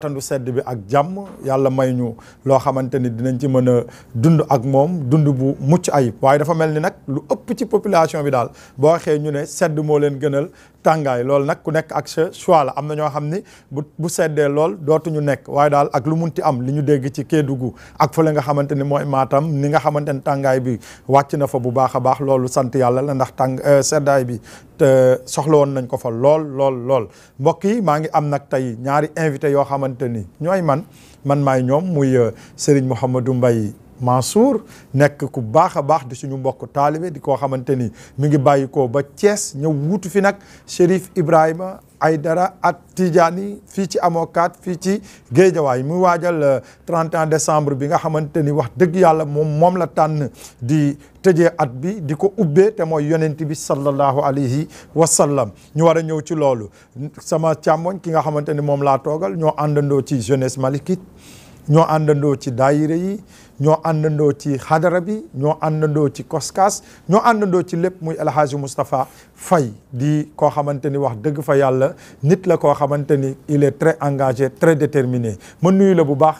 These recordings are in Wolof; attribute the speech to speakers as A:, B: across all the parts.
A: tandu sedd bi ak jàmm yàlla may ñu loo xamante ni dinañ ci mën a dund ak moom dund bu mucc ayib waaye dafa mel ni nag lu ëpp ci population bi daal boo waxee ñu ne sedd moo leen gënal tàngaay loolu nag ku nekk ak sa choix la am na ñoo xam ni bu seddee lool dootuñu nekk waaye daal ak lu munti am li ñu dégg ci Kédougou ak fële nga xamante ni mooy Matam ni nga xamante ni tàngaay bi wàcc na fa bu baax a baax loolu sant yàlla la ndax seddaay bi te soxla woon nañ ko fa lool mbokk yi maa ngi am nag tey ñaari invité yoo xamante ni ñooy man maay ñoom muy Serigne Mouhamadou Mbaye Mansour nekk ku baax a baax di suñu mbokk taalibe di koo xamante ni mi ngi bàyyi ko ba Thiès ñëw wuutu fi nag Chérif Ibrahima Aïdara at Tidjani fii ci Amokat fii ci Géejawaay muy waajal 31 décembre bi nga xamante ni wax dëgg yàlla moom la tànn di tëjee at bi di ko ubbee te mooy yonent bi sallallahu alayhi wa sallam ñu war a ñëw ci loolu sama càmmoñ ki nga xamante ni moom laa toogal ñoo àndandoo ci jeunesse malikite ñoo àndandoo ci daayira yi ñoo àndandoo ci xadara bi ñoo àndandoo ci koskas ñoo àndandoo ci lépp muy El Hadji Moustapha Faye di koo xamante ni wax dëgg fa yàlla nit la koo xamante ni il est très engagé très déterminé ma nuyu la bu baax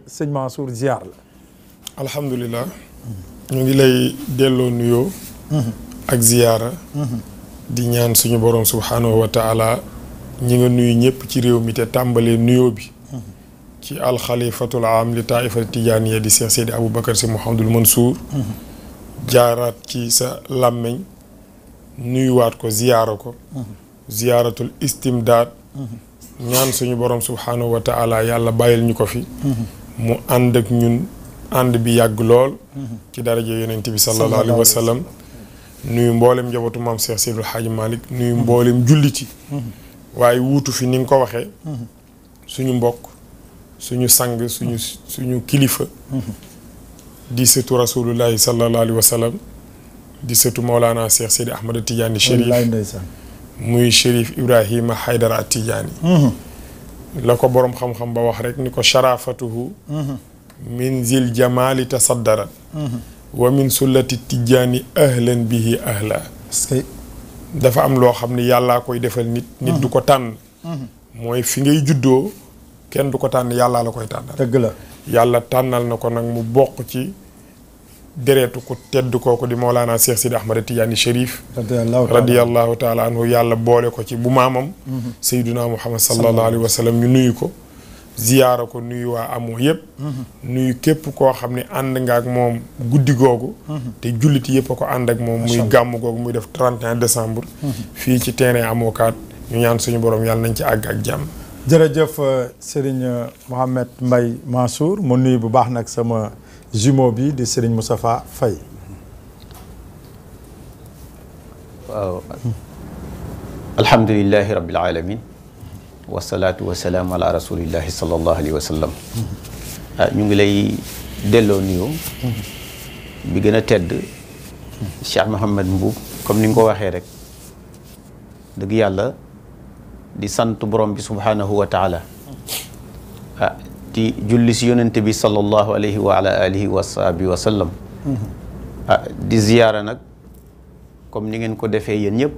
A: sëñ Mansour ziar la.
B: alhamdulilah. ñu ngi lay delloo nuyoo. ak ziyaara. di ñaan suñu borom subhanahu wa taala ñi nga nuyu ñëpp ci réew mi te tàmbalee nuyoo bi. ci alxalifatul am li taifati tijaaniya di Cheikh Seydi Aboubacar si Mouhamadul Mansour jaaraat ci sa làmmeñ nuyuwaat ko ziyaara ko ziyaaratul istimdaad ñaan suñu borom subhanahu wa taala yàlla bàyyil ñu ko fi mu ànd ak ñun ànd bi yàgg lool ci daraja yonent bi sallallahu alayhi wa sallam nuyu mboolem njabootu maam Cheikh Seydil Hadji Malick nuyu mboolem julliti waaye wuutu fi ni nga ko waxee suñu mbokk suñu sang suñu kilifa di sëtu rasulullahi sallallahu alayhi wa sallam di sëtu Maulana Cheikh Seydi Ahmad Tidiane Chérif muy Chérif Ibrahima Haydara Tidiane la ko boroom xam-xam ba wax rek ni ko sharafatuhu min zil jamali tasaddarat wa min sullati Tidiane ahlan bihi ahla dafa am loo xam ne yàllaa koy defal nit du ko tànn mooy fi ngay juddoo kenn du ko tànn yàllaa la koy tànnal.
A: dëgg la
B: yàlla tànnal na ko nag mu bokk ci deretu ko tedd kooku di Mawlana Cheikh Sidi Ahmad Tidiane Chérif radiyallahu taala anhu yàlla boole ko ci bu maamam Seydina Muhammad sallallahu alayhi wa sallam ñu nuyu ko ziyaara ko nuyu waa amoo yëpp nuyu képp koo xam ne ànd nga ak moom guddi googu te julliti yëpp a ko ànd ak moom muy gàmm googu muy def 31 décembre fii ci terrain Amokat ñu ñaan suñu borom yàlla nañ ci àgg ak jàmm.
A: jërëjëf Serigne Mohamed Mbaye Mansour mu nuyu bu baax nag sama jumeau bi di Serigne Moustapha Faye.
C: waaw alhamdulilahi rabbil alamin wasalaatu wasalaam ala rasulillahi sallallahu alayhi wa sallam. ñu ngi lay delloo nuyoo bi gën a tedd Cheikh Mouhamed Mbuub comme ni nga ko waxee rek dëgg yàlla di sant borom bi subhanahu wa taala di julli si yonente bi sallallahu alayhi wa ala alihi wa sahbihi wa sallam di ziyaara nag comme ni ngeen ko defee yéen ñëpp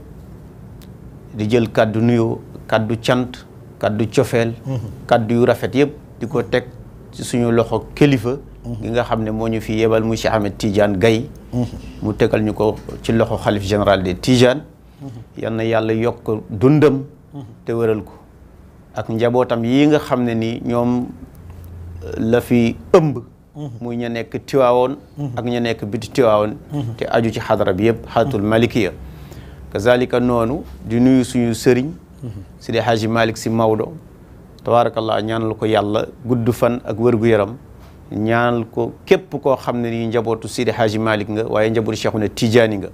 C: di jël kàddu nuyoo kàddu cant kàddu cofeel kàddu yu rafet yëpp di ko teg ci suñu loxo kilifa gi nga xam ne moo ñu fi yebal muy Cheikh Ahmed Tidiane Gaye mu tegal ñu ko ci loxo xalif général des Tidiane yal na yàlla yokk dundam te wëral ko ak njabootam yi nga xam ne ni ñoom la fi ëmb muy ña nekk Tiwaawoon ak ña nekk biti Tiwaawoon te aju ci xadara bi yëpp xadaratul malikiya kazalika noonu di nuyu suñu sëriñ Sidi Hadji Malick si Maodo tabaarakallah ñaanal ko yàlla gudd fan ak wér-gu-yaram ñaanal ko képp koo xam ne nii njabootu Sidi Hadji Malick nga waaye njabootu Cheikhuna Tidiane nga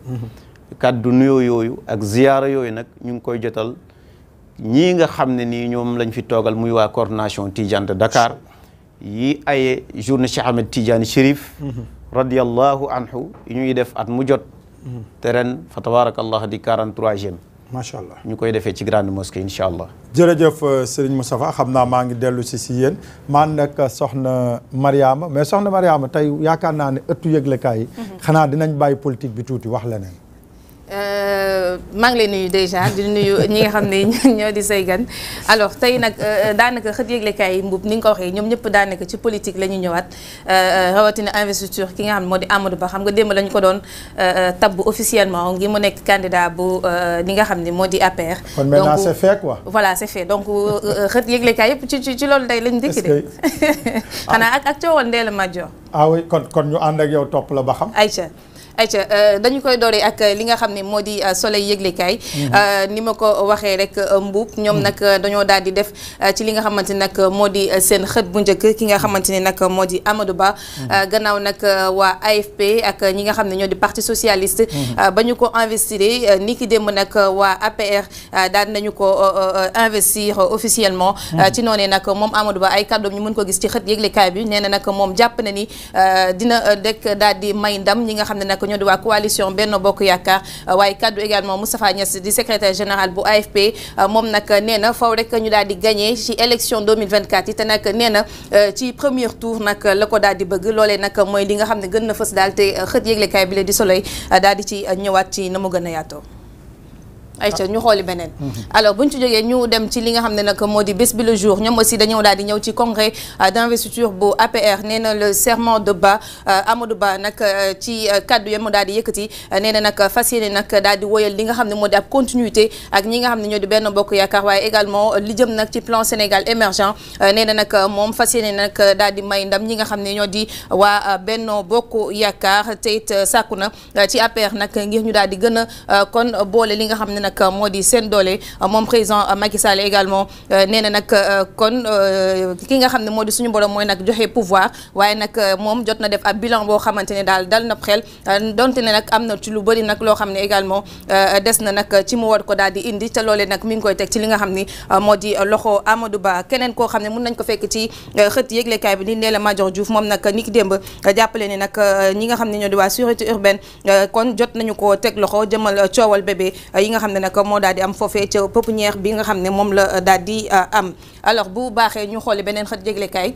C: kàddu nuyoo yooyu ak ziyaara yooyu nag ñu ngi koy jotal ñii nga xam ne nii ñoom lañ fi toogal muy waa coordination Tidiane de Dakar yi aye journée Cheikh Ahmed Tidiane Chérif radiyallahu anhu yi ñuy def at mu jot te ren fa tabarakallah di 43e
A: macha allah
C: ñu koy defee ci grande mosquée incha allah.
A: jërëjëf Serigne Moustapha xam naa maa ngi dellu si yéen maan nag soxna Mariama mais soxna Mariama tey yaakaar naa ne ëttu yëglekaay yi xanaa dinañ bàyyi politique bi tuuti wax leneen
D: maa ngi lay nuyu déjà di nuyu ñi nga xam ne ñoo di say gan alors tey nag daanaka xët yëglekaay yi Mboup ni nga ko waxee ñoom ñëpp daanaka ci politique la ñu ñëwaat rawatina investiture ki nga xam ne moo di Amadou Ba xam nga démb lañu ko doon tabb officiellement ngi mu nekk candidat bu li nga xam ne moo di APR.
A: kon maintenant c'est fait quoi.
D: voilà c'est fait donc xët yëglekaay yëpp ci loolu day lañ dëkk de. xanaa ak coowal Ndella Madior.
A: ah oui kon ñu ànd ak yow topp la ba xam.
D: ayca dañu koy dooree ak li nga xam ne moo di Soleil yëglekaay ni ma ko waxee rek Mboup ñoom nag dañoo daal di def ci li nga xamante ni nag moo di seen xët bu njëkk ki nga xamante ni nag moo di Amadou Ba gannaaw nag waa AFP ak ñi nga xam ne ñoo di parti socialiste ba ñu ko investir ni ki démb nag waa APR daal nañu ko investir officiellement ci noonee nag moom Amadou Ba ay kàddoom ñu mën ko gis ci xët yëglekaay bi nee na nag moom jàpp na ni dina rek daal di may ndam ñi nga xam ne nag ñoo di waa coalition Benno Bokk Yaakaar waaye kaddu également Moustapha Niasse di secrétaire général bu AFP moom nag nee na faw rek ñu daal di gagné ci élection 2024 yi te nag nee na ci premier tour nag la ko daal di bëgg loolee nag mooy li nga xam ne gën na fës daal te xët yëglekaay bi la di Soleil daal di ci ñëwaat ci na mu gën a yaatoo. ayca ñu xooli beneen alors buñ ci jógee ñu dem ci li nga xam ne nag moo di bés bi le jour ñoom aussi dañoo daal di ñëw ci congrès d'investiture bu APR nee na le serment de Ba Amadou Ba nag ci kaddu ya mu daal di yëkkati nee na nag fas yéene nag daal di woyal li nga xam ne moo di ab continuité ak ñi nga xam ne ñoo di Benno Bokk Yaakaar waaye également li jëm nag ci plan Sénégal émergent nee na nag moom fas yéene nag daal di may ndam ñi nga xam ne ñoo di waa Benno Bokk Yaakaar te it sàkku na ci APR nag ngir ñu daal di gën a kon boole li nga xam ne nag moo di seen doole moom président Macky Sall également nee na nag kon ki nga xam ne moo di suñu borom mooy nag joxe pouvoir waaye nag moom jot na def ab bilan boo xamante ne daal dal na xel donte ne nag am na ci lu bëri nag loo xam ne également des na nag ci mu war ko daal di indi te loolee nag mi ngi koy teg ci li nga xam ni moo di loxo Amadou Ba keneen koo xam ne mun nañ ko fekk ci xët yëglekaay bi di Ndella Madior Diouf moom nag ni ki démb jàppale ni nag ñi nga xam ne ñoo di waa sûreté urbaine kon jot nañu ko teg loxo jëmal coowal bébé yi nga xam ne nag moo daal di am foofee ca pépinière bi nga xam ne moom la daal di am alors bu baaxee ñu xooli beneen xët yëglekaay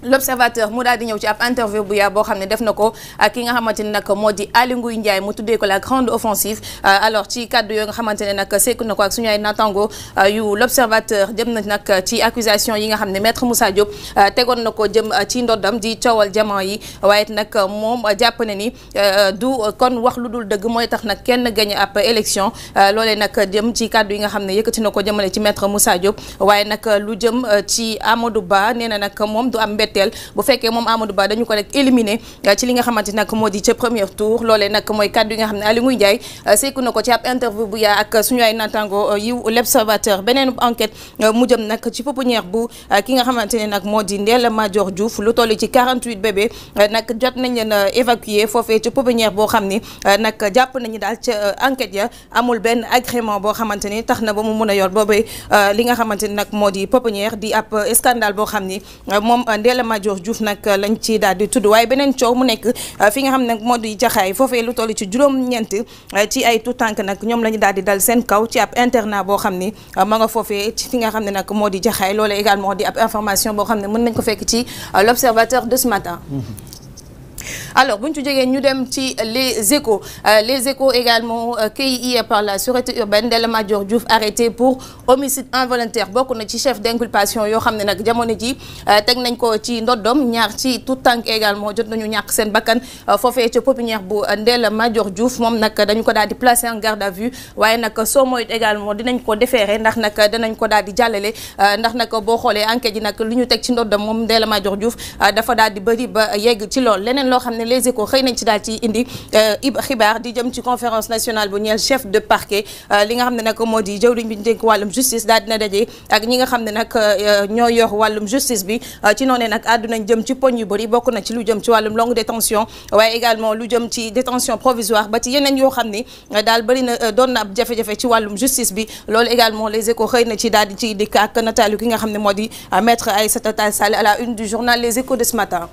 D: l'observateur mu daal di ñëw ci ab interview bu yaa boo xam ne def na ko ak ki nga xamante ne nag moo di Aly Ngouille Ndiaye mu tuddee ko la grande offensive alors ci kaddu yooyu nga xamante ne nag sekk na ko ak suñu ay natango yu l'observateur jëm na nag ci accusation yi nga xam ne maître Moussa Diop tegoon na ko jëm ci ndoddam di coowal jamono yi waaye nag moom jàpp na ni du kon wax lu dul dëgg mooy tax nag kenn gagné ab élection loolee nag jëm ci kaddu yi nga xam ne yëkkati na ko jëmale ci maître Moussa Diop waaye nag lu jëm ci Amadou Ba nee na nag moom du am bu fekkee moom Amadou Ba dañu ko rek éliminé ci li nga xamante nag moo di ca premier tour loolee nag mooy kaddu yi nga xam ne Aly Ngouille Ndiaye sekku na ko ci ab interview bu yaa ak suñu ay natango yu l'observateur beneen enquête mu jëm nag ci pouponnière bu ki nga xamante ne nag moo di Ndella Madior Diouf lu toll ci 48 bébé nag jot nañ leen évacuer foofee ci pouponnière boo xam ni nag jàpp nañu daal ca enquête ya amul benn agrément boo xamante ni tax na ba mu mun a yor boobee li nga xamante ni nag moo di pouponnière di ab scandale boo xam ni moom Ndella Madior Diouf nag lañ ci daal di tudd waaye beneen coow mu nekk fi nga xam ne moo di jaxaay foofee lu toll ci juróom-ñeent ci ay tout tànk nag ñoom la ñu daal di dal seen kaw ci ab internat boo xam ni ma nga foofee ci fi nga xam ne nag moo di jaxaay loolu également di ab information boo xam ne mën nañ ko fekk ci l'observateur de ce matin. Alors bu ñu ci jógee ñu dem ci les échos également cueillis par la sûreté urbaine Ndella Madior Diouf arrêté pour homicide involontaire bokk na ci chef d'inculpation yoo xam ne nag jamono ji teg nañ ko ci ndoddom ñaar ci tout tànk également jot nañu ñàkk seen bakkan foofee ca pépinière bu Ndella Madior Diouf moom nag dañu ko daal di placer en garde à vue waaye nag soo moytu également dinañ ko déférer ndax nag danañ ko daal di jàllale ndax nag boo xoolee enquête yi nag lu ñu teg ci ndoddom moom Ndella Madior Diouf dafa daal di bëri ba yegg ci lool leneen loo xam ne les échos xëy nañ ci daal ci indi xibaar di jëm ci conférence nationale bu ñeel chef de parquet li nga xam ne nag moo di jëwriñ bi ñu dénk wàllum justice daal dina daje ak ñi nga xam ne nag ñoo yor wàllum justice bi ci noonee nag àddunañ jëm ci poñ yu bëri bokk na ci lu jëm ci wàllum longue détention waaye également lu jëm ci détention provisoire ba ci yeneen yoo xam ni daal bëri na doon na ab jafe-jafe ci wàllum justice bi loolu également les échos xëy na ci daal di ci dikk ak nataalu ki nga xam ne moo di maître Aïssata Tall Sall à la une du journal Les Échos de ce matin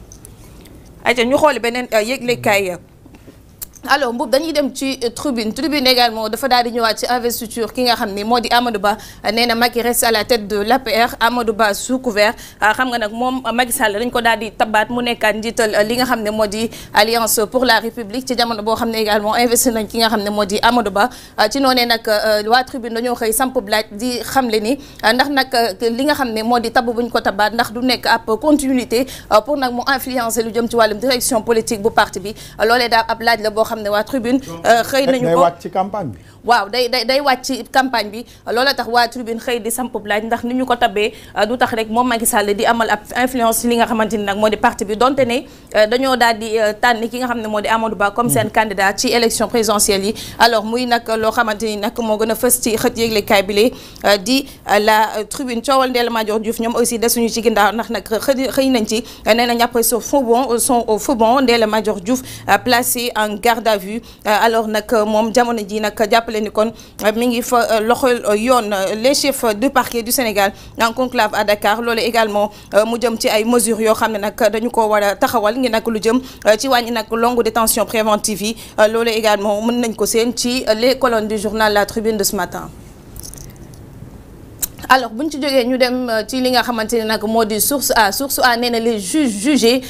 D: ayca ñu xooli beneen yëglekaay alors Mboup dañuy dem ci tribune également dafa daal di ñëwaat ci investiture ki nga xam ni moo di Amadou Ba nee na Macky reste à la tête de l'APR Amadou Ba sous couvert xam nga nag moom Macky Sall dañ ko daal di tabaat mu nekkaat njiital li nga xam ne moo di Alliance pour la République ci jamono boo xam ne également investi nañ ki nga xam ne moo di Amadou Ba ci noonee nag waa tribune dañoo xëy samp laaj di xamle ni ndax nag li nga xam ne moo di tabb buñ ko tabaat ndax du nekk ab continuité pour nag mu influencer lu jëm ci wàllum direction politique bu parti bi loolee daal ab laaj la boo xam ne waa tribune xëy nañu ko
A: day wàcc ci campagne bi.
D: waaw day wàcc ci campagne bi loola tax waa tribune xëy di samp laaj ndax ni ñu ko tabee du tax rek moom Macky Sall di amal ab influence li nga xamante ni nag moo di parti bi donte ne dañoo daal di tànn ki nga xam ne moo di Amadou Ba comme seen candidat ci élection présidentielle yi alors muy nag loo xamante ni nag moo gën a fës ci xët yéeglekaay bi lee di la tribune coowal Ndella Madior Diouf ñoom aussi desuñu ci ginnaaw ndax nag xëy nañ ci nee na ñàpp son faux bon Ndella Madior Diouf placé en garde à vue alors nag moom jamono ji nag jàppale ni kon mi ngi fa loxol yoon les chefs du parquet du Sénégal en conclave à Dakar loolu également mu jëm ci ay mesures yoo xam ne nag dañu ko war a taxawal ngi nag lu jëm ci wàññi nag longue détention préventive yi loolu également mën nañ ko seen ci les colonnes du journal La Tribune de ce matin. alors bu ñu ci jógee ñu dem ci li nga xamante ne nag moo di source a nee na les juges jugés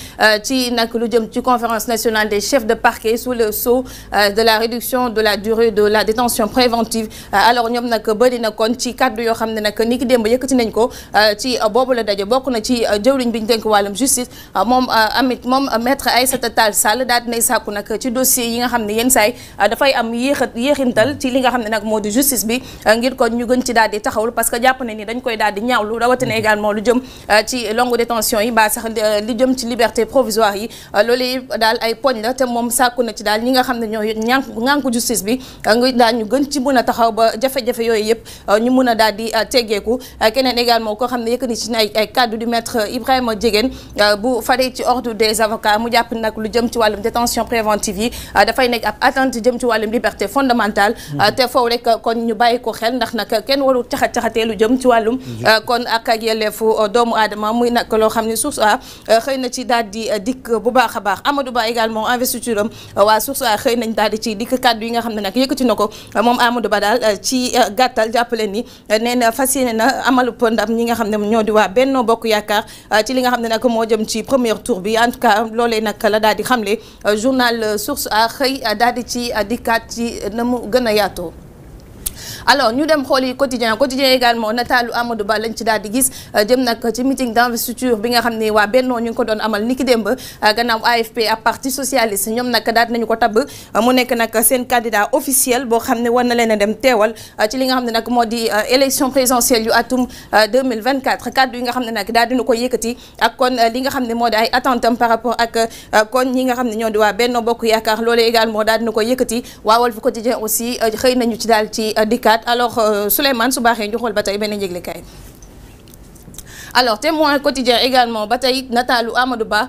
D: ci nag lu jëm ci conférence nationale des chefs de parquet sous le sceau de la réduction de la durée de la détention préventive alors ñoom nag bëri na kon ci kàddu yoo xam ne nag ni ki démb yëkkati nañ ko ci boobu la daje bokk na ci jëwriñ bi ñu dénk wàllum justice moom maître Aïssata Tall Sall daal dinay sàkku nag ci dossier yi nga xam ne yenn saay dafay am yéexintal ci li nga xam ne nag moo di justice bi ngir kon ñu gën ci daal di taxawul parce que jàpp ni dañ koy daal di ñaawlu rawatina également lu jëm ci longue détention yi ba sax li jëm ci liberté provisoire yi loolu daal ay poñ la te moom sàkku na ci daal ñi nga xam ne ñoo ñànku justice bi nga daal ñu gën ci mën a taxaw ba jafe-jafe yooyu yëpp ñu mën a daal di teggeeku keneen également koo xam ne yëkkati ci ay kaddu du maître Ibrahima Diéguène bu faree ci ordre des avocats mu jàpp nag lu jëm ci wàllum détention préventive yi dafay nekk ab attente jëm ci wàllum liberté fondamentale te foofu rek kon ñu bàyyi ko xel ndax nag kenn waru caxat-caxatee lu jëm ci wàllum kon ak yelleefu doomu aadama muy nag loo xam ne source a xëy na ci daal di dikk bu baax a baax Amadou Ba également investiture am waa source a xëy nañ daal di ci dikk kàddu yi nga xam ne nag yëkkati na ko moom Amadou Ba daal ci gàttal jàppale ni nee na fas yéene na amalu ndam ñi nga xam ne ñoo di waa Benno Bokk Yaakaar ci li nga xam ne nag moo jëm ci premier tour bi en tout cas loolee nag la daal di xamle journal source a xëy daal di ci dikkaat ci na mu gën a yaatoo. alors ñu dem xool yi quotidien également nataalu Amadou Ba lañ ci daal di gis jëm nag ci meeting d'investiture bi nga xam ne waa Benno ñu ngi ko doon amal niki démb gannaaw AFP ak parti socialiste ñoom nag daal nañu ko tabb mu nekk nag seen candidat officiel boo xam ne war na leen a dem teewal ci li nga xam ne nag moo di élection présidentielle yu atum 2024 kaddu yi nga xam ne nag daal dina ko yëkkati ak kon li nga xam ne moo di ay attentam par rapport ak kon ñi nga xam ne ñoo di waa Benno Bokk Yaakaar loolu également daal dina ko yëkkati waa Walf Quotidien aussi xëy nañu ci daal ci dikkaat alors Souleymane su baaxee ñu xool ba tey benn yëglekaay alors Témoin Quotidien également ba tey nataalu Amadou Ba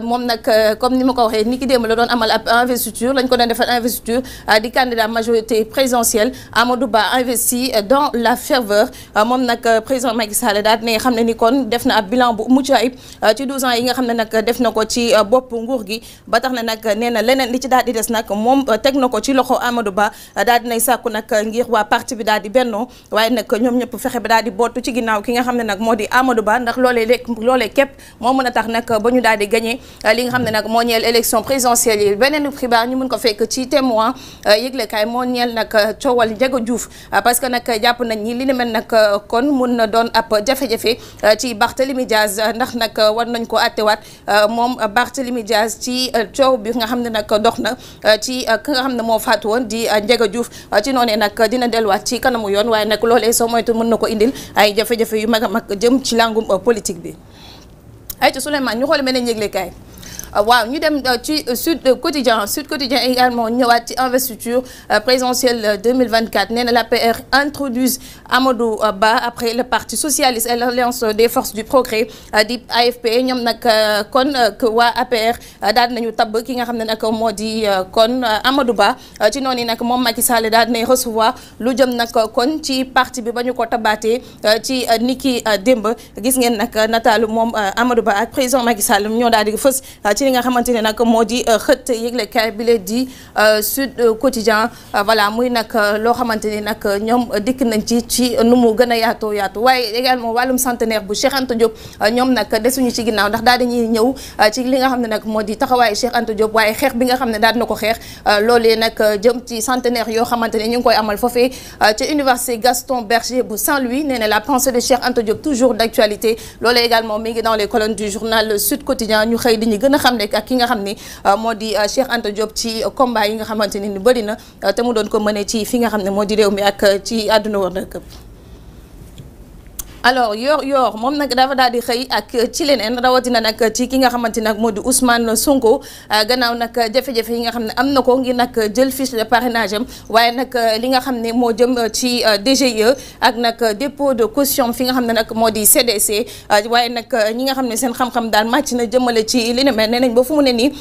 D: moom nag comme ni ma ko waxee ni ki démb la doon amal ab investiture lañ ko doon defal investiture di candidat majorité présidentielle Amadou Ba investi dans la ferveur moom nag président Macky Sall daal ne xam ne ni kon def na ab bilan bu mucc ayib ci 12 ans yi nga xam ne nag def na ko ci bopp nguur gi ba tax na nag nee na leneen li ci daal di des nag moom teg na ko ci loxo Amadou Ba daal dinay sàkku nag ngir waa parti bi daal di bennoo waaye nag ñoom ñëpp fexe ba daal di bootu ci ginnaaw ki nga xam ne nag moo di Amadou Ba ndax loolee képp moo mën a tax nag ba ñu daal di gagné li nga xam ne nag moo ñeel élection présidentielle yi beneen xibaar ñu mën ko fekk ci Témoin yëglekaay moo ñeel nag coowal Ndiaga Diouf parce que nag jàpp nañ ni li ni mel nag kon mun na doon ab jafe-jafe ci Barthélémy Diaz ndax nag war nañ ko attewaat moom Barthélémy Diaz ci coow bi nga xam ne nag dox na ci ki nga xam ne moo faatu woon di Ndiaga Diouf ci noonee nag dina delluwaat ci kanamu yoon waaye nag loolee soo moytu mën na ko indil ay jafe-jafe yu mag a mag jëm ci langum politique bi ay ci Souleymane ñu xoole beneen yëglekaay waaw ñu dem ci Sud Quotidien également ñëwaat ci investiture présidentielle 2024 nee na l'APR introduise Amadou Ba après le parti socialiste et l'alliance des forces du progrès di AFP ñoom nag kon waa APR daal nañu tabb ki nga xam ne nag moo di kon Amadou Ba ci noonu nag moom Macky Sall daal dinay recevoir lu jëm nag kon ci parti bi ba ñu ko tabaatee ci niki démb gis ngeen nag nataalu moom Amadou Ba ak président Macky Sall ñoo daal di fës ci li nga xamante ne nag moo di xët yëglekaay bi la di Sud Quotidien voilà muy nag loo xamante ni nag ñoom dikk nañ ci nu mu gën a yaatu waaye également wàllum centenaire bu Cheikh Anta Diop ñoom nag desuñu ci ginnaaw ndax daal dañuy ñëw ci li nga xam ne nag moo di taxawaayu Cheikh Anta Diop waaye xeex bi nga xam ne daal na ko xeex loolee nag jëm ci centenaire yoo xamante ne ñu ngi koy amal foofee ca université Gaston Berger bu Saint-Louis nee na la pensée de Cheikh Anta Diop toujours d'actualité loolee également mi ngi dans les colonnes du journal Sud Quotidien ñu xëy di ñu gën a xam ne ak ki nga xam ni moo di Cheikh Anta Diop ci combat yi nga xamante ni bëri na te mu doon ko mëne ci fi nga xam ne moo di réew mi ak ci àdduna war na këpp. alors yoor moom nag dafa daal di xëy ak ci leneen rawatina nag ci ki nga xamante nag moo di Ousmane Sonko gannaaw nag jafe-jafe yi nga xam ne am na ko ngir nag jël fiche de parrainage am waaye nag li nga xam ne moo jëm ci DGE ak nag dépôt de caution fi nga xam ne nag moo di CDC waaye nag ñi nga xam ne seen xam-xam daal màcc na jëmale ci li ne mel nee nañ ba fu mu ne nii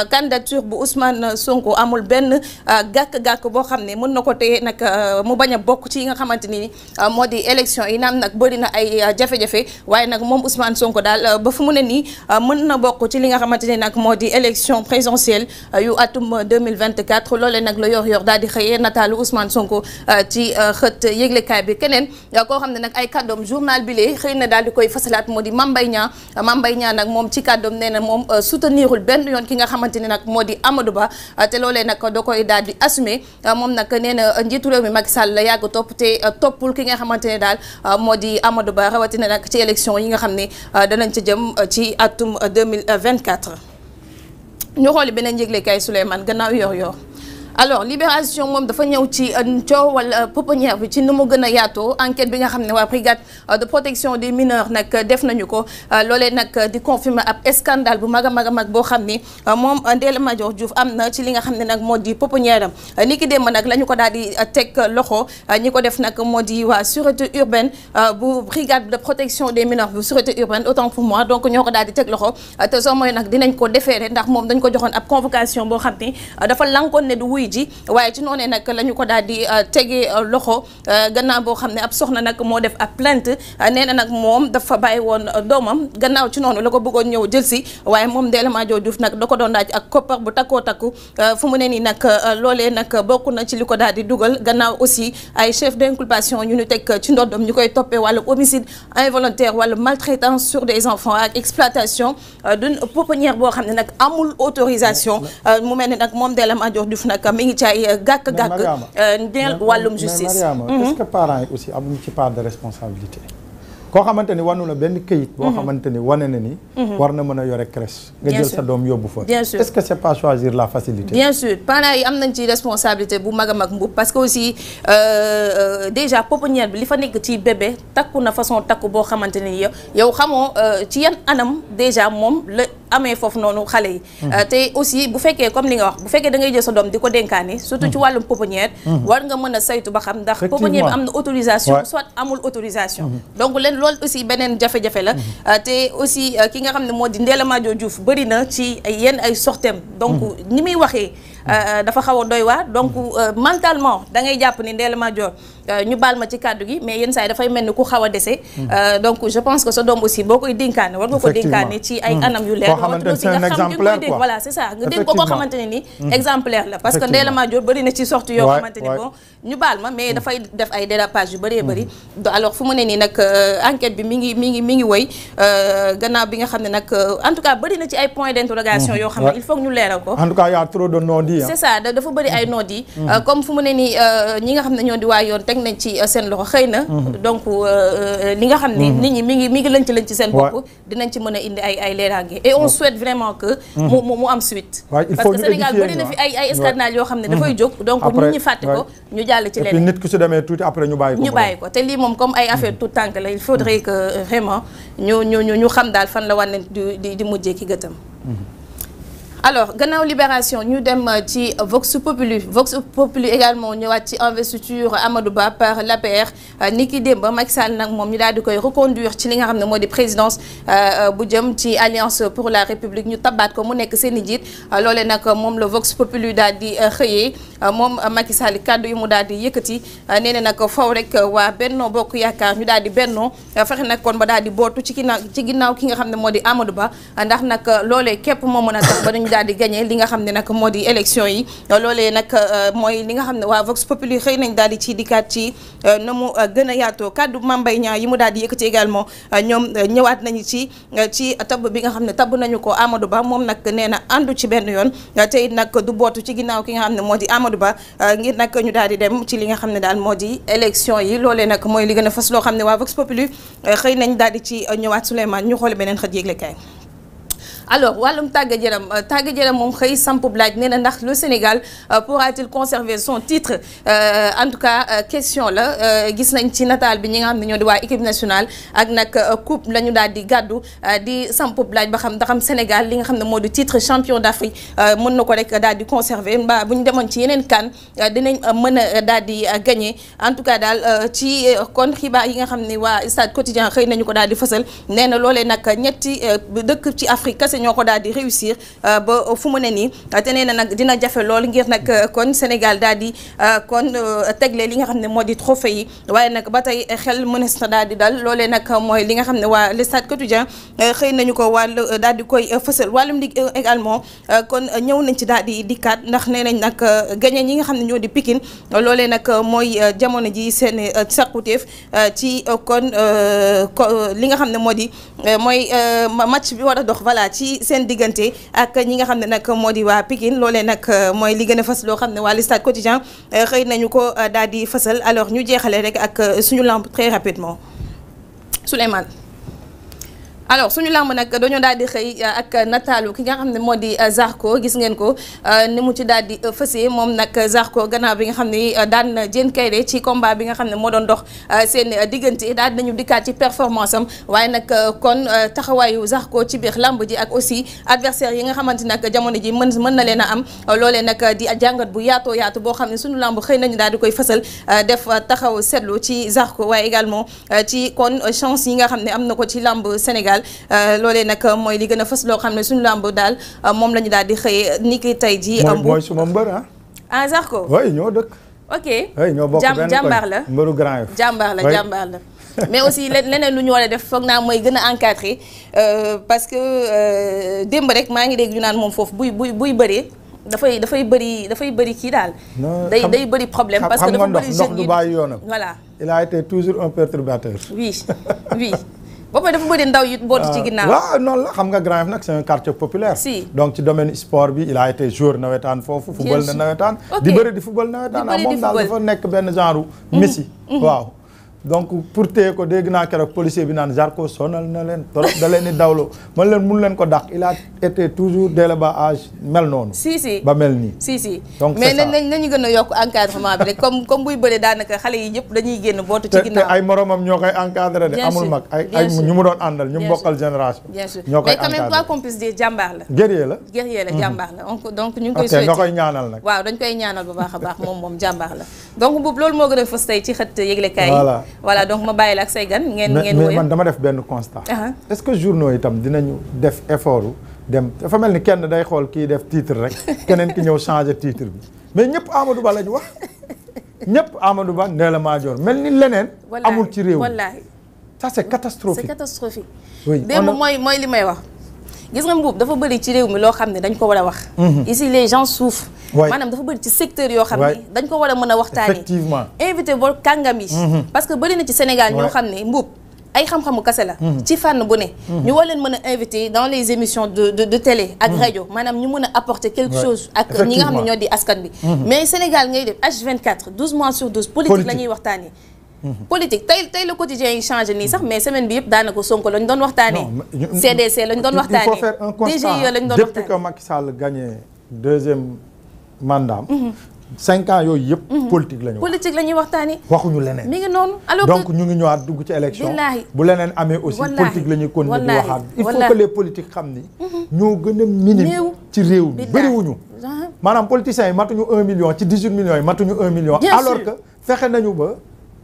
D: candidature bu Ousmane Sonko amul benn gàkk-gàkk boo xam ne mën na ko téye nag mu bañ a bokk ci yi nga xamante ni moo di élection yi naam nag bëri na ay jafe-jafe waaye nag moom Ousmane Sonko daal ba fu mu ne nii mën na bokk ci li nga xamante ne nag moo di élection présidentielle yu atum 2024 loolee nag la yor daal di xëyee nataalu Ousmane Sonko ci xët yëglekaay bi keneen koo xam ne nag ay kàddoom journal bi lee xëy na daal di koy fasalaat moo di Mame Mbaye Niang nag moom ci kàddoom nee na moom soutenirul benn yoon ki nga xamante ne nag moo di Amadou Ba te loolee nag da koy daal di assumer moom nag nee na njiitu réew mi Macky Sall la yàgg topp te toppul ki nga xamante ne daal moo di Amadou Ba rawatina nag ci élection yi nga xam ne danañ ca jëm ci atum 2024 ñu xooli beneen yëglekaay Souleymane gannaaw yor alors Libération moom dafa ñëw ci coowal pouponnière bi ci nu mu gën a yaatoo enquête bi nga xam ne waa brigade de protection des mineurs nag def nañu ko loolee nag di confirmer ab scandale bu mag a mag boo xam ni moom Ndella Madior Diouf am na ci li nga xam ne nag moo di pouponnière am ni ki démb nag la ñu ko daal di teg loxo ñi ko def nag moo di waa sûreté urbaine bu brigade de protection des mineurs bu sûreté urbaine autant pour moi donc ñoo ko daal di teg loxo te soo mooy nag dinañ ko déférer ndax moom dañ ko joxoon ab convocation boo xam ni dafa lankoon ne du wuy ji waaye ci noonee nag la ñu ko daal di tegee loxo gannaaw boo xam ne ab soxna nag moo def ab plainte nee na nag moom dafa bàyyi woon doomam gannaaw ci noonu la ko bëggoon ñëw jël si waaye moom Ndella Madior Diouf nag da ko doon daaj ak koppar bu takku fu mu ne nii nag loolee nag bokk na ci li ko daal di dugal gannaaw aussi ay chef d'inculpation ñu teg ci ndoddom ñu koy toppee wàllu homicide involontaire wàllu maltraitance sur des enfants ak exploitation d'une pouponnière boo xam ne nag amul autorisation mu mel ni nag moom Ndella Madior Diouf nag mi ngi ci ay gàkk-gàkk ñeel wàllum justice.
A: est-ce que parents yi aussi amuñu ci part de responsabilité koo xamante ni wanu la benn këyit boo xamante ni wane na ni war na mën a yore crèche nga jël sa doom yóbbu fa
D: bien sûr
A: est-ce que c'est pas choisir la facilité
D: bien sûr parents yi am nañ ci responsabilité bu mag a mag mbub parce que aussi déjà pouponnière bi li fa nekk ci bébé takku na façon takku boo xamante ni yow xamoo ci yan anam déjà moom la amee foofu noonu xale yi te aussi bu fekkee comme li nga wax bu fekkee da ngay jël sa doom di ko dénkaane surtout ci wàllum pouponnière war nga mën a saytu ba xam ndax pouponnière bi am na autorisation soit amul autorisation donc leen loolu aussi beneen jafe-jafe la te aussi ki nga xam ne moo di Ndella Madior Diouf bëri na ci yenn ay sortem donc ni muy waxee dafa xaw a doy waar donc mentalement da ngay jàpp ni Ndella Madior ñu baal ma ci kàddu gi mais yenn saa yi dafay mel ni ku xaw a dese donc je pense que sa doom aussi boo koy dénkaane war nga ko dénkaane ci ay anam yu leer aussi nga xam nga koy dégg voilà c'est ça nga dénk ko koo xamante ne ni exemplaire la parce que Ndella Madior bëri na ci sorte yoo xamante ni bon ñu baal ma mais dafay def ay dérapage yu bëree bëri alors fu mu ne nii nag enquête bi mi ngi woy gannaaw bi nga xam ne nag en tout cas bëri na ci ay points d'interrogation yoo xam ne il faut que ñu leeral ko
A: en tout cas y a trop de non-dits
D: c'est ça dafa bëri ay non-dits comme fu mu ne nii ñi nga xam ne ñoo di waa yoon teg nañ ci seen loxo xëy na donc li nga xam ne nit ñi mi ngi lënc ci seen bopp dinañ ci mën a indi ay leeraange et on souhaite vraiment que mu am suite parce que Sénégal bëri na fi ay scandale yoo xam ne dafay jóg donc nit ñi fàtte ko ñu jàll ci leneen
A: nit ku su demee tuuti après ñu bàyyi ko
D: te lii moom comme ay affaire tout tànk la il faudrait que vraiment ñu xam daal fan la wànnent di mujjee ki gëtam alors gannaaw Libération ñu dem ci Vox Populi également ñëwaat ci investiture Amadou Ba par l'APR ni ki démb Macky Sall nag moom ñu daal di koy reconduire ci li nga xam ne moo di présidence bu jëm ci Alliance pour la République ñu tabaat ko mu nekk seen i njiit loolee nag moom la Vox Populi daal di xëyee moom Macky Sall kàddu yu mu daal di yëkkati nee na nag faw rek waa Benno Bokk Yaakaar ñu daal di bennoo fexe nag kon ba daal di bootu ci ginnaaw ki nga xam ne moo di Amadou Ba ndax nag loolee képp moo mën a tax ba dañu daal di gagné li nga xam ne nag moo di élection yi loolee nag mooy li nga xam ne waa Vox Populi xëy nañ daal di ci dikkaat ci na mu gën a yaatoo kaddu Mame Mbaye Niang yi mu daal di yëkkati également ñoom ñëwaat nañu ci tabb bi nga xam ne tabb nañu ko Amadou Ba moom nag nee na àndu ci benn yoon te it nag du bootu ci ginnaaw ki nga xam ne moo di Amadou Ba ngir nag ñu daal di dem ci li nga xam ne daal moo di élection yi loolee nag mooy li gën a fas loo xam ne waa Vox Populi xëy nañ daal di ci ñëwaat Souleymane ñu xoole beneen xët yéegle kay. alors wàllum tàggat yaram moom xëy samp laaj nee na ndax le Sénégal pourra-t-il conserver son titre en tout cas question la gis nañ ci nataal bi ñi nga xam ne ñoo di waa équipe nationale ak nag coupe la ñu daal di gàddu di samp laaj ba xam ndaxam Sénégal li nga xam ne moo di titre champion d'Afrique mën na ko rek daal di conserver mbaa bu ñu demoon ci yeneen CAN dinañ mën a daal di gagner en tout cas daal ci kon xibaar yi nga xam ne waa Stade Quotidien xëy nañu ko daal di fësal nee na loolee nag ñetti dëkk ci Afrique ñoo ko daal di réussir ba fu mu ne nii te nee na nag dina jafe lool ngir nag kon Sénégal daal di kon tegle li nga xam ne moo di trophée yi waaye nag ba tey xel mënees na daal di dal loolee nag mooy li nga xam ne waa le Stade Quotidien xëy nañu ko wàll daal di koy fësal wàllum dig également kon ñëw nañ ci daal di dikkaat ndax nee nañ nag gagné ñi nga xam ne ñoo di Pikine loolee nag mooy jamono ji seen sakkuteef ci kon li nga xam ne moo di mooy match bi war a dox voilà ci seen diggante ak ñi nga xam ne nag moo di waa Pikine loolee nag mooy li gën a fës loo xam ne waa le Stade Quotidien xëy nañu ko daal di fësal alors ñu jeexale rek ak suñu lamb très rapidement Souleymane. alors suñu lamb nag dañoo daal di xëy ak nataalu ki nga xam ne moo di Zarko gis ngeen ko ni mu ci daal di fësee moom nag Zarko gannaaw bi nga xam ne daan na Diène Kaïré ci combat bi nga xam ne moo doon dox seen diggante daal nañu dikkaat ci performance am waaye nag kon taxawaayu Zarko ci biir lamb ji ak aussi adversaire yi nga xamante nag jamono ji mën na leen a am loolee nag di jàngat bu yaatoo yaatu boo xam ne suñu lamb xëy nañu daal di koy fësal def taxaw seetlu ci Zarko waaye également ci kon chance yi nga xam ne am na ko ci lamb Sénégal loolee nag mooy li gën a fës loo xam ne suñu lamb daal moom la ñu daal di xëyee ni ki tey ji
A: mooy suma mbër
D: ah Zarko
A: oui ñoo dëkk
D: ok
A: ñoo bokk benn
D: jàmbaar la
A: mbëru Grand Yoff
D: jàmbaar la mais aussi leneen lu ñu war a def foog naa mooy gën a encadré parce que démb rek maa ngi dégg ñu naan moom foofu buy bëree dafay bëri kii daal day bëri problème parce que dafa bëri
A: ndox du bàyyi yoonam
D: voilà
A: il a été toujours un perturbateur
D: oui boppam dafa bëri ndaw yu bootu ci ginnaaw
A: waaw noonu la xam nga Grand Yoff nag c'est un quartier populaire donc ci domaine sport bi il a été joueur nawetaan foofu football na nawetaan di bëri di football nawetaan moom daal dafa nekk benn genre Messi waaw donc pour téye ko dégg naa keroog policier bi naan Zarko sonal na leen trop da leen di dawloo man leen mun leen ko dàq il a été toujours dès le bas âge mel noonu.
D: si
A: ba mel nii.
D: si
A: donc
D: mais nañu gën a yokk encadrement bi rek comme buy bëre daanaka xale yi ñëpp dañuy génn bootu ci ginnaaw
A: te ay moromam ñoo koy encadré de amul mag ay ñu mu doon àndal ñu bokkal génération.
D: bien sûr
A: ñoo koy
D: mais quand même quoi qu'on puisse dire jàmbaar la.
A: guerrier la
D: jàmbaar la donc ñu ngi koy souhaité
A: nga koy ñaanal nag.
D: waaw dañ koy ñaanal bu baax a baax moom jàmbaar la donc boobu loolu moo gën a fës tey ci xët yëglekaay yi voilà donc ma bàyyi la ak say gan ngeen
A: mais man dama def benn constat est-ce que journaux itam dinañu def effort dem dafa mel ni kenn day xool kii def titre rek keneen ki ñëw changer titre bi mais ñëpp Amadou Ba lañu wax ñëpp Amadou Ba Ndella Madior mel ni leneen amul ci réew
D: wallaahi
A: ça c'est catastrophique
D: c'est catastrophique
A: oui
D: démb mooy li may wax gis nga mbuub dafa bëri ci réew mi loo xam ne dañ ko war a wax ici les gens souffrent maanaam dafa bëri ci secteur yoo xam ne dañ ko war a mën a waxtaanee
A: effectivement
D: invité boo kàngam yi parce que bëri na ci Sénégal ñoo xam ne mbuub ay xam-xamu kase la ci fànn bu ne ñu war leen mën a invité dans les émissions de télé ak rajo maanaam ñu mën a apporter quelque chose ak ñi nga xam ne ñoo di askan bi mais Sénégal ngay def H24 12 mois sur 12 politique la ñuy waxtaanee politique tey le quotidien yi changé nii sax mais semaine bi yëpp daanaka Sonko lañ doon waxtaanee CDC lañ doon waxtaanee
A: il faut faire un constat
D: DGE lañ doon
A: depuis que Macky Sall gagné deuxième mandat 5 ans yooyu yëpp politique la ñu wax.
D: politique la ñuy waxtaanee.
A: waxuñu leneen.
D: mi ngi noonu. alors
A: donc ñu ngi ñëwaat dugg ci élection. bu leneen amee aussi politique la ñuy continuer di waxaat. il faut que les politiques xam ni. ñoo gën a minime ci réew mi bëriwuñu. maanaam politiciens yi matuñu 1 million ci 18 millions yi matuñu 1 million. alors que fexe nañu ba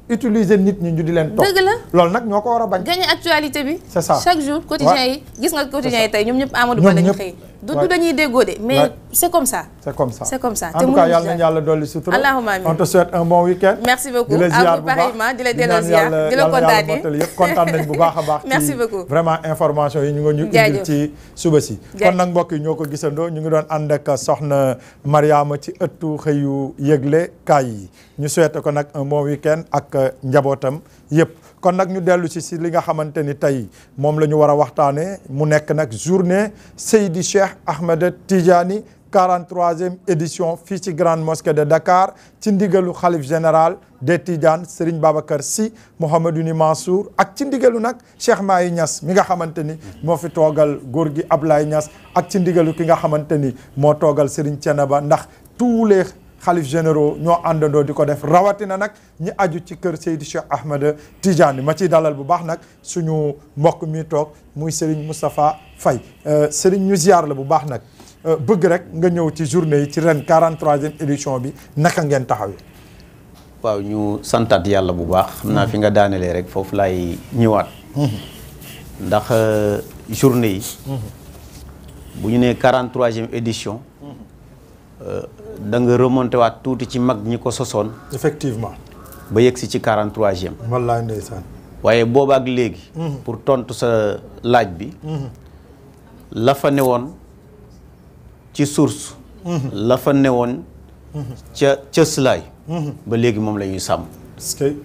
A: utiliser nit ñi ñu di leen topp.
D: dëgg la
A: loolu nag ñoo ko war a bañ.
D: gagner actualité bi.
A: c'est ça
D: chaque jour quotidien yi gis nga quotidien yi tey ñoom ñëpp Amadou Ba lañu xëy. du dañuy déggoo de mais c'est comme ça.
A: c'est comme ça
D: c'est comme ça.
A: en tout cas yàlla nañu yàlla dolli sutura.
D: allahumma amiin
A: on te souhaite un bon week-end.
D: merci beaucoup
A: di la ziar bu baax
D: pareillement di la delloo ziar di la kontaanee
A: yëpp kontaan nañ bu baax a baax.
D: merci beaucoup
A: vraiment information yi ñu ngi ñu indil ci suba si. kon nag mbokk yi ñoo ko gisandoo ñu ngi doon ànd ak soxna Mariama ci ëttu xëyu yëgle kaay yi ñu souhaité ko nag un bon week-end ak njabootam yëpp. kon nag ñu dellu si li nga xamante ni tey moom la ñu war a waxtaanee mu nekk nag journée Seydi Cheikh Ahmed Tidiane 43e édition fii ci grande mosquée de Dakar ci ndigalu xalif général des Tidianes Serigne Babacar Sy Mouhamadou Ni Mansour ak ci ndigalu nag Cheikh Mahi Niass mi nga xamante ni moo fi toogal góor gi Ablaye Niass ak ci ndigalu ki nga xamante ni moo toogal Serigne Thiénaba ndax tous les xalif généraux ñoo àndandoo di ko def rawatina nag ñi aju ci kër Seydi Cheikh Ahmed Tidiane ma ciy dalal bu baax nag suñu mbokk mi toog muy Serigne Moustapha Faye Serigne ñu ziar la bu baax nag bëgg rek nga ñëw ci journée yi ci ren 43e édition bi naka ngeen taxawee.
C: waaw ñu santaat yàlla bu baax. xam naa fi nga daanelee rek foofu laay ñëwaat. ndax journée yi. bu ñu nee 43e édition. da nga remonté waat tuuti ci mag ñi ko sosoon.
A: effectivement.
C: ba yegg si ci 43e.
A: wallaay ndeysaan.
C: waaye boobaak léegi. pour tontu sa laaj bi. la fa newoon ci source. la fa newoon ca cëslaay. ba léegi moom la ñuy sàmm.
A: est-ce que.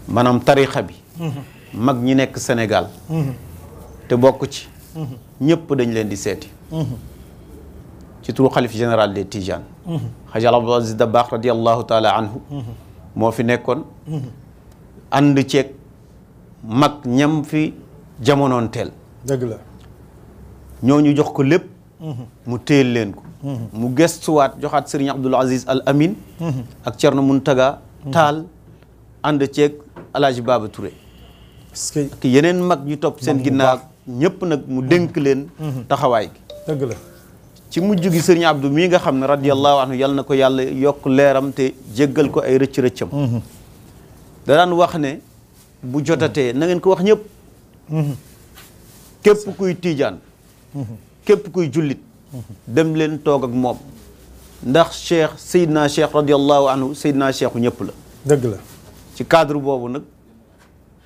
C: maanaam tarixa bi. mag ñi nekk Sénégal. te bokk ci. ñëpp dañ leen di seeti. ci turu xalif général des Tidianes. Xaji Abdul Aziz Dabakh radiyallahu taala anhu. moo fi nekkoon. ànd ceeg mag ñam fi jamonoon teel.
A: dëgg la.
C: ñooñu jox ko lépp. mu téel leen ko. mu gestuwaat joxaat Serigne Abdul Aziz Al Amin. ak Thierno Muntaga Taal ànd ceeg El Hadj Baba Touré.
A: est-ce que.
C: ak yeneen mag ñu topp seen ginnaaw ñëpp nag mu dénk leen. taxawaay gi.
A: dëgg la.
C: ci mujj gi Serigne Abdou mii nga xam ne radiyallahu anhu yal na ko yàlla yokk leeram te jéggal ko ay rëcc-rëccam. da daan wax ne bu jotatee na ngeen ko wax ñëpp. képp kuy tiijaan. képp kuy jullit. dem leen toog ak moom. ndax Cheikh Seydina Cheikh radiyallahu anhu Seydina Cheikhu ñëpp la.
A: dëgg la.
C: ci cadre boobu nag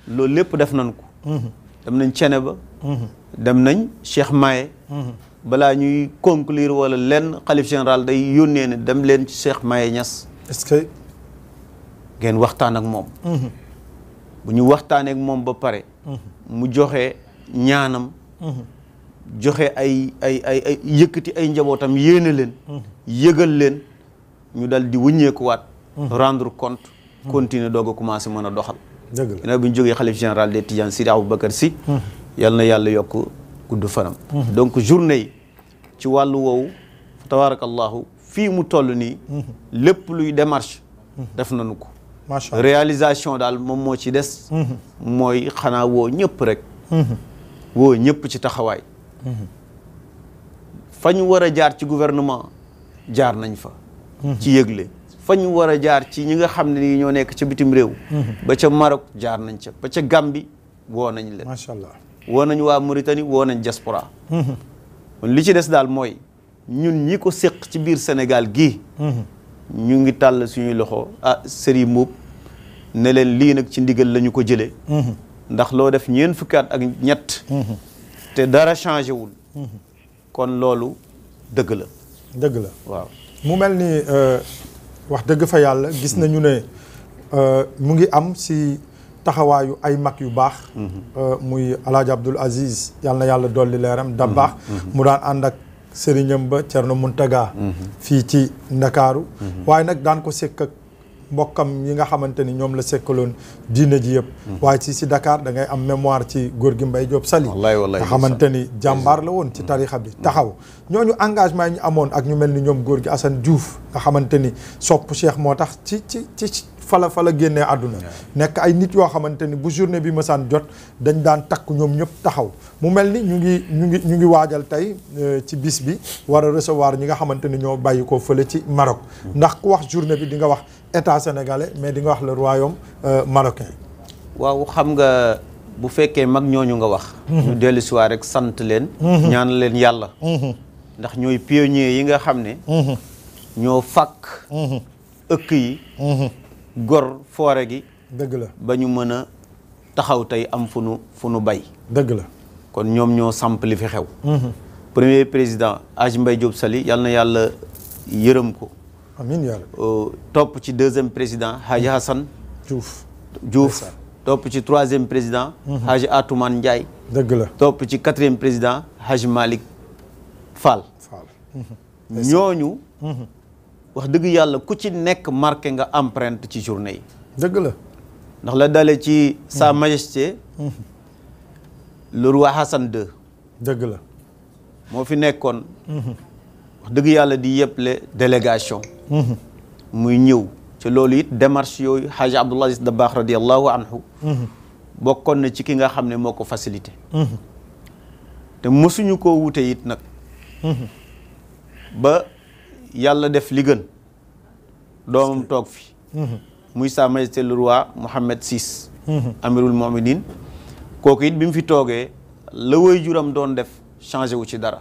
C: loolu lépp def nañ ko. dem nañ Thiénaba. dem nañ Cheikh Maye. balaa ñuy conclure wala lenn xalif général day yónnee ne dem leen ci Cheikh Maye Niass.
A: est-ce que.
C: ngeen waxtaan ak moom. bu ñu waxtaanee ak moom ba pare. mu joxe ñaanam. joxe ay yëkkati ay njabootam yéene leen. yëgal leen ñu dal di wëññeekuwaat. rendre compte. continuer doog a commencé mën a doxal.
A: dëgg la
C: ginnaaw bi ñu jógee xalif général des Tidianes Sidi Aboubacar Sy. yal na yàlla yokk gudd fanam. donc journée yi ci wàllu woowu tabarakallahu fii mu toll nii. lépp luy démarche. def nañu ko.
A: macha allah
C: réalisation daal moom moo ci des. mooy xanaa woo ñëpp rek. woo ñëpp ci taxawaay. fa ñu war a jaar ci gouvernement jaar nañ fa. ci yëgle fa ñu war a jaar ci ñi nga xam ne nii ñoo nekk ca bitim réew. ba ca Maroc jaar nañ ca ba ca Gambie woo nañ leen.
A: macha allah.
C: woo nañ waa Mauritanie woo nañ diaspora. kon li ci des daal mooy ñun ñi ko séq ci biir Sénégal gii. ñu ngi tàll suñuy loxo Serigne Mboup ne leen lii nag ci ndigal la ñu ko jëlee. ndax loo def ñeent fukki at ak ñett. te dara changé wul. kon loolu dëgg la.
A: dëgg la
C: waaw.
A: mu mel ni wax dëgg fa yàlla gis nañu ne mu ngi am si taxawaayu ay mag yu baax. muy El Hadj Abdoul Aziz yal na yàlla dolli leeram da baax. mu daan ànd ak sëriñam ba Thierno Muntaga. fii ci Ndakaaru. waaye nag daan ko sekk ak mbokkam yi nga xamante ni ñoom la sekkaloon diine ji yëpp waaye si Dakar da ngay am mémoire ci góor gi Mbaye Diop Sali nga xamante ni jàmbaar la woon ci tarixa bi taxaw ñooñu engagement yi ñu amoon ak ñu mel ni ñoom góor gi Assane Diouf nga xamante ni sopp Cheikh moo tax ci fala génnee àdduna nekk ay nit yoo xamante ni bu journée bi mësaan jot dañ daan takk ñoom ñëpp taxaw mu mel ni ñu ngi waajal tey ci bis bi war a recevoir ñi nga xamante ni ñoo bàyyi ko fële ci Maroc ndax ku wax journée bi di nga wax état sénégalais mais di nga wax le royaume marocain.
C: waaw xam nga bu fekkee mag ñooñu nga wax ñu dellu si waat rek sant leen ñaan leen yàlla ndax ñooy pionniers yi nga xam ne ñoo fàkk ëkk yi gor foore gi
A: dëgg la
C: ba ñu mën a taxaw tey am fu nu bay
A: dëgg la
C: kon ñoom ñoo samp li fi xew premier président Hadj Mbaye Diop Sali yal na yàlla yërëm ko
A: amiin yàlla
C: topp ci deuxième président Hadj Hassan Diouf topp ci troisième président Hadj Atoumane Ndiaye
A: dëgg la
C: topp ci quatrième président Hadj Malick Fall ñooñu wax dëgg yàlla ku ci nekk marqué nga empreinte ci journée yi
A: dëgg la
C: ndax la dale ci sa majesté le roi Hassan II
A: dëgg la
C: moo fi nekkoon wax dëgg yàlla di yëpple délégation muy ñëw ci loolu it démarche yooyu Hadj Abdoul Aziz Dabakh radiallahu anhu bokkoon na ci ki nga xam ne moo ko facilité te mosuñu koo wute it nag ba yàlla def li gën doomam toog fi muy sa majesté le roi Mohammed VI amirul mu'minin kooku it bi mu fi toogee la waajuram doon def changé wu ci dara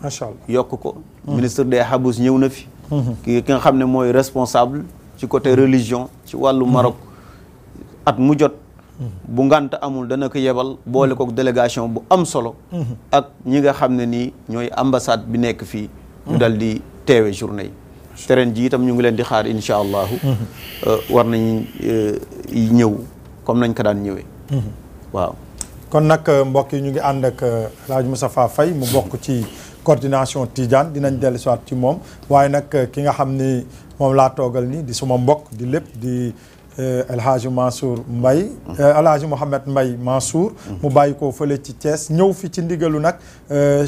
A: macha allah
C: yokk ko ministre des Habous ñëw na fi ki nga xam ne mooy responsable ci côté religion ci wàllu Maroc at mu jot bu ngant amul dana ko yebal boole kook délégation bu am solo ak ñi nga xam ne nii ñooy ambassade bi nekk fii ñu dal di teewe journée yi terrain ji itam ñu ngi leen di xaar incha allahu war nañ ñëw comme nañ ko daan ñëwee waaw
A: kon nag mbokk yi ñu ngi ànd ak El Hadj Moustapha Faye mu bokk ci coordination Tidiane dinañ dellu si waat ci moom waaye nag ki nga xam ni moom laa toogal ni di suma mbokk di lépp di El Hadj Mansour Mbaye El Hadj Mouhamed Mbaye Mansour mu bàyyi ko fële ci Thiès ñëw fi ci ndigalu nag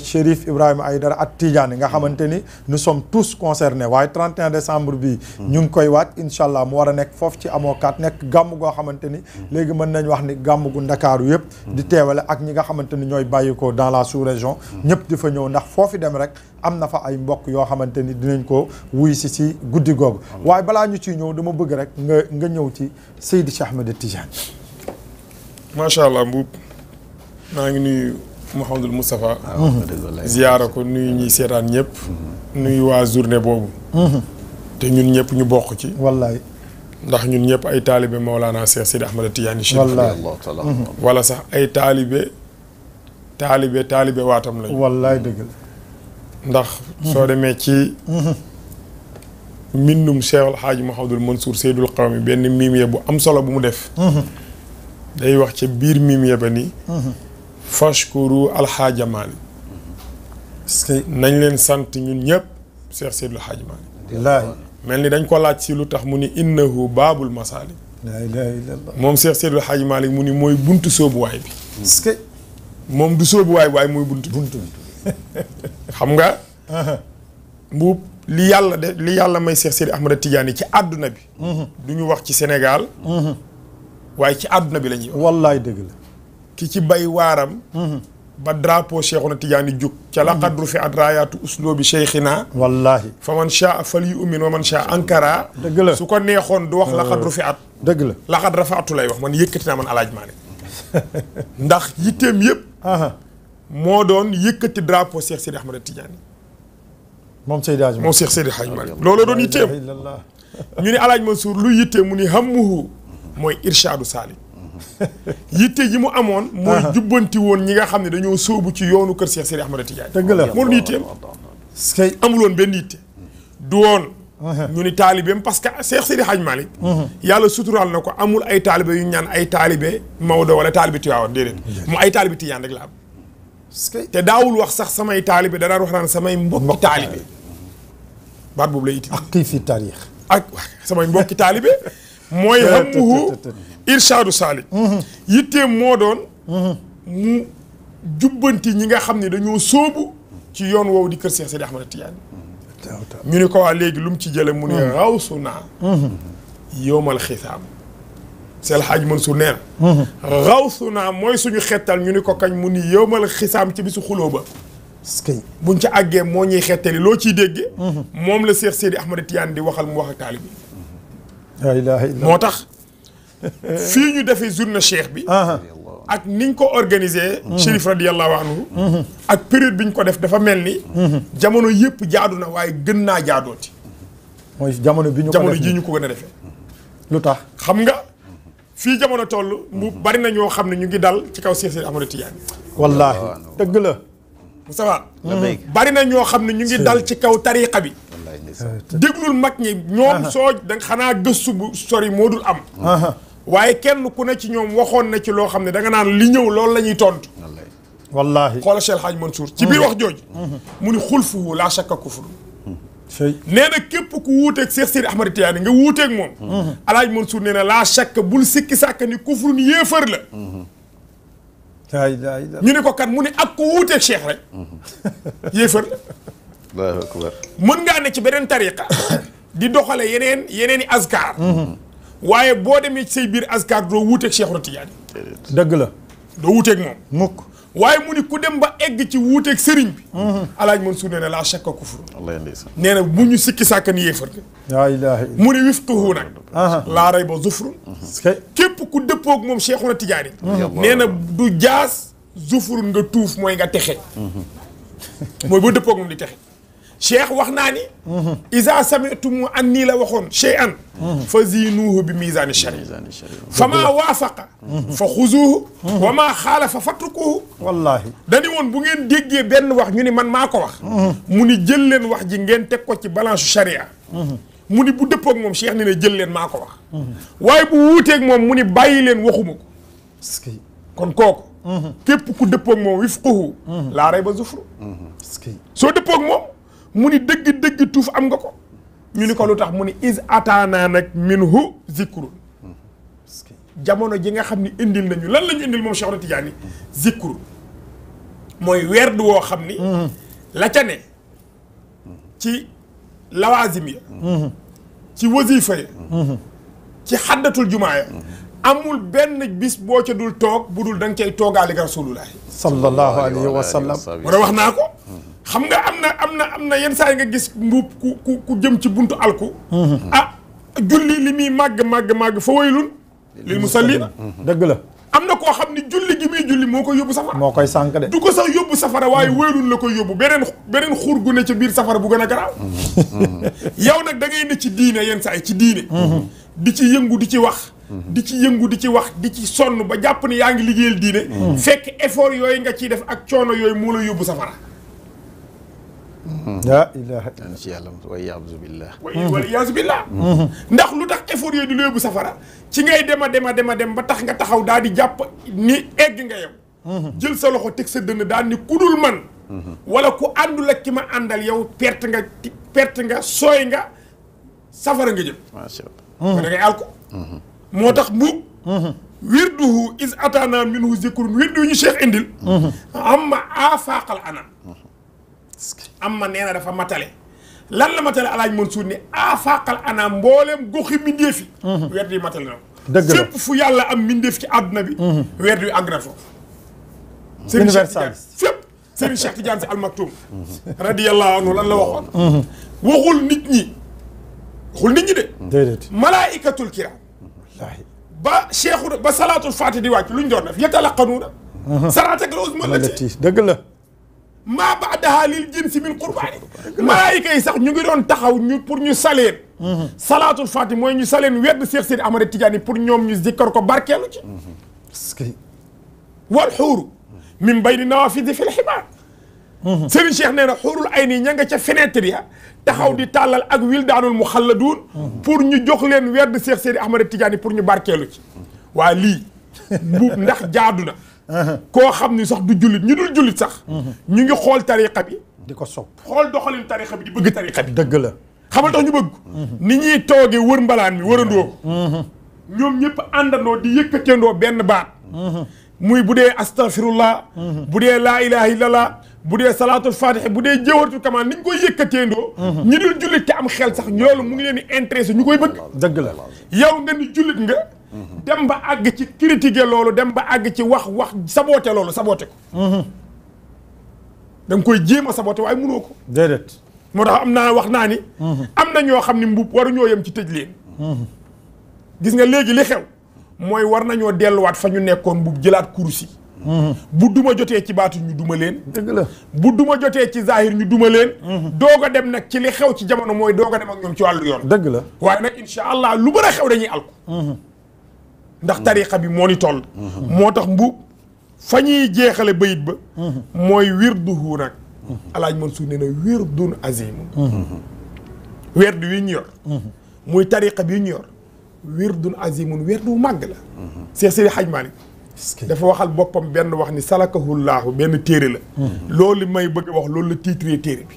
A: Chérif Ibrahima Aïdara ak Tidiane nga xamante ni nous sommes tous concernés waaye 31 décembre bi ñu ngi koy waaj incha allah mu war a nekk foofu ci amoo 4 nekk gàmm goo xamante ni léegi mën nañ wax ni gàmm gu Ndakaaru yëpp di teewale ak ñi nga xamante ni ñooy bàyyi ko dans la sous-région ñëpp di fa ñëw ndax foofu dem rek am na fa ay mbokk yoo xamante ni dinañ ko wuy si guddi googu waaye balaa ñu ciy ñëw dama bëgg rek nga ñëw ci Seydi Cheikh Ahmed Tidiane.
B: macha allah Mbuub maa ngi nuyu Mouhamadul Moustapha ziyaara ko nuyu ñuy seetaan ñëpp nuyu waa journée boobu te ñun ñëpp ñu bokk ci
A: wallaay
B: ndax ñun ñëpp ay taalibe Mawlana Cheikh Seydi Ahmed Tidiane
A: wallaay
B: wala sax ay taalibe waatam lañu
A: wallaay dëgg la
B: ndax soo demee ci mbindum Cheikh El Hadj Mouhamadul Mansour Seydul Qawmi benn mimiye bu am solo bu mu def day wax ca biir mimiye ba ni fashkuru alxaaja Maalik nañ leen sant ñun ñëpp Cheikh Seydul Hadj Maalik mel ni dañ ko laaj si lu tax mu ni innahu baabul masaalik
A: laa ilaaha illallah
B: moom Cheikh Seydul Hadj Maalik mu ni mooy buntu sóobuwaay bi moom du sóobuwaay waaye mooy buntu xam nga Mbuub li yàlla may Cheikh Seydi Ahmed Tidiane ci àdduna bi du ñu wax ci Sénégal waaye ci àdduna bi la ñuy wax
A: wallaay dëgg la
B: ki ci bay waaram ba drapeau Cheikhuna Tidiane jug ca laqad rufi'at raayaatu usloobi cheikhina
A: wallaahi
B: fa man shaa fal yu'min wa man shaa ankara
A: dëgg la
B: su ko neexoon du wax laqad rufi'at
A: dëgg la
B: laqad rafaatu lay wax man yëkkati naa man Alaaji Maalik ndax yitteem yëpp moo doon yëkkati drapeau Cheikh Seydi Ahmed Tidiane
A: moom Seydi Hadji
B: moom Cheikh Seydi Hadji Malick looloo doon yitteem ñu ne Alaaji Mansour luy yitteem mu ni hammuhu mooy irshaadu saalik yitte ji mu amoon mooy jubbanti woon ñi nga xam ne dañoo sóobu ci yoonu kër Cheikh Seydi Ahmed Tidiane
A: dëgg la
B: moo doon yitteem amul woon benn yitte du woon ñu ni taalibeem parce que Cheikh Seydi Hadji Malick yàlla suturaal na ko amul ay taalibe yu ñu ñaan ay taalibe Maodo wala taalibe Tiwaawan déedéet mu ay taalibe Tijaan rek la am te daawul wax sax samay taalibe da daan wax naan samay mbokki taalibe baat boobu lay itti
A: aqi fi taarix
B: ak samay mbokki taalibe mooy hammuhu irshaadu saalik yitteem moo doon mu jubbanti ñi nga xam ne dañoo sóobu ci yoon woowu di kër Cheikh Seydi Ahmad Tidiane ñu ni ko waa léegi lu mu ci jële mu ne rawsu naa yowmal xisaam Seydi El Hadji Mansour nee na rawsu naa mooy suñu xettal ñu ni ko kañ mu ni yowmal xisaam ci bisu xuloo ba buñ ca àggee moo ñuy xettali loo ciy dégge moom la Cheikh Seydi Ahmad Tidiane di waxal mu wax ak taalib bi
A: la ilaha illa
B: moo tax fii ñu defee journée cheikh bi ak niñ ko organisé Chérif radiyallahu anhu ak période bi ñu ko def dafa mel ni jamono yëpp jaadu na waaye gën naa jaadooti
A: mooy jamono bi ñu ko
B: jamono
A: def
B: jii ñu ko gën a defee
A: lu tax
B: xam nga fii jamono toll mu bari na ñoo xam ne ñu ngi dal ci kaw Cheikh Seydi Ahmad Tidiane
A: wallaahi dëgg la
B: Moustapha bari na ñoo xam ne ñu ngi dal ci kaw tariqa bi déglul mag ñi ñoom soo da xanaa gëstu bu sori moo dul am waaye kenn ku ne ci ñoom waxoon na ci loo xam ne da nga naan li ñëw loolu la ñuy tontu
A: wallaahi
B: xoola Cheikh El Hadji Mansour ci biir wax jooju mu ni xulfuhu laa shakka kufru
A: sey
B: nee na képp ku wuuteeg Cheikh Seydi Ahmad Tidiane nga wuuteeg moom El Hadji Mansour nee na laa shakka bul sikki sàkk ni kufru ni yéefar la
A: la ilaha illa
B: ñu ne ko kan mu ni ak ku wuuteeg Cheikh rek yéefar la
C: Allahu akbar
B: mën ngaa ne ci beneen tariqa di doxale yeneen i azkar waaye boo demee ci say biir azkar doo wuuteeg Cheikh Tidiane
A: dëgg la
B: doo wuuteeg moom
A: mukk
B: waaye mu ni ku dem ba egg ci wuuteeg sëriñ bi El Hadji Mansour nee na laa shakka kufru nee na bu ñu sikki sàkk ni yéefar la
A: la ilaha illa
B: mu ni wifquhu nag laa rayba zufrun képp ku dëppoog moom Cheikh Tidiane nee na du jaas zufrun nga tuuf mooy nga texe mooy boo dëppoog moom di texe cheikh wax naa ni isa samitumu an nii la waxoon shay'an fa zinuuhu bi misaani shari fa maa waafaqa fa xuzuuhu wa maa xaalafa fatrukuhu
A: wallaahi
B: dañu woon bu ngeen déggee benn wax ñu ni man maa ko wax mu ni jël leen wax ji ngeen teg ko ci balance sharia mu ni bu dëppoog moom cheikh ni ne jël leen maa ko wax waaye bu wuuteeg moom mu ni bàyyi leen waxuma ko kon kooku képp ku dëppoog moom wifquhu laa rayba zufru soo dëppoog moom mu ni dëgg tuuf am nga ko ñu ni ko lu tax mu ni is ataana nag minhu zikrun jamono ji nga xam ni indil nañu lan la ñu indil moom Cheikh Tidiane zikrun mooy werd woo xam ni la ca ne ci lawazim ya ci wasifa ya ci xaddatul jumaa ya amul benn bis boo ca dul toog bu dul da nga cay toogaale ga rasulullahi
A: sallallahu alayhi wa sallam
B: wala wax naa ko xam nga am na yenn saa yi nga gis mbuub ku jëm ci buntu alku julli li muy màgg fa waylun lil musallina
A: dëgg la
B: am na koo xam ni julli gi muy julli moo koy yóbbu safara
A: moo koy sànq de
B: du ko sax yóbbu safara waaye waylun la koy yóbbu beneen xur gu ne ca biir safara bu gën a garaaw yow nag da ngay ne ci diine yenn saa yi ci diine di ci yëngu di ci wax di ci yëngu di ci wax di ci sonn ba jàpp ni yaa ngi liggéeyal diine fekk effort yooyu nga ciy def ak coono yooyu moo la yóbbu safara
A: la ilaha
C: ci yàlla wa iyaazu billah
B: wala iyaazu billah ndax lu tax effort yooyu di la yóbbu safara ci ngay dem ba tax nga taxaw daal di jàpp ni egg nga yow jël sa loxo teg sa dënn daal ni ku dul man wala ku àndul ak ki ma àndal yow perte nga sooy nga safara nga jëm
C: macha allah
B: ko da ngay alko moo tax mu wirduhu is atana minhu zikrun wirdu ñu cheikh indil amma afaqal anam amma nee na dafa matale lan la matale El Hadji Mansour ni afaqal anam mbooleem goxi mbindeef yi werd yi matale na ko
A: dëgg la
B: fépp fu yàlla am mbindeef ci àdduna bi werd yu engrais foofu
A: universaliste
B: fépp Serigne Cheikh Tidiane Sy Al Maktoum radiyallahu anhu lan la waxoon waxul nit ñi de
A: déedéet
B: malaikatul kiram
A: wallaahi
B: ba cheikhu ba salaatul fatih di wàcc lu ñu doon def yatalaqanuuna salaatak la usma lati
A: dëgg la
B: maa baadaha lil jinsi min qurbaani malaayika yi sax ñu ngi doon taxaw pour ñu saleen salaatul fatih mooy ñu saleen wedd Cheikh Seydi Ahmad Tidiane pour ñoom ñu zikkar ko barkeelu ci wal xuuru min bayni nawafidi fi l xibaar Serigne Cheikh nee na xuurul ay nii ña nga ca fenêtre ya taxaw di tàllal ak wildaanul muxalladuun pour ñu jox leen werd Cheikh Seydi Ahmad Tidiane pour ñu barkeelu ci waa lii mbuub ndax jaadu na koo xam ni sax du jullit ñu dul jullit sax ñu ngi xool tariqa bi
A: di ko sopp
B: xool doxalin tariqa bi di bëgg tariqa bi
A: dëgg la
B: xamal tax ñu bëgg ni ñuy toogee wër mbalaan mi wërandoo ko ñoom ñëpp àndandoo di yëkkateendoo benn baat muy bu dee astaghfirullah bu dee laa ilaha illallah bu dee salaatul fatiha bu dee jawharatul kamal ni ñu koy yëkkateendoo ñi dul jullit te am xel sax loolu mu ngi leen di intéressé ñu koy bëgg
A: dëgg la
B: yow nga ni jullit nga dem ba àgg ci critiquer loolu dem ba àgg ci wax saboté loolu saboté ko da nga koy jéem a saboté waaye mënoo ko
A: déedéet
B: moo tax wax naa ni am na ñoo xam ne mbub waru ñoo yem ci tëj leen gis nga léegi li xew mooy war nañoo delluwaat fa ñu nekkoon mbub jëlaat kurus yi bu duma jotee ci baatu ñu duma leen
A: dëgg la
B: bu duma jotee ci zahir ñu duma leen doog a dem nag ci li xew ci jamono mooy doog a dem ak ñoom ci wàllu yoon
A: dëgg la
B: waaye nag insha allah lu bën a xew dañuy alko ndax tariqa bi moo ni toll moo tax mbub fa ñuy jeexale bayit ba mooy wirduhu nag alaaj Mansuur nee na wirdun azimun werd wi ñu yor muy tariqa bi ñu yor wirdun azimun werdu màgg la Seex Seydi Hajji Maalik dafa waxal boppam benn wax ni salakahullaahu benn téere la loolu may bëgg a wax loolu la tiitree téere bi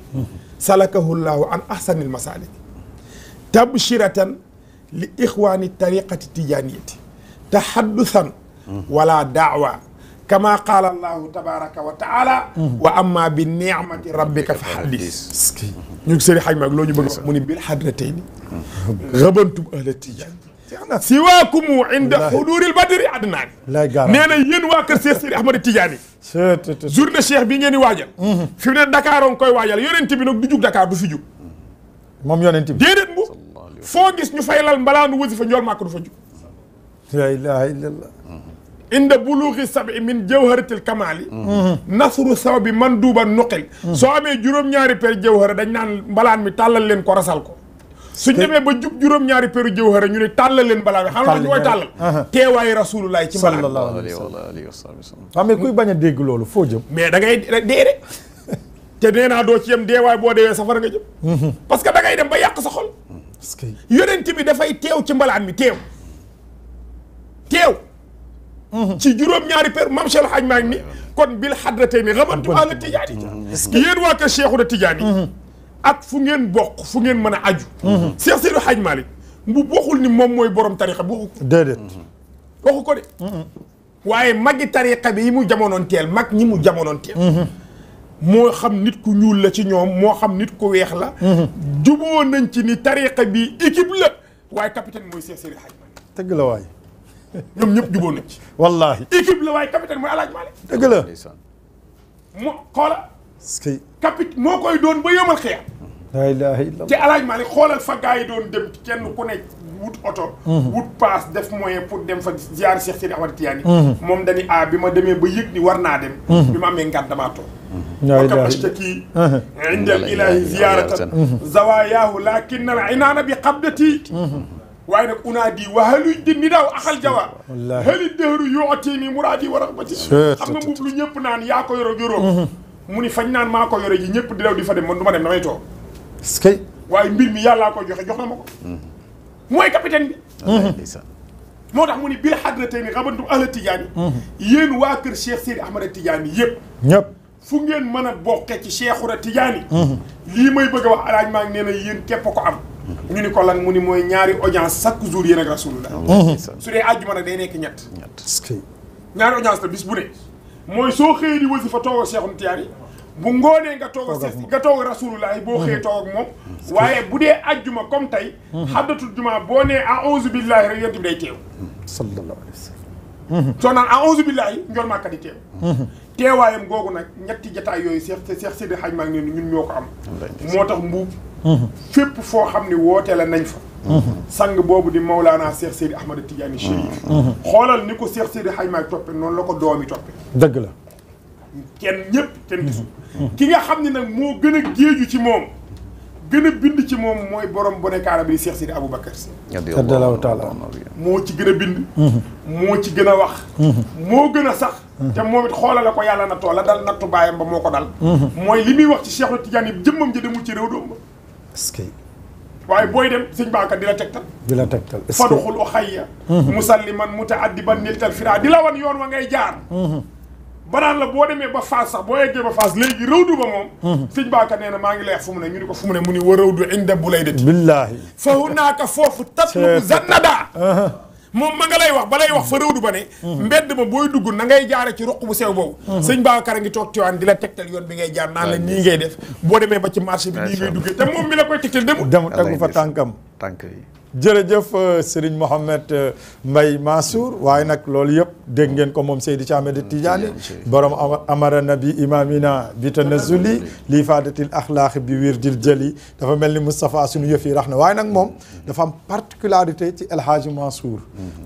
B: salakahullaahu an ahsanil masaalik tabshiratan li ixwaani tariqati tijaaniyati tahaddusan wala daawa kama qaala allahu tabaraka wa taala wa amma bi ni'mati rabbika fa haddis ñu ngi Seydi Hajji Maalik loolu ñu bëgg a wax mu ni bil hadratayni rabantum ahla tijaan siwaakumu inda xuduril badri adnaani nee na yéen waa kër Cheikh Seydi Ahmad Tidiane journée Cheikh bi ngeen di waajal fi mu ne Dakar on koy waajal yonent bi nag du jug Dakar du fi jug
A: moom yonent bi
B: déedéet bu foo gis ñu fay lal mbalaanu wasifa njool màkk du fa jug
A: la ilaha illallah
B: inda buluuxi sabi min jawharatil kamaali nasru saw bi man duuba nuqil soo amee juróom-ñaari per jawhara dañ naan mbalaan mi tàllal leen ko rasal ko suñ demee ba jub juróom-ñaari peru jawhara ñu ne tàllal leen mbalaan mi xam nga ñu koy tàllal teewaayu rasulullahi ci mbalaan
A: sallallahu alayhi wa sallam waaw mais kuy bañ a dégg loolu foo jëm
B: mais da ngay dee de te nee naa doo ci yem deewaay boo deewee safara nga jëm parce que da ngay dem ba yàq sa xol yonent bi dafay teew ci mbalaan mi teew ci juróom-ñaari per mam Cheikh Hadj Maalik ni kon bil xadratay ni rabantum ahla tijaani yéen waa kër Cheikhu Tijaani ak fu ngeen bokk fu ngeen mën a aju Cheikh Seydi Hadj Malick bu waxul ni moom mooy borom tariqa bi waxu ko
A: déedéet
B: waxu ko de waaye magi tariqa bi yi mu jamonoon teel mag ñi mu jamonoon teel moo xam nit ku ñuul la ci ñoom moo xam nit ku weex la juboo nañ ci ni tariqa bi équipe la waaye capitaine mooy Cheikh Seydi Hadj Malick
A: dëgg la waay
B: ñoom ñëpp juboo nañ ci
A: wallahi
B: équipe la waaye capitaine mooy Alaaji Malick
A: dëgg la
B: moo xoola capitaine moo koy doon ba yomal xeex
A: la ilaha illallah
B: te Alaaji Malick xoolal fa gars yi doon dem kenn ku nekk wut oto wut paas def moyen pour dem fa ziar Cheikh Seydi Ahmad Tidiane moom dañi bi ma demee ba yëg ni war naa dem bi ma amee ngat damaa toog wakam ashtaki inda al ilahi ziyaratan zawayaahu lakin al inaana bi qabdati waaye nag unaadi wa haluy di ni daaw axal jawa hali dëhru yooti ni muraadi wa raxbati xam nga mbubb lu ñëpp naan yaa ko yoro yoroo mu ni fañ naan maa ko yore ji ñëpp di daw di fa dem man du ma dem damay toog waaye mbir mi yàllaa ko joxe jox na ma ko mooy capitaine bi moo tax mu ni bil xadratay ni rabantum ahla tijaani yéen waa kër Cheikh Seydi Ahmad Tidiane yëpp
A: ñëpp
B: fu ngeen mën a bokke ci Cheikhuna Tidiane lii may bëgg a wax Alaaji Maalik nee na yéen képp ko am ñu ni ko lan mu ni mooy ñaari audience chaque jour yéen ak rasulullah su dee àjjuma nag day nekk ñett ñaari audience la bis bu ne mooy soo xëyee di wasifa toog ak Cheikhuna Tidiane bu ngoonee nga toog ak rasulullah boo xëyee toog ak moom waaye bu dee àjjuma comme tey xaddatul juma boo nee a'uuzu billahi rek yonent bi day teew
A: sallallahu alayhi wa sallam
B: soo naan a'uuzu billahi njol màkka di teew teewaayam googu nag ñetti jataay yooyu Cheikh Seydi Hadj Malick ne ñun ñoo ko am moo tax mbuub fépp foo xam ne woote la nañ fa sang boobu di Mawlaana Cheikh Seydi Ahmad Tidiane Chérif xoolal ni ko Cheikh Seydi Hadj Malick toppe noonu la ko doomi toppe
A: dëgg la
B: kenn ñëpp kenn gisul ki nga xam ne nag moo gën a géeju ci moom gën a bind ci moom mooy borom bonekaara bi di Cheikh Seydi Aboubacar Sy
A: radiyallahu taala
B: moo ci gën a bind moo ci gën a wax moo gën a sax te moom it xoolale ko yàlla nattoo la dal nattu baayam ba moo ko dal mooy li muy wax ci Cheikh Tidiane yi jëmmam ji demul ci réew doom ba
A: est-ce que
B: waaye booy dem sëñ Baaka di la tegtal
A: di la tegtal
B: faduxul o xayya musalliman mutaaddiban niltal fira di la wan yoon wa ngay jaar banaan la boo demee ba Fass sax boo yeggee ba Fass léegi rawdu ba moom sëñ Baaka nee na maa ngi lay wax fu mu ne ñu ni ko fu mu ne mu ni wa rawdu inda bu lay deti
A: billaahi
B: fa hunaaka foofu tatlubu zannada moom ma nga lay wax ba lay wax fa rawdu ba ne mbedd ma booy dugg na ngay jaare ci ruq bu sew boobu sëñ Babacar a ngi toog Tiwaawan di la tegtal yoon bi ngay jaar naan la nii ngay def boo demee ba ci marché bi nii ngay duggee te moom mi la koy tegtal
A: dem tegu fa tànkam
C: tànk yi
A: jërëjëf Serigne Mohamed Mbaye Mansour waaye nag loolu yëpp dégg ngeen ko moom Seydi Ahmed Tidiane borom amara nabi imamina bi tanazuli lii faadatil axlaaq bi wirdil jëli dafa mel ni Moustapha suñu yëf yi rax na waaye nag moom dafa am particularité ci El Hadji Mansour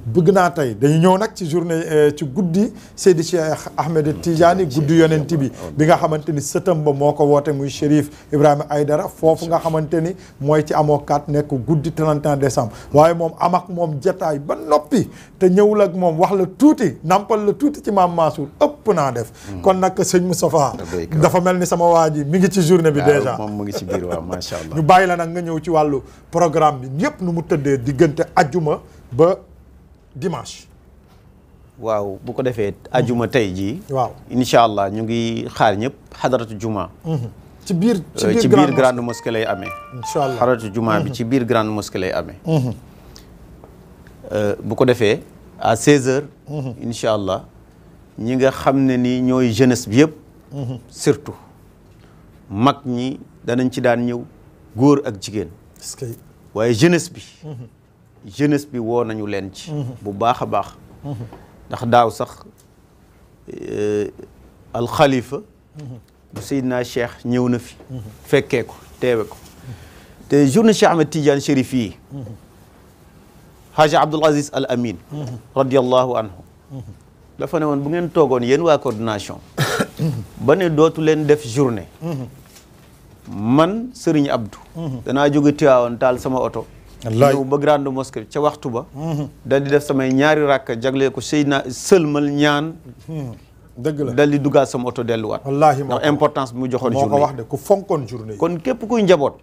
A: bëgg naa tey dañu ñëw nag ci journée ci guddi Seydi Cheikh Ahmed Tidiane guddi yonent bi nga xamante ni sëtam ba moo ko woote muy Chérif Ibrahima Aïdara foofu nga xamante ni mooy ci amoo 4 nekk guddi 31 décembre waaye moom am ak moom jataay ba noppi te ñëwul ak moom wax la tuuti nampal la tuuti ci maam Mansour ëpp naa def kon nag sëñ Moustapha dafa mel ni sama waa ji mi ngi ci journée bi déjà
C: moom mu ngi ci biir waaw macha allah
A: ñu bàyyi la nag nga ñëw ci wàllu programme bi ñëpp nu mu tëddee diggante ajjuma ba dimanche
C: waaw bu ko defee ajjuma tey jii
A: waaw
C: incha allah ñu ngi xaar ñëpp xadaratu juma
A: ci biir
C: grande mosquée lay amee
A: incha allah
C: xadaratu juma bi ci biir grande mosquée lay amee bu ko defee à 16h incha allah ñi nga xam ne ni ñooy jeunesse bi yëpp surtout mag ñi danañ ci daan ñëw góor ak jigéen waaye jeunesse bi woo nañu leen ci bu baax a baax ndax daaw sax alxalifa bu Seydina Cheikh ñëw na fi fekkee ko teewe ko te journée Cheikh Ahmed Tidiane Chérif yi Haji Abdoul Aziz Al Amin radiallahu anhu dafa ne woon bu ngeen toogoon yéen waa coordination ba ne dootu leen def journée man Serigne Abdou danaa jóge Tiwaawan taal sama oto ñëw ba grande mosquée ca waxtu ba dal di def samay ñaari rakka jagle ko Seydina sëlmal ñaan
A: dëgg la
C: dal di duggaat sama oto delluwaat
A: wallaahi
C: ndax importance bi mu joxoon journée
A: moo ko wax de ku fonkoon journée
C: kon képp kuy njaboot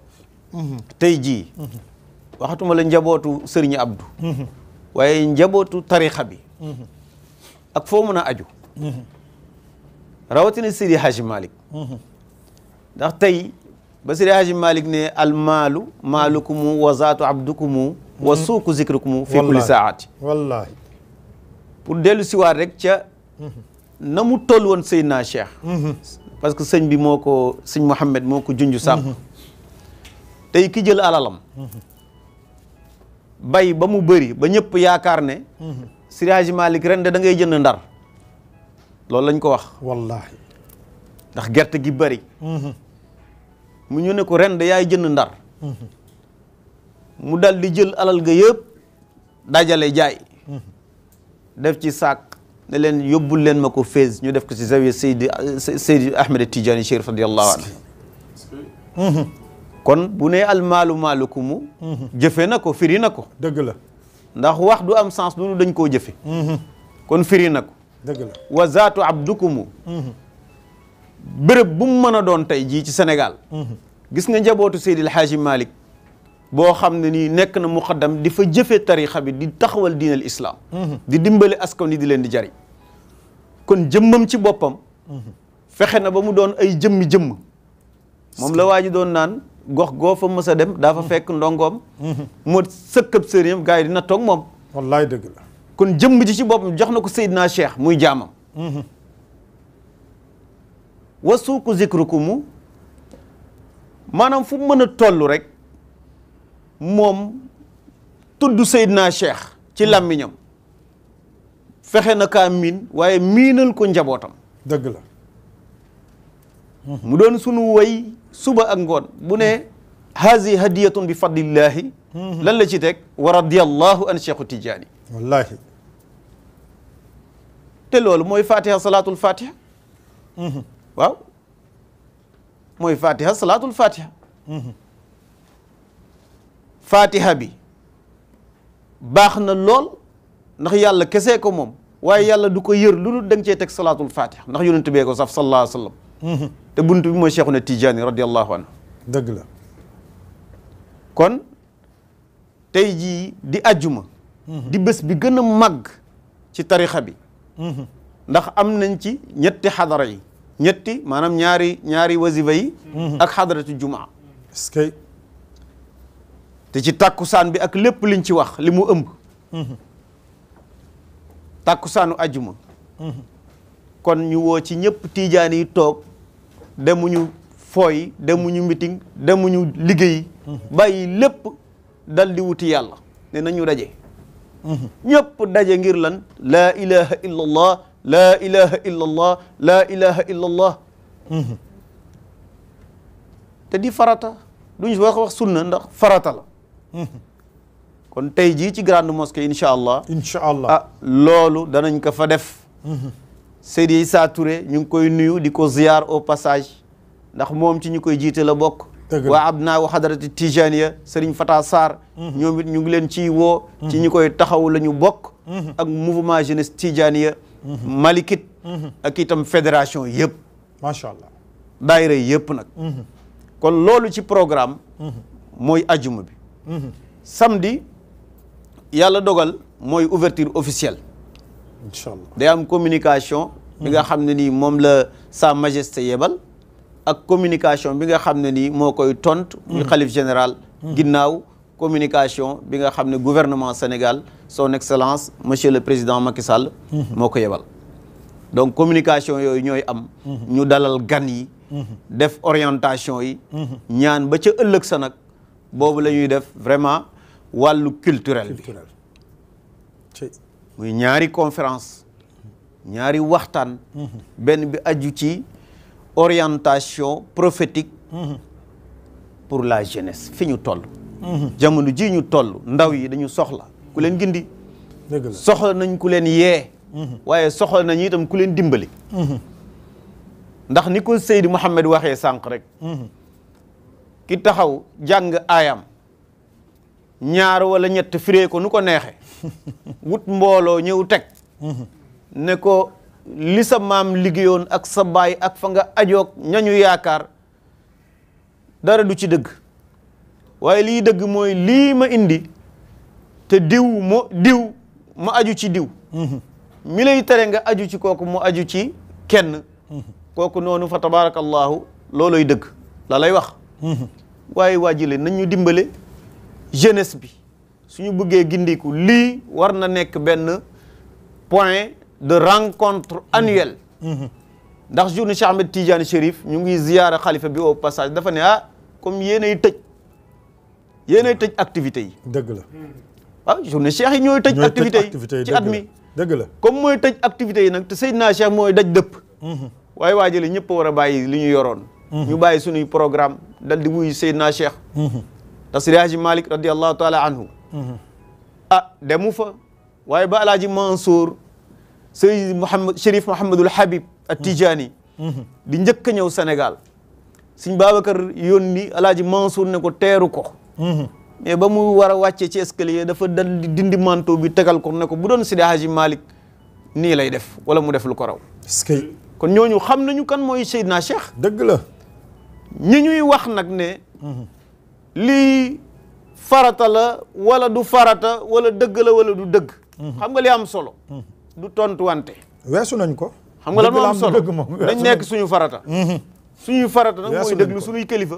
C: tey jii waxatuma la njabootu Serigne Abdou waaye njabootu tarixa bi ak foo mën a aju rawatina Seydi Hadji Malick ndax tey ba Seydi Hadji Malick ne almaalu maalukumu wa zaatu abdukumu wa suuku zikrukumu fi kulli saati
A: wallaahi
C: pour dellu siwaat rek ca na mu toll woon Seydina Cheikh parce que sëñ bi moo ko sëñ Mouhamed moo ko junj sànq tey ki jël alalam bay ba mu bëri ba ñëpp yaakaar ne Seydi Hadji Malick ren de da ngay jënd ndar loolu lañ ko wax
A: wallaahi
C: ndax gerte gi bëri mu ñu ne ko ren de yaay jënd ndar mu dal di jël alal ga yëpp dajale jaay def ci saak ne leen yóbbul leen ma ko Fès ñu def ko ci zawiya Seydi Ahmed Tidiane Chérif radiyallahu anhu kon bu ne almaalu maalukumu jëfe na ko firi na ko
A: dëgg la
C: ndax wax du am sens loolu dañ koo jëfe kon firi na ko
A: dëgg la
C: wa zaatu abdukumu bërëb bu mu mën a doon tey jii ci Sénégal gis nga njabootu Seydil Hadji Malick boo xam ne nii nekk na muqaddam di fa jëfe tarixa bi di taxawal diinal islam di dimbale askan wi di leen di jariñ kon jëmmam ci boppam fexe na ba mu doon ay jëmm moom la waa ji doon naan gox goo fa mës a dem daa fa fekk ndongoom moo sëkkëb sëriñam gars yi dina toog moom
A: wallaay dëgg la
C: kon jëmm ji ci boppam jox na ko Seydina Cheikh muy jaamam wa suuku zikrukumu maanaam fu mën a toll rek moom tudd Seydina Cheikh ci làmmiñam fexe na kaa miin waaye miinal ko njabootam
A: dëgg la
C: mu doon sunu way suba ak ngoon bu ne hazi hadiyatun bi fadlillahi lan la ci teg wa radiyallahu an Cheikhu Tidiane
A: wallaahi
C: te loolu mooy fatiha salaatul fatiha waaw mooy fatiha salaatul fatiha fatiha bi baax na lool ndax yàlla kesee ko moom waaye yàlla du ko yër lu dul da nga cee teg salaatul fatiha ndax yonent bee ko saf sallallahu alayhi wa sallam te bunt bi mooy Cheikhuna Tidiane radiyallahu anhu
A: dëgg la
C: kon tey jii di ajjuma di bés bi gën a màgg ci tarixa bi ndax am nañ ci ñetti xadara yi ñetti maanaam ñaari wasifa yi ak xadaratu jumaa
A: est-ce que
C: te ci tàkkusaan bi ak lépp liñ ci wax li mu ëmb tàkkusaanu ajjuma kon ñu woo ci ñëpp tiijaan yi toog demuñu fooy demuñu meeting demuñu liggéey bàyyi lépp dal di wuti yàlla ne nañu daje ñëpp daje ngir lan laa ilaha illa allah laa ilaha illa allah laa ilaha illa allah te di farata duñ wax sunna ndax farata la kon tey jii ci grande mosquée incha allah loolu danañ ko fa def Seydi Issa Touré ñu ngi koy nuyu di ko ziyaar au passage ndax moom ci ñu koy jiite la bokk waa abnaa wa hadarati tijaniya Serigne Fata Sarr ñoom it ñu ngi leen ciy woo ci ñu koy taxaw la ñu bokk ak mouvement jeunesse tijaniya malikit ak itam fédération yëpp
A: macha allah
C: daayira yëpp nag kon loolu ci programme mooy ajuma bi samedi yàlla dogal mooy ouverture officielle
A: incha allah
C: day am communication bi nga xam ne nii moom la sa majesté yebal ak communication bi nga xam ne nii moo koy tontu muy xalif général ginnaaw communication bi nga xam ne gouvernement Sénégal son excellence monsieur le président Macky Sall moo ko yebal donc communication yooyu ñooy am ñu dalal gan yi def orientation yi ñaan ba ca ëllëg sa nag boobu la ñuy def vraiment wàllu culturel bi muy ñaari conférence ñaari waxtaan benn bi aju ci orientation prophétique pour la jeunesse fi ñu toll jamono ji ñu toll ndaw yi dañu soxla ku leen gindi soxla nañ ku leen yee waaye soxla nañ itam ku leen dimbali ndax ni ko Seydi Mouhamed waxee sànq rek ki taxaw jàng aayam ñaar wala ñett firee ko nu ko neexe wut mbooloo ñëw teg ne ko li sa maam liggéeyoon ak sa baay ak fa nga ajoog ñañu yaakaar dara du ci dëgg waaye lii dëgg mooy lii ma indi te diw ma aju ci diw mi lay tere nga aju ci kooku mu aju ci kenn kooku noonu fa tabarakallahu looloy dëgg la lay wax waaye waajile nañ ñu dimbale jeunesse bi suñu bëggee gindiku lii war na nekk benn point de rencontre annuelle ndax journée Cheikh Ahmed Tidiane Chérif ñu ngi ziyaara xalifa bi au passage dafa ne comme yéenay tëj activités yi
A: dëgg la
C: journée Cheikh yi ñooy tëj activités yi ci at mi
A: dëgg la
C: comme mooy tëj activités yi nag te Seydina Cheikh mooy daj dëpp waaye waajale ñëpp war a bàyyi li ñu yoroon ñu bàyyi suñuy programme dal di wuyu Seydina Cheikh te Seydi Hadji Malick radiallahu taala anhu demu fa waaye ba alaaji Mansour Seydi Chérif Mouhamadul Habib at-Tijani di njëkk a ñëw Sénégal Sëñ Babacar yónni alaaji Mansour ne ko teeru ko mais ba mu war a wàccee ci escalier dafa dal di dindi manteau bi tegal ko ne ko bu doon Seydi Hadji Malick nii lay def wala mu def lu ko raw kon ñooñu xam nañu kan mooy Seydina Cheikh
A: dëgg la
C: ñi ñuy wax nag ne lii farata la wala du farata wala dëgg la wala du dëgg xam nga li am solo du tontu wante
A: weesu nañ ko
C: xam nga lan moo am solo dañ nekk suñu farata suñuy farata nag mooy déglu suñuy kilifa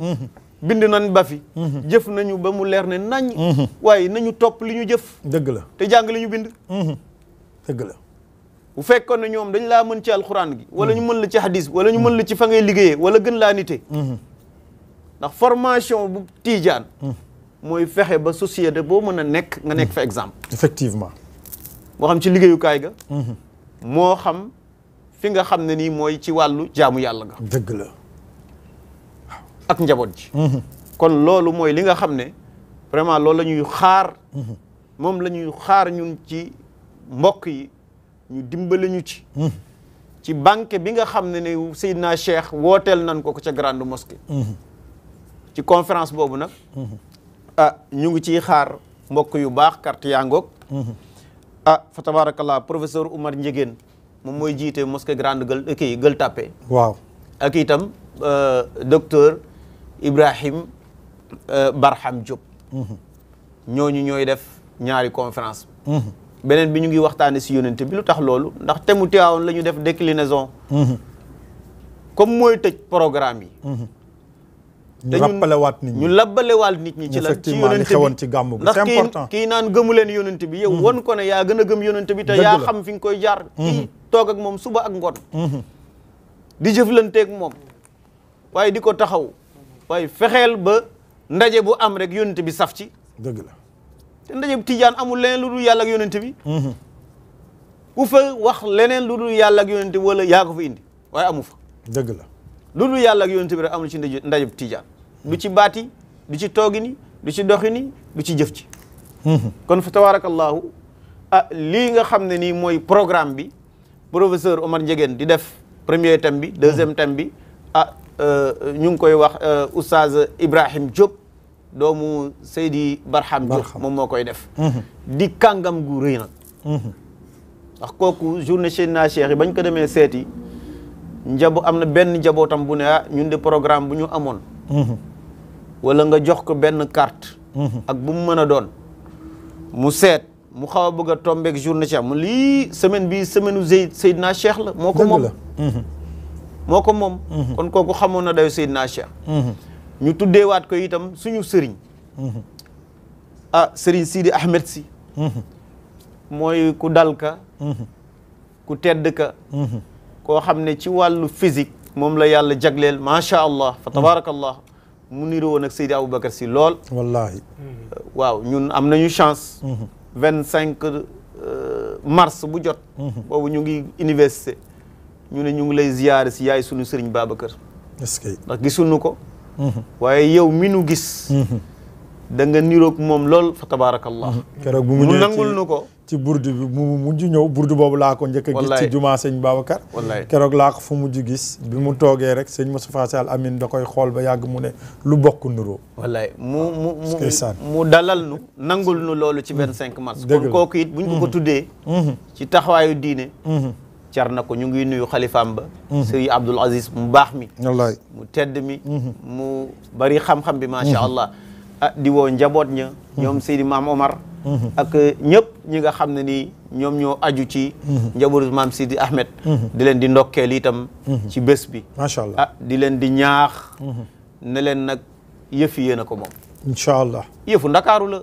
C: bind nañ ba fi jëf nañu ba mu leer ne nañ waaye nañu topp li ñu jëf
A: dëgg la
C: te jàng li ñu bind
A: dëgg la
C: bu fekkoon ne ñoom dañ laa mën ci alxuraan gi wala ñu mën la ci hadis wala ñu mën la ci fa ngay liggéeyee wala gën laa nite ndax formation bu tiijaan mooy fexe ba société boo mën a nekk nga nekk fa exemple
A: effectivement
C: moo xam ci liggéeyukaay ga moo xam fi nga xam ne nii mooy ci wàllu jaamu yàlla ga
A: dëgg la
C: ak njaboot ji kon loolu mooy li nga xam ne vraiment loolu la ñuy xaar moom la ñuy xaar ñun ci mbokk yi ñu dimbale ñu ci banque bi nga xam ne ne Seydina Cheikh wooteel nañ ko ca grande mosquée ci conférence boobu nag ñu ngi ciy xaar mbokk yu baax carte yaa ngoog fa tabarakallah professeur Oumar Ndiégène moom mooy jiite mosquée grande Gueule Tapée
A: waaw
C: ak itam docteur Ibrahim Barham Diop ñooñu ñooy def ñaari conférence beneen bi ñu ngi waxtaane si yonent bi lu tax loolu ndax te mu Tiwaawoon la ñu def déclinaison comme mooy tëj programme yi
A: ñu rappalewaat nit ñi
C: ñu labbalewaat nit ñi ci la ci yonent bi
A: xewoon ci gàmm bi c'est important
C: ndax kii naan gëmu leen yonent bi yow won ko ne yaa gën a gëm yonent bi te yaa xam fi nga koy jaar kii toog ak moom suba ak ngoon di jëflanteeg moom waaye di ko taxaw waaye fexeel ba ndaje bu am rek yonent bi saf ci
A: dëgg la
C: te ndaje bu tijaan amul leneen lu dul yàlla ak yonent bi ku fa wax leneen lu dul yàlla ak yonent bi wala yaa ko fa indi waaye amu fa
A: dëgg la
C: lu dul yàlla ak yonent bi rek amul ci ndaje bu tijaan du ci baati du ci toogini du ci doxini du ci jëf ci kon fa tabarakallahu lii nga xam ne nii mooy programme bi professeur Omar Ndiéguène di def premier thème bi deuxième thème bi ñu ngi koy wax oustaz Ibrahim Diop doomu Seydi Barham Diop moom moo koy def di kàngam gu rëy nag ndax kooku journée Seydina Cheikh yi bañ ko demee seeti am na benn njabootam bu ne ñun de programme bu ñu amoon wala nga jox ko benn carte ak bu mu mën a doon mu seet mu xaw a bëgg a tombeek journée Cheikh mu lii semaine bi semaine u Seydina Cheikh la moo ko moom moo ko moom kon kooku xamoon na dayo Seydina Cheikh ñu tuddeewaat ko itam suñu sëriñ sëriñ Sidi Ahmed si mooy ku dal ka ku tedd ka koo xam ne ci wàllu physique moom la yàlla jagleel macha allah fa tabarakallah mu niroo woon ak Seydi Aboubacar si lool
A: wallahi
C: waaw ñun am nañu chance 25 mars bu jot boobu ñu ngi université ñu ne ñu ngi lay ziyaare si yaay sunu sëriñ Babacar
A: est-ce que
C: ndax gisuñu ko waaye yow mi nu gis da nga niroog moom lool fa tabarakallah
A: keroog bu mu
C: mu nangul nu ko
A: ci burdu bi mu mujj ñëw burdu boobu laa ko njëkk a gis ci jumaa sëñ Babacar keroog laa ko fu mujj gis bi mu toogee rek sëñ Moustapha Sy Al Amine da koy xool ba yàgg mu ne lu bokk nuroo
C: wallaay mu dalal nu nangul nu loolu ci 25 mars kon kooku it buñ ko tuddee ci taxawaayu diine car na ko ñu ngi nuyu xalifaam ba sëriñ Abdoul Aziz mu baax mi
A: wallaay
C: mu tedd mi mu bari xam-xam bi macha allah di woo njaboot ña ñoom Seydi Maam Omar ak ñëpp ñi nga xam ne nii ñoom ñoo aju ci njabootu Maam Sidi Ahmed di leen di ndokkeel itam ci bés bi
A: macha allah
C: di leen di ñaax ne leen nag yëf yi yéen a ko moom
A: incha allah
C: yëfu Ndakaaru la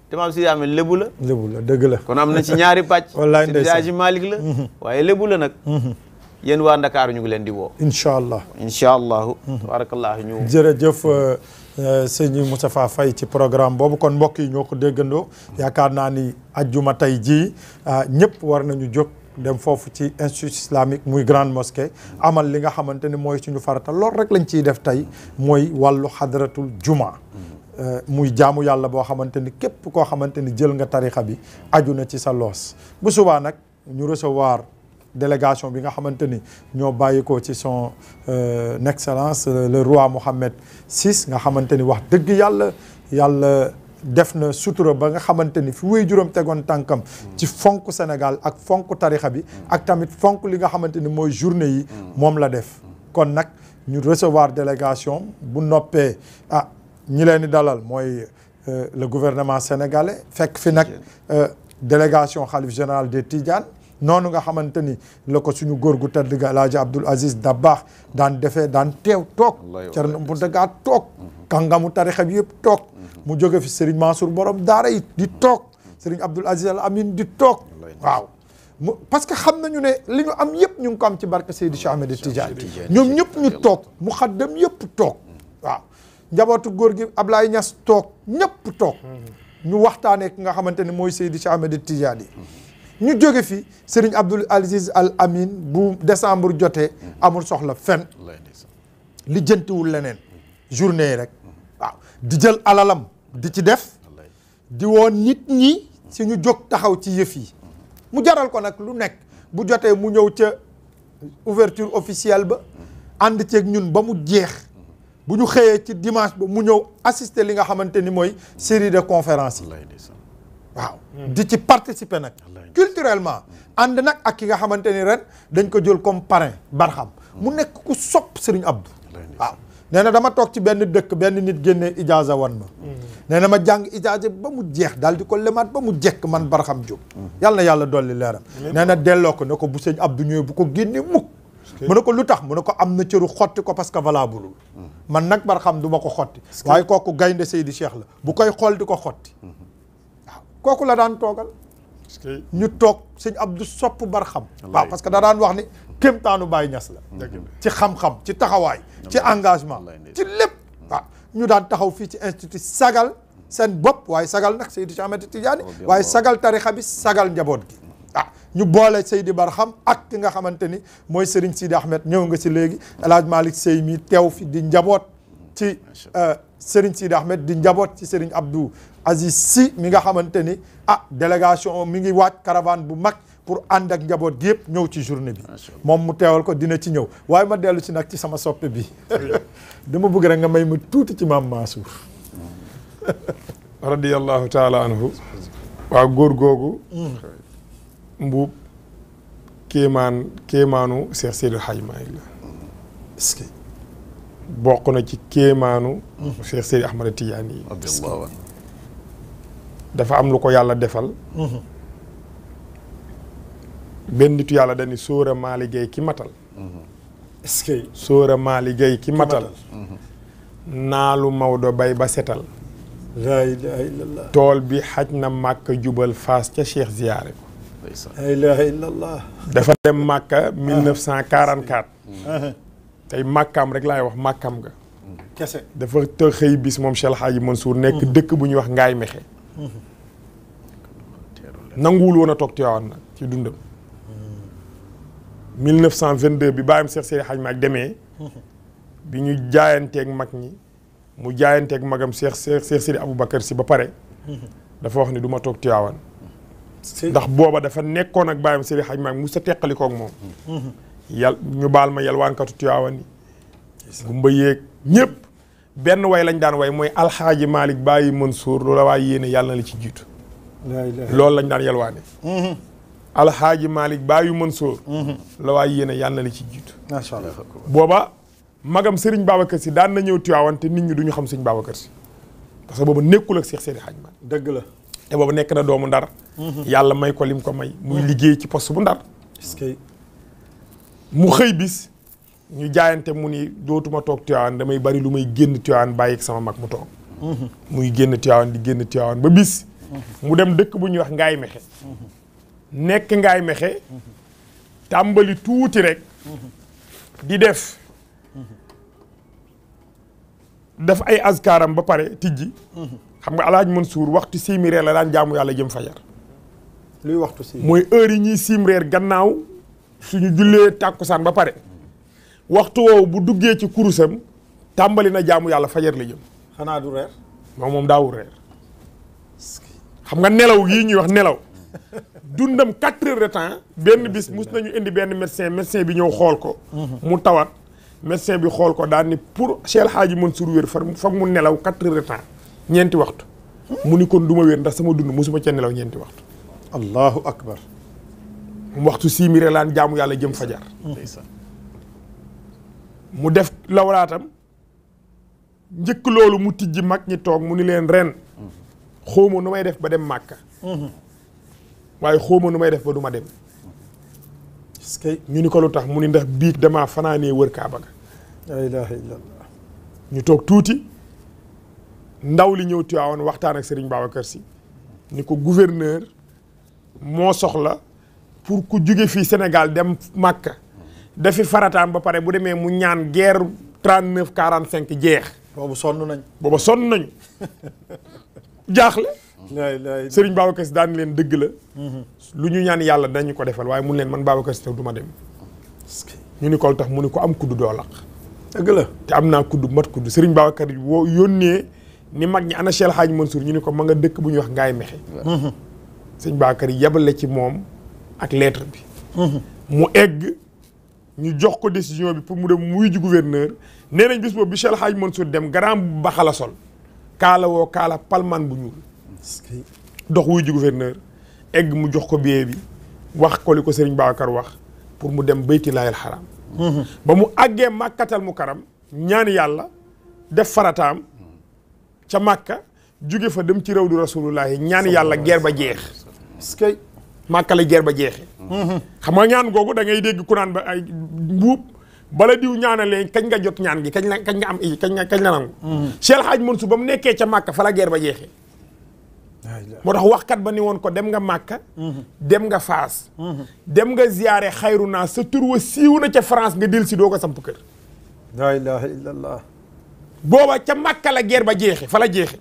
C: te Maam Sidi Ahmed lébu la
A: dëgg la
C: kon am na ci ñaari pàcc
A: wallaay
C: Seydi Hadji Malick la waaye lébu la nag yéen waa Ndakaaru ñu ngi leen di woo
A: incha allah
C: incha allahu tabarakallahu ñu
A: jërëjëf sëñ Moustapha Faye ci programme boobu kon mbokk yi ñoo ko déggandoo yaakaar naa ni ajjuma tey jii ñëpp war nañu jóg dem foofu ci institut islamique muy grande mosquée amal li nga xamante ni mooy suñu farata loolu rek lañ ciy def tey mooy wàllu xadratul juma muy jaamu yàlla boo xamante ni képp koo xamante ni jël nga tarixa bi aju na ci sa loos bu subaa nag ñu recevoir délégation bi nga xamante ni ñoo bàyyi ko ci son excellence le roi Mohammed VI nga xamante ni wax dëgg yàlla def na sutura ba nga xamante ni fi wéy juróom tegoon tànkam ci fonk Sénégal ak fonk tarixa bi ak tamit fonk li nga xamante ni mooy journée yi moom la def kon nag ñu recevoir délégation bu noppee ñi leen di dalal mooy le gouvernement sénégalais fekk fi nag délégation xalif général des Tidianes noonu nga xamante ni la ko suñu góor gu tedd ga El Hadj Abdoul Aziz Dabakh daan defee daan teew toog Thierno Mountaga toog kàngamu tarixa bi yëpp toog mu jóge fi Serigne Mansour borom daara yi di toog Serigne Abdoul Aziz Al Amine di toog waaw parce que xam nañu ne li ñu am yëpp ñu ngi ko am ci barke Seydi Cheikh Ahmed Tidiane ñoom ñëpp ñu toog mu xaddam yëpp toog waaw njabootu góor gi Ablaye Niass toog ñëpp toog ñu waxtaanee ki nga xamante ne mooy Seydi Cheikh Ahmed Tidiane yi ñu jóge fi Serigne Abdoul Aziz Al Amine bu décembre jotee amul soxla fen li jëntiwul leneen journée yi rek waaw di jël alalam di ci def di woon nit ñi si ñu jóg taxaw ci yëf yi mu jaral ko nag lu nekk bu jotee mu ñëw ca ouverture officielle ba ànd ceeg ñun ba mu jeex bu ñu xëyee ci dimanche ba mu ñëw assister li nga xamante ni mooy série de conférences yi waaw di ci participer nag culturellement ànd nag ak ki nga xamante ni ren dañ ko jël comme parrain Barham mu nekk ku sopp Serigne Abdou waaw nee na dama toog ci benn dëkk benn nit génnee ijaaza wan ma nee na ma jàng ijaaza ba mu jeex daal di ko lemaat ba mu jekk man Barham Diop yàlla na yàlla dolli leeram nee na delloo ko ne ko bu sëñ Abdou ñëwee bu ko génnee mukk mu ne ko lu tax mu ne ko am na cëru xotti ko parce que valable man nag Barham du ma ko xotti waaye kooku gaynde Seydi Cheikh la bu koy xool di ko xotti waaw kooku la daan toogal ñu toog sëñ Abdou sopp Barham waaw parce que da daan wax ni kéemtaanu Baye Niass la ci xam-xam ci taxawaay ci engagement ci lépp waaw ñu daan taxaw fii ci institut sagal seen bopp waaye sagal nag Seydi Cheikh Ahmed Tidiane waaye sagal tarixa bi sagal njaboot gi ah ñu boole Seydi Barham ak ki nga xamante ni mooy Serigne Sidi Ahmed ñëw nga si léegi El Hadj Malick Sey mi teew fi di njaboot ci Serigne Sidi Ahmed di njaboot ci Serigne Abdou Aziz Sy mi nga xamante ni délégation mi ngi waaj caravane bu mag pour ànd ak njaboot gi yëpp ñëw ci journée bi moom mu teewal ko dina ci ñëw waaye ma dellu si nag ci sama soppe bi dama bëgg rek nga may ma tuuti ci maam Mansour
B: radiyallahu taala anhu waaw góor googu mbuub kéemaanu Cheikh Seydil Hadji Malick la
A: est-ce que
B: bokk na ci kéemaanu Cheikh Seydi Ahmad Tidiane yi dafa am lu ko yàlla defal benn nitu yàlla dañu sóora maa liggéey ki matal
A: est-ce que
B: sóora maa liggéey ki matal naalu Maodo bay ba setal
A: laa ilaha illallah
B: tool bi xaj na màkka jubal faas ca Cheikh ziyaare ko
A: laa ilaha illallah
B: dafa dem màkka 1944 tey màkkaam rek laay wax màkkaam nga
A: kese
B: dafa të xëy bis moom Cheikh Hadji Mansour nekk dëkk bu ñuy wax Ngaay Mexe nanguwul woon a toog Tiwaawan nag ci dundam 1922 bi bàyyam Cheikh Seydi Hadji Malick demee bi ñu jaayanteeg mag ñi mu jaayanteeg magam Cheikh Seydi Aboubacar Sy ba pare dafa wax ni du ma toog Tiwaawan ndax booba dafa nekkoon ak bàyyam Seydi Hadji Malick mu sa teqalikoog moom yal ñu baal ma yalwaankatu Tiwaawan yi gumba yéeg ñëpp benn way lañ daan way mooy alxaaji Malick bàyyi Mansour loola waay yéene yàlla na la ci jiitu loolu lañ daan yalwaane alxaaji Malick bàyyi Mansour la waay yéene yàlla na la ci jiitu
A: macha allah
B: booba magam Serigne Babacar Sy daan na ñëw Tiwaawan te nit ñi duñu xam Serigne Babacar Sy parce que booba nekkul ak Cheikh Seydi Hadji Malick
A: dëgg la
B: te booba nekk na doomu Ndar yàlla may ko lim ko may muy liggéey ci poste bu Ndar
A: est-ce que
B: mu xëy bis ñu jaayante mu ni dootuma toog Tiwaawan damay bari lu may génn Tiwaawan bàyyi ak sama mag mu toog muy génn Tiwaawan di génn Tiwaawan ba bis mu dem dëkk bu ñuy wax Ngaay Mexe nekk Ngaay Mexe tàmbali tuuti rek di def ay azkaaram ba pare tijji xam nga Alaaji Mansour waxtu siimi reer la daan jaamu yàlla jëm fajar
A: luy waxtu si
B: mooy heure yi ñuy siim reer gannaaw suñu jullee tàkkusaan ba pare waxtu woowu bu duggee ci kurusam tàmbali na jaamu yàlla fajar la jëm
A: xanaa du reer
B: moom daawul reer xam nga nelaw yii ñuy wax nelaw dundam 4 heures de temps benn bis mus nañu indi benn médecin bi ñëw xool ko mu tawat médecin bi xool ko daal ni pour Cheikh Hadji Mansour wér foog mu nelaw 4 heures de temps ñeenti waxtu mu ni kon du ma wér ndax sama dund musuma ca nelaw ñeenti waxtu
A: allahu akbar
B: mu waxtu siimire laan jaamu yàlla jëm fajar mu def lawraatam njëkk loolu mu tijji mag ñi toog mu ni leen ren xawma nu may def ba dem màkka waaye xawma nu may def ba du ma dem
A: est-ce que
B: ñu ni ko lu tax mu ni ndax biig damaa fanaanee wër Kaaba ga
A: la ilaha illallah
B: ñu toog tuuti ndaw li ñëw Tiwaawan waxtaan ak Serigne Babacar Sy ni ko gouverneur moo soxla pour ku jóge fii Sénégal dem Màkka dafi farataam ba pare bu demee mu ñaan guerre 39 45 jeex
A: boobu sonn nañ
B: booba sonn nañu jaaxle
A: la ilaha
B: Serigne Babacar Sy daan leen dëgg la lu ñu ñaan yàlla dañu ko defal waaye mun leen man Babacar Sy taw du ma dem ñu ni ko tax mu ni ko am kudd doo laq
A: dëgg la
B: te am naa kudd mat kudd Serigne Babacar woo yónnee ni mag ñi ana Cheikh Hadji Mansour ñu ni ko ma nga dëkk bu ñuy wax Ngaay Mexe Serigne Babacar yebale ci moom ak lettre bi mu egg ñu jox ko décision bi pour mu dem muy ji gouverneur nee nañ bis boobu bi Cheikh Hadji Mansour dem grand bu baxala sol kaala woo kaala palman bu ñuul dox wuy ji gouverneur egg mu jox ko billet bi wax ko li ko Serigne Babacar wax pour mu dem baytillaahil xaram ba mu àggee màkkatal mu karam ñaan yàlla def farataam ca Màkka jóge fa dem ci rawdu rasulullahi ñaan yàlla guerre ba jeex
A: est-ce que
B: Màkka la guerre ba jeexee xam nga ñaan googu da ngay dégg ku naan ba ay mbuub bala diw ñaanalee kañ nga jot ñaan gi kañ nga am kañ la nangu Cheikh Hadj Mansour ba mu nekkee ca Màkka fa la guerre ba jeexee moo tax waxkat ba ni woon ko dem nga Màkka dem nga Faas dem nga ziyaare xayru naa sa tur wa siiw na ca France nga del si doo ko samp kër
A: la ilaha illallah
B: booba ca Màkka la guerre ba jeexe fa la jeexe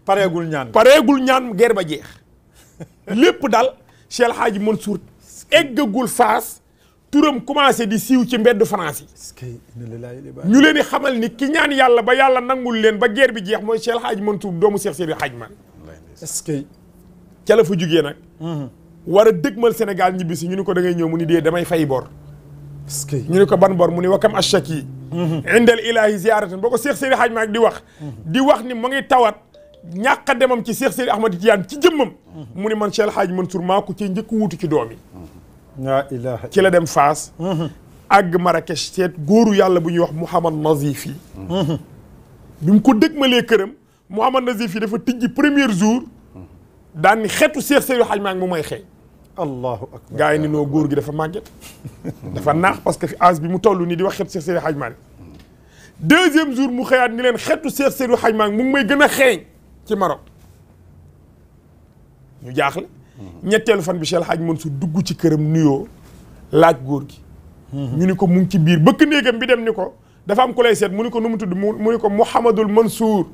A: pareegul ñaan
B: guerre ba jeex lépp dal Cheikh Hadj Mansour eggagul Faas turam commencé di siiw ci mbeddu France yi ñu leen di xamal ni ki ñaan yàlla ba yàlla nangul leen ba guerre bi jeex mooy Cheikh Hadj Mansour doomu Cheikh Seydi Hadj Man
A: est-ce que
B: ca la fa jugee nag war a dëgmal Sénégal ñibbi si ñu ni ko da ngay ñëw mu ni dee damay fay bor
A: est-ce que
B: ñu ni ko ban bor mu ni wakam ashaki indal ilahi ziyaratan boo ko Cheikh Seydi Hadj Man di wax ni mu ngi tawat ñàkk a demam ci Cheikh Seydi Ahmad Tidiane ci jëmmam mu ni man Cheikh Hadj Mansour maa ko ci njëkk wuutu ci doom yi
A: la ilaha
B: ci la dem Faas àgg Marrakech seet góoru yàlla bu ñuy wax Mouhamad Nazif yi bi mu ko dëgmalee këram Mouhamad Nazif yi dafa tijji premier jour daan ni xeetu Cheikh Seydi Hadj Man mu may xëy
A: allahu akbar
B: gars yi ni noo góor gi dafa màgget dafa naax parce que fi âge bi mu toll nii di wax xeetu Cheikh Seydi Hadj Man deuxième jour mu xëyaat ni leen xeetu Cheikh Seydi Hadj Man mu ngi may gën a xeeñ ci Maroc ñu jaaxle ñetteelu fan bi Cheikh Hadj Mansour dugg ci këram nuyoo laaj góor gi ñu ni ko mu ngi ci biir bëkk néegam bi dem ni ko dafa am ku lay seet mu ni ko nu mu tudd mu ni ko Mouhamadul Mansour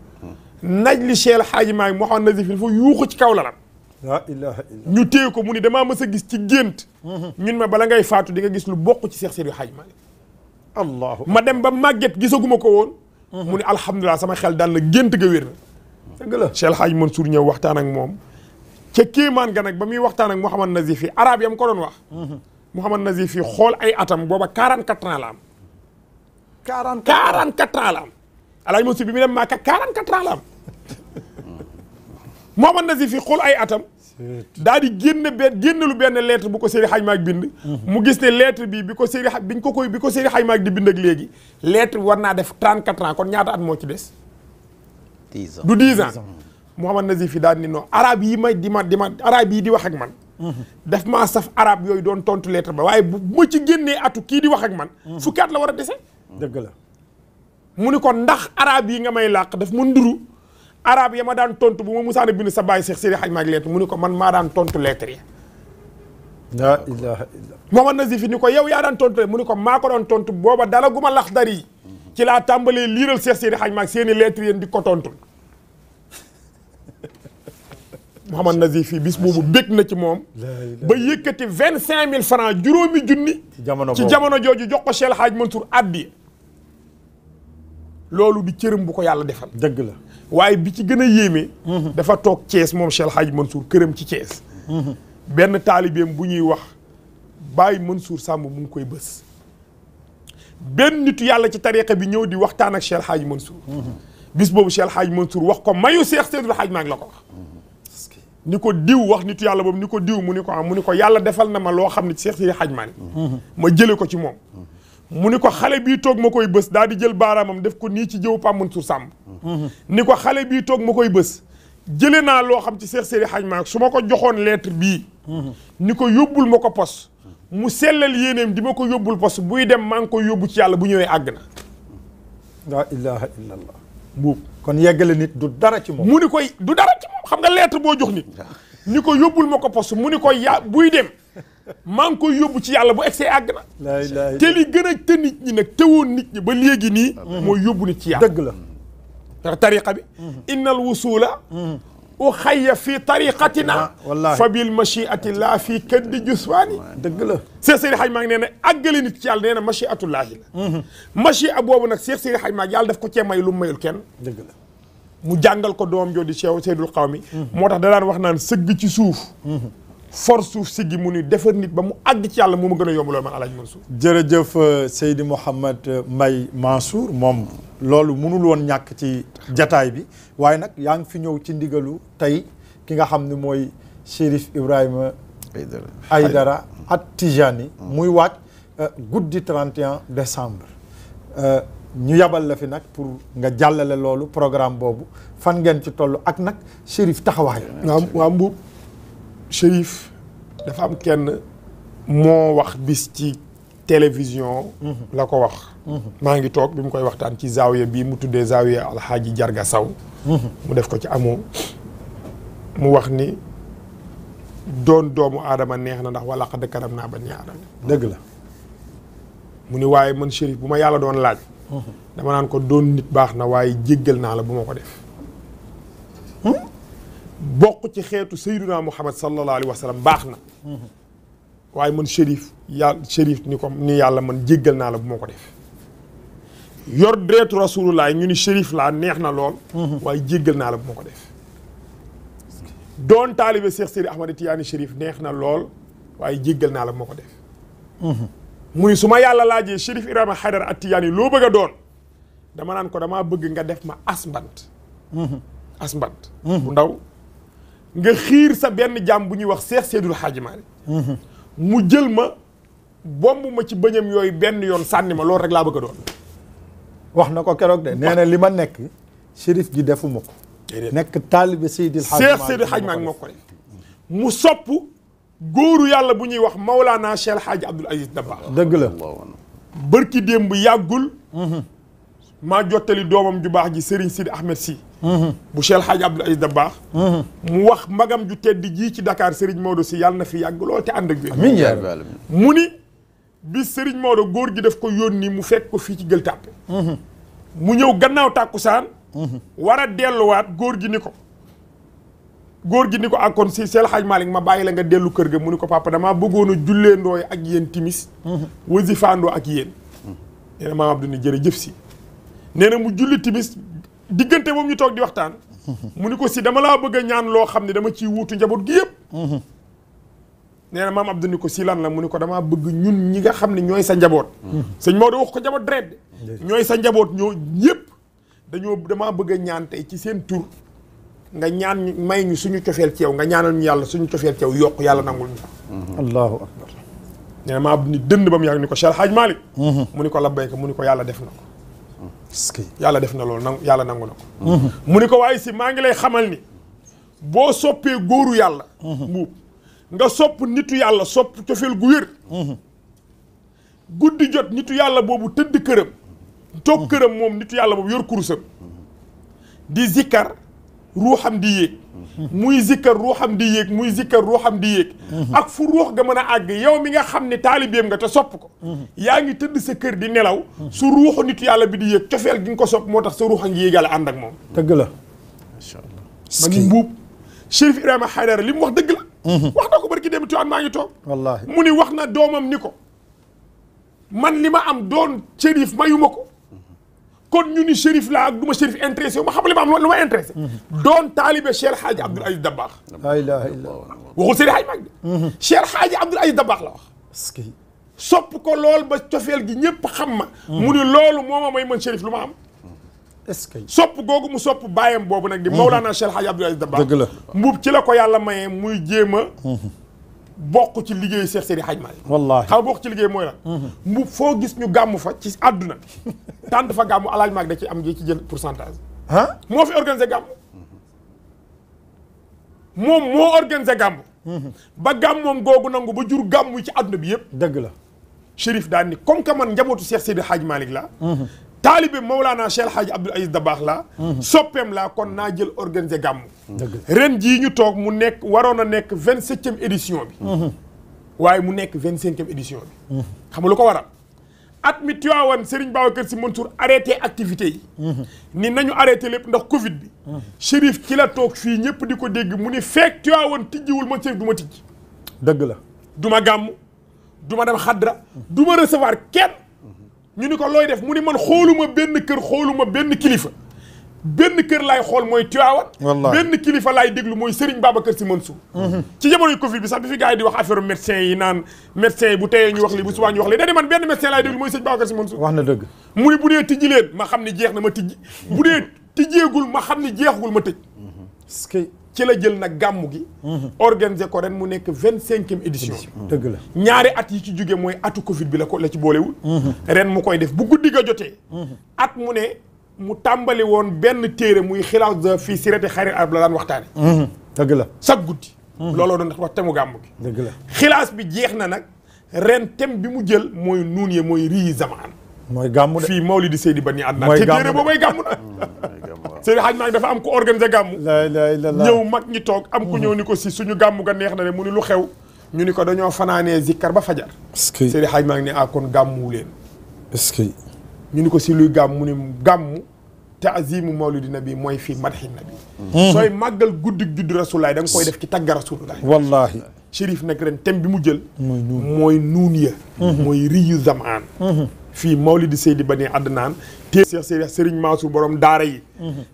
B: naj li Cheikh Hadj Maag Mouhamad Nazif dafa yuuxu ci kaw lalam
A: la ilaha illallah
B: ñu téye ko mu ni damaa mës a gis ci gént ñun ma bala ngay faatu di nga gis lu bokk ci Cheikh Seydi Hadj Maag
A: allahu
B: ma dem ba màgget gisaguma ko woon mu ni alhamdulilah sama xel daal na gént ga wér na
A: dëgg la
B: Cheikh Hadj Mansour ñëw waxtaan ak moom ca kéemaan ga nag ba muy waxtaan ak Mouhamad Nazif yi arab yam ko doon wax Mouhamad Nazif yi xool ay atam booba 44 ans la am 44 ans la am Alaaji Mansour bi mu dem Màkka 44 ans la am Mouhamad Nazif yi xool ay atam daal di génn lu benn lettre bu ko Seydi Hadj Maag bind mu gis ne lettre bi bi ko Seydi Hadj Maag di bind ak léegi lettre bi war naa def 34 ans kon ñaata at moo ci des
C: 10 ans
B: du 10 ans Mouhamad Nazif yi daal ni non arab yi arab yi di wax ak man daf maa saf arab yooyu doon tontu lettre ba waaye bu ma ci génnee atu kii di wax ak man fukki at la war a dese
A: dëgg la
B: mu ni ko ndax arab yi nga may làq daf ma nduru arab ya ma daan tontu bu ma musaana bind sa bàyyi Cheikh Seydi Hadj Maag lettre mu ni ko man maa daan tontu lettre yi
A: la ilaha illallah
B: Mouhamad Nazif yi ni ko yow yaa daan tontu mu ni ko maa ko doon tontu booba dala gu ma Laxdari yi ci laa tàmbalee liiral Cheikh Seydi Hadj Maag seeni lettre yéen di ko tontul Mouhamad Nazif yi bis boobu bég na ci moom ba yëkkati 25 000 francs juróomi junni ci jamono jooju jox ko Cheikh Hadj Mansour addi loolu di cërëm bu ko yàlla defal
A: dëgg la
B: waaye bi ci gën a yéeme dafa toog Thiès moom Cheikh Hadj Mansour këram ci Thiès benn taalibeem bu ñuy wax Baye Mansour Samb mu ngi koy bës benn nitu yàlla ci tariqa bi ñëw di waxtaan ak Cheikh Hadj Mansour bis boobu Cheikh Hadj Mansour wax ko mayu Cheikh Seydi Hadj Maag la ko wax ni ko diw wax nitu yàlla boobu ni ko diw mu ni ko yàlla defal na ma loo xam ne Cheikh Seydi Hadj Maag ma jële ko ci moom mu ni ko xale bii toog ma koy bës daal di jël baaraamam def ko nii ci jëw Pape Mansour Samb ni ko xale bii toog ma koy bës jële naa loo xam ci Cheikh Seydi Hadj Maag su ma ko joxoon lettre bii ni ko yóbbul ma ko pos mu sellal yéeneem di ma ko yóbbul pos buy dem maa ngi koy yóbbu ci yàlla bu ñëwee àgg na
A: la ilaha illallah buub kon yeggale nit du dara ci moom
B: mu ni koy du dara ci moom xam nga lettre boo jox nit ni ko yóbbul ma ko pos mu ni ko buy dem maa ngi koy yóbbu ci yàlla bu egsee àgg na te li gën a te nit ñi nag tewoon nit ñi ba léegi nii mooy yóbbu nit ci yàlla
A: dëgg la
B: tariqa bi innal wusula uxayya fi tariqatina fa bil machiati llah fi kaddi juswaani
A: dëgg la
B: Cheikh Seydi Hadj Maag nee na àggale nit ci yàlla nee na machiatullaahi la machia boobu nag Cheikh Seydi Hadj Maag yàlla daf ko cee may lu mu mayul kenn
A: dëgg la
B: mu jàngal ko doom joo di Cheikh Seydul Qawmi moo tax da daan wax naan sëgg ci suuf for suuf siggi mu ni defar nit ba mu àgg ci yàlla moo ma gën a yomb loolu man Alaaji Mansour
A: jërëjëf Seydi Mouhamed Mbaye Mansour moom loolu mënul woon ñàkk ci jataay bi waaye nag yaa ngi fi ñëw ci ndigalu tey ki nga xam ne mooy Chérif Ibrahima Aïdara at Tijani muy waaj guddi 31 décembre ñu yabal la fi nag pour nga jàllale loolu programme boobu fan ngeen ci toll ak nag Chérif taxawaay.
B: waaw Mbuub Chérif dafa am kenn moo wax bis ci télévision la ko wax maa ngi toog bi mu koy waxtaan ci zaawiya bii mu tuddee zaawiya alxaaji Jarga Saw mu def ko ci amoo mu wax ni doon doomu aadama neex na ndax wala xad karam naa bani aadama
A: dëgg la
B: mu ni waaye man Chérif bu ma yàlla doon laaj dama naan ko doon nit baax na waaye jéggal naa la bu ma ko def bokk ci xeetu sayyiduna Muhammad sallallahu alayhi wa sallam baax na waaye man Chérif ni yàlla man jéggal naa la bu ma ko def yor deretu rasulullah ñu ni Chérif laa neex na lool waaye jéggal naa la bu ma ko def doon taalibe Cheikh Seydi Ahmad Tidiane Chérif neex na lool waaye jéggal naa la bu ma ko def mu ni su ma yàlla laajee Chérif Ibrahima Haydara At-Tidiane loo bëgg a doon dama naan ko damaa bëgg nga def ma asmbant bu ndaw nga xiir sa benn jàmm bu ñuy wax Cheikh Seydul Hadji Malick mu jël ma bomb ma ci bëñam yooyu benn yoon sànni ma loolu rek laa bëgg a doon
A: wax na ko keroog de nee na li ma nekk Chérif gi defuma ko nekk taalibe Seydil
B: Hadji Malick moo ko def mu sopp góoru yàlla bu ñuy wax Maulana Cheikh Hadji Abdoul Aziz Dabakh
A: dëgg la
B: bërki démb yàggul maa jottali doomam ju baax ji Serigne Sidi Ahmed Sy bu Cheikh Hadji Abdoul Aziz Dabakh mu wax magam ju tedd ji ci Dakar Serigne Maodo Sy yàlla na fi yàgg lool te ànd ak bi mu ni bi Serigne Maodo góor gi daf ko yónni mu fekk ko fii ci Gueule Tapée mu ñëw gannaaw tàkkusaan war a delluwaat góor gi ni ko akon si Cheikh Hadji Malick ma bàyyi la nga dellu kër ga mu ni ko papa damaa bëggoon a julleendooy ak yéen timis wasifaandoo ak yéen nee na maam Abdou ni jërëjëf si nee na mu julli timis diggante moom ñu toog di waxtaan mu ni ko si dama laa bëgg a ñaan loo xam ne dama ciy wuutu njaboot gi yëpp nee na maam Abdou ni ko si lan la mu ni ko damaa bëgg ñun ñi nga xam ne ñooy sa njaboot sëñ Maodo wax ko njaboot dret ñooy sa njaboot ñoo ñëpp damaa bëgg a ñaan tey ci seen tur nga ñaan may ñu suñu cofeel ci yow nga ñaanal ñu yàlla suñu cofeel ci yow yokk yàlla nangul ñu ko
A: allahu akbar
B: nee na maam Abdou ni dënd ba mu yàgg ni ko Cheikh Hadji Malick mu ni ko labbayka mu ni ko yàlla def na ko yàlla def na loolu yàlla nangu na ko mu ni ko waaye si maa ngi lay xamal ni boo soppee góoru yàlla mbuub nga sopp nitu yàlla sopp cofeel gu wér guddi jot nitu yàlla boobu tëdd këram toog këram moom nitu yàlla boobu yor kurusam di zikkar ruuxam di yéeg muy zikkar ruuxam di yéeg muy zikkar ruuxam di yéeg ak fu ruux ga mën a àgg yow mi nga xam ne taalibeem nga te sopp ko yaa ngi tëdd sa kër di nelaw su ruuxu nitu yàlla bi di yéeg cofeel gi nga ko sopp moo tax sa ruux a ngi yéegale ànd ak moom
A: dëgg la
B: macha allah ma ngi mbuub Chérif Ibrahima Haydara li mu wax dëgg la wax na ko barki dem tuwaan maa ngi toog
A: wallaahi
B: mu ni wax na doomam ni ko man li ma am doon Chérif mayuma ko kon ñu ni Chérif laa ak du ma Chérif intéressé ma xam li ma am lu ma intéressé doon taalibe Cheikh Hadji Abdoul Aziz Dabakh
A: laa ilaaha illallah
B: waxul Seydi Hadji Malick de Cheikh Hadji Abdoul Aziz Dabakh la wax sopp ko lool ba cofeel gi ñëpp xam ma mu ni loolu moo ma may man Chérif lu ma am
A: est-ce que
B: sopp googu mu sopp bàyyam boobu nag di Mawlana Cheikh Hadji Abdoul Aziz Dabakh
A: dëgg la
B: mbuub ci la ko yàlla mayee muy jéem a bokk ci liggéey Cheikh Seydi Hadji Malick
A: wallaahi
B: xam bokk ci liggéey mooy lan mbuub foo gis ñu gàmm fa ci àdduna tànn fa gàmmu alaaj maag da ci am ji ci jël pourcentage
A: ah
B: moo fi organisé gàmm moom moo organisé gàmm ba gàmmoom googu nangu ba jur gàmm yi ci àdduna bi yëpp
A: dëgg la
B: Chérif daal ni comme que man njabootu Cheikh Seydi Hadji Malick la taalibe Mawlana Cheikh Hadji Abdoul Aziz Dabakh la soppeem laa kon naa jël organisé gàmm ren jii ñu toog mu nekk waroon a nekk 27e édition bi waaye mu nekk 25e édition bi xam nga lu ko waral at mi Tiwaawan Serigne Babacar Sy Mansour arrêté activité yi ni nañu arrêté lépp ndax Covid bi Chérif ci la toog fii ñëpp di ko dégg mu ni feek Tiwaawan tijjiwul man Chérif du ma tijji
A: dëgg la
B: du ma gàmm du ma dem xadra du ma recevoir kenn ñu ni ko looy def mu ni man xooluma benn kër xooluma benn kilifa benn kër laay xool mooy Tiwaawan benn kilifa laay déglu mooy Serigne Babacar Sy Mansour ci jamonoy Covid bi sax bi fi gars yi di wax affaire médecin yi naan médecin yi bu teyee ñu wax li bu subaa ñu wax li da di man benn médecin laay déglu mooy Serigne Babacar Sy Mansour
A: wax na dëgg
B: mu ni bu dee tijji leen ma xam ni jeex na ma tijji bu dee tijjeegul ma xam ni jeexagul ma tëj ci la jël nag gàmmu gi organiser ko ren mu nekk 25e édition
A: dëgg la
B: ñaari at yi ci jóge mooy atu Covid bi la ci boolewul ren mu koy def bu guddi ga jotee at mu ne mu tàmbali woon benn téere muy xilaas fii sirati xayril arab la daan waxtaane
A: dëgg la
B: chaque guddi looloo doon wax temu gàmmu gi
A: dëgg la
B: xilaas bi jeex na nag ren thème bi mu jël mooy nuun ye mooy rii zamaan
A: mooy gàmmu de
B: fii Mawlidi Seydi Bani Adnan
A: mooy
B: te
A: gàmmu
B: téere
A: de.
B: boobay gàmmu na Seydi Hadj Malick dafa am ko organiser gàmmu
A: la ilaha illallah
B: ñëw mag ñi toog am ku ñëw ni ko si suñu gàmmu ga neex na ne mu ni lu xew ñu ni ko dañoo fanaanee zikkar ba fajar
A: est-ce que
B: Seydi Hadj Malick ne ah kon gàmmuwu leen
A: est-ce que
B: ñu ni ko si luy gàmm mu ni gàmmu taazimu mawlidi nabi mooy fii madhi nabi sooy màggal guddig juddu rasulullaay da nga koy def ci tagga rasulullaay
A: wallahi
B: Chérif nag ren thème bi mu jël mooy nuun ya mooy riyu zamaan fii Mawlidi Seydi Bani Adnan te Cheikh Seydi Serigne Mansour borom daara yi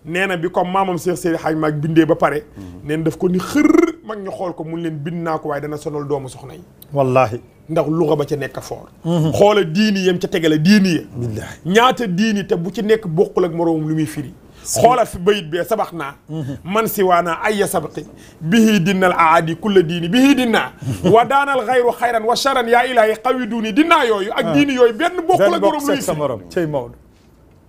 B: nee na bi comme maamam Cheikh Seydi Hadj Malick bindee ba pare neen daf ko ni xër mag ñu xool ko mun leen bind naa ko waaye dana sonal doomu soxna yi
A: wallahi
B: ndax luxa ba ca nekk foor xoola diini yam ca tegale diini ya
A: billahi
B: ñaata diini te bu ci nekk bokkul ak moroomam lu muy firi xoola fi bayit bee sabax naa man si waanaa ayya sabqi bihi dinnal aadi kulla diini bihi dinnaa wa daanal xayru xayran wa charan yaa ilaahi xawi duuni dinnaa yooyu ak diini yooyu benn bokkul ak moroom lu muy
A: sa
B: firi
A: morom cey Maodo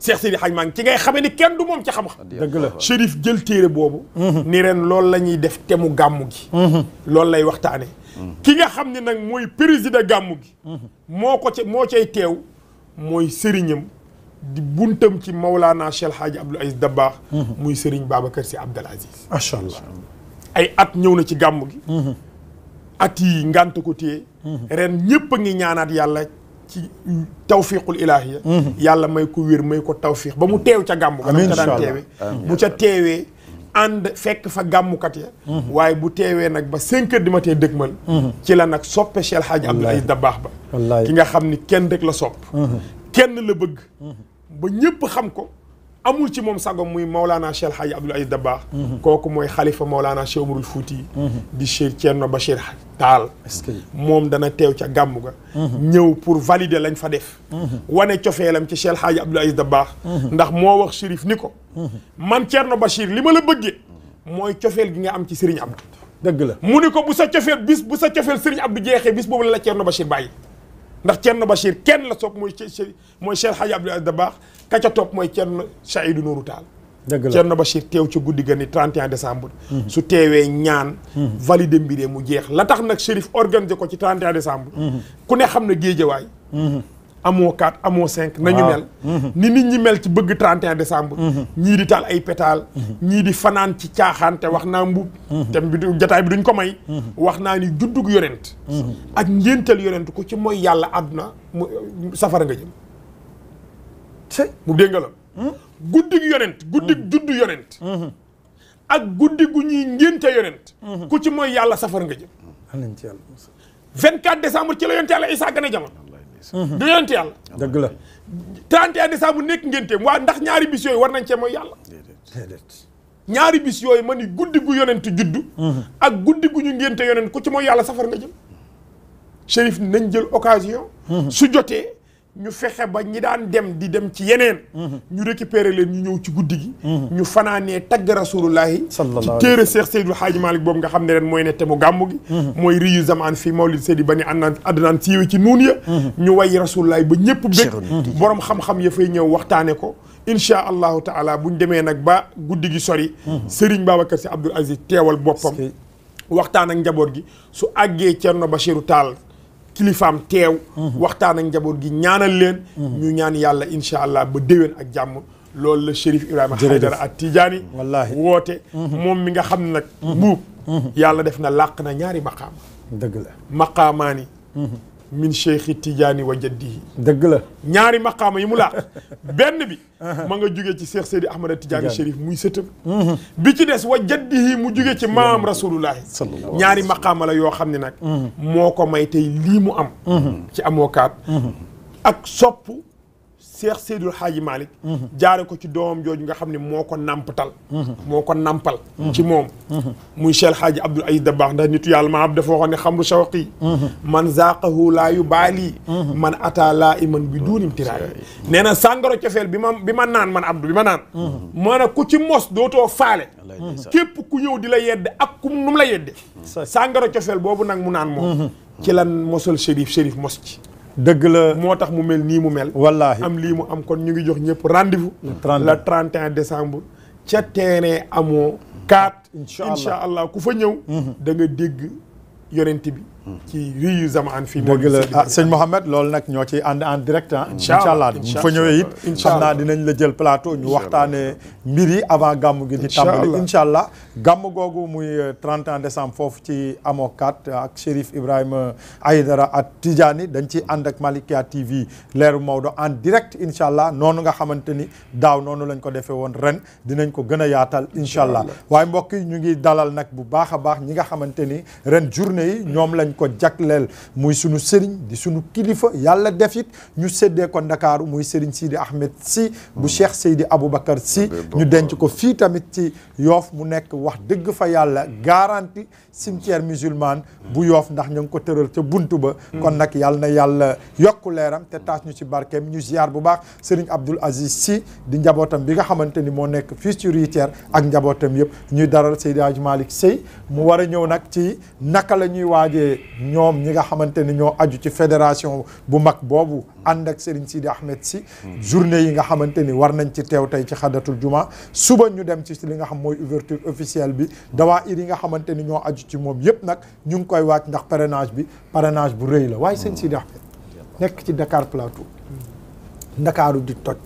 B: Cheikh Seydi Hadj Malick ci ngay xamee ni kenn du moom ci xam-xam
A: dëgg la
B: Chérif jël téere boobu ni ren loolu la ñuy def temu gàmmu gi loolu lay waxtaane ki nga xam ne nag mooy président gàmmu gi moo cay teew mooy sëriñam di buntam ci Mawlana Cheikh Hadji Abdoul Aziz Dabakh muy sëriñ Babacar Sy Abdoul Aziz
A: macha allah
B: ay at ñëw na ci gàmmu gi at yi ngànt ko téye ren ñëpp a ngi ñaanaat yàlla ci tawfiqul ilaahiya yàlla may ko wér may ko tawfiq ba mu teew ca gàmmu ga
A: amiin
B: ca daan
A: incha
B: teewe bu ca teewee ànd fekk fa gàmmukat ya waaye bu teewee nag ba 5 heures du matin dëgmal ci la nag soppe Cheikh Hadji Abdoul Aziz Dabakh ba
A: wallahi
B: ki nga xam ni kenn rek la sopp kenn la bëgg ba ñëpp xam ko amul ci moom sagom muy Maulana Cheikh Hadji Abdoul Aziz Dabakh kooku mooy xalifa Maulana Cheikh Omarul Fouti di Cheikh Thierno Bachir Tall
A: est-ce que
B: moom dana teew ca gàmmu ga ñëw pour valider lañ fa def wane cofeelam ci Cheikh Hadji Abdoul Aziz Dabakh ndax moo wax Chérif ni ko man Thierno Bachir li ma la bëggee mooy cofeel gi nga am ci Serigne Abdou
A: dëgg la
B: mu ni ko bu sa cofeel bu sa cofeel Serigne Abdou jeexee bis boobu la Thierno Bachir bàyyi ndax Thierno Bachir kenn la sopp mooy Cheikh Hadji Abdoul Aziz Dabakh ka ca topp mooy Thierno Saïdou Nourou Tall
A: dëgg la
B: Thierno Bachir teew ca guddi ga ni 31 décembre su teewee ñaan validé mbiree mu jeex la tax nag Chérif organisé ko ci 31 décembre ku ne xam na géejawaay amoo 4 amoo 5 nañu mel ni nit ñi mel ci bëgg 31 décembre ñii di taal ay pétale ñii di fanaan ci caaxaan te wax naa mbub te bi jataay bi duñ ko may wax naa ni juddug yonent ak ngéntal yonent ku ci mooy yàlla àdduna mu safara nga jëm mu dégg nga la guddig yonent guddig juddu yonent ak guddi gu ñuy ngénte yonent ku ci mooy yàlla safara nga jëm
A: anañ ci yàlla
B: 24 décembre ci la yonent yàlla Isaa gën a jamono du yonent yàlla
A: dëgg la
B: 31 décembre nekk ngénteem waa ndax ñaari bis yooyu war nañ cee mooy yàlla
A: déedéet
B: ñaari bis yooyu ma ni guddi gu yonent juddu ak guddi gu ñu ngénte yonent ku ci mooy yàlla safara nga jëm Chérif nañ jël occasion su jotee ñu fexe ba ñi daan dem di dem ci yeneen ñu récupérer leen ñu ñëw ci guddi gi ñu fanaanee tagg rasulullahi ci téere Cheikh Seydou Hadji Malick boobu nga xam ne ren mooy ne te mu gàmmu gi mooy riyu zaman fii Mawlid Seydi Bani Adnan siiwe ci nuun ya ñu way rasulullahi ba ñëpp bëgg borom xam-xam ya fay ñëw waxtaane ko inchaa allahu taala buñ demee nag ba guddi gi sori Serigne Babacar Sy Abdoul Aziz teewal boppam waxtaan ak njaboot gi su àggee Thierno Bachirou Tall kilifaam teew waxtaan ak njaboot gi ñaanal leen ñu ñaan yàlla incha allah ba déwén ak jàmm loolu la Chérif Ibrahima Haydara at Tidiane
A: wallaahi
B: woote moom mi nga xam ne nag buub yàlla def na làq na ñaari maqaama
A: dëgg la
B: maqaamaani min cheikhi Tidiane wa jaddihi
A: dëgg la
B: ñaari maqaama yi mu làq benn bi ma nga jógee ci Cheikh Seydi Ahmada Tidiane Chérif muy sëtam bi ci des wa jaddihi mu jógee ci maam rasulullahi ñaari maqaama la yoo xam ne nag moo ko may tey lii mu am ci amookaat ak sopp Cheikh Seydul Hadji Malick jaare ko ci doomam jooju nga xam ne moo ko nampatal moo ko nampal ci moom muy Cheikh Hadji Abdoul Aziz Dabakh ndax nitu yàlla ma ab dafa waxoon ne xamru shawqi man zaqahu laa yu baali man ata laa iman bi duunim tiraay nee na sàngaro cofeel bi ma naan man Abdou bi ma naan moo ne ku ci mos dootoo faale képp ku ñëw di la yedde ak ku nu mu la yedde sàngaro cofeel boobu nag mu naan moom ci lan mosal Chérif mos ci
A: dëgg la
B: moo tax mu mel nii mu mel
A: wallaahi
B: am lii mu am kon ñu ngi jox ñëpp rendez-vous le 31 décembre ca terrain amoo 4 incha allah ku fa ñëw da nga dégg yonent bi ci riyu zamaan fii
A: dëgg la sëñ Mouhamed loolu nag ñoo ciy ànd en direct incha allah bu fa ñëwee it xam naa dinañ la jël plateau ñu waxtaanee mbir yi avant gàmm gi di tàmbali incha allah gàmm googu muy 31 décembre foofu ci amoo 4 ak Chérif Ibrahima Aïdara ak Tidjani dañ ciy ànd ak Malikia TV leeru Maodo en direct incha allah noonu nga xamante ni daaw noonu lañ ko defee woon ren dinañ ko gën a yaatal incha allah waaye mbokk yi ñu ngi dalal nag bu baax a baax ñi nga xamante ni ren journée yi ñoom lañ ko jagleel muy sunu sëriñ di sunu kilifa yàlla def it ñu séddee ko Ndakaaru muy sëriñ Sidi Ahmed Sy bu Cheikh Seydi Aboubacar Sy ñu denc ko fii tamit ci Yoff mu nekk wax dëgg fa yàlla garanti cimetière musulman bu Yoff ndax ñu ngi ko tëral ca buntu ba kon nag yàlla na yàlla yokku leeram te taas ñu ci barkeem ñu ziar bu baax sëriñ Abdoul Aziz Sy di njabootam bi nga xamante ni moo nekk fii ci Ritière ak njabootam yëpp ñuy daral Seydi Hadji Malick Sy mu war a ñëw nag ci naka la ñuy waajee ñoom ñi nga xamante ni ñoo aju ci fédération bu mag boobu ànd ak Serigne Sidi Ahmed Sy journée yi nga xamante ni war nañ ci teew tey ci xadatul juma suba ñu dem ci li nga xam mooy ouverture officielle bi dawaa ir yi nga xamante ni ñoo aju ci moom yëpp nag ñu ngi koy wàcc ndax parrainage bu rëy la waaye Serigne Sidi Ahmed nekk ci Dakar Plateau Ndakaaru di toj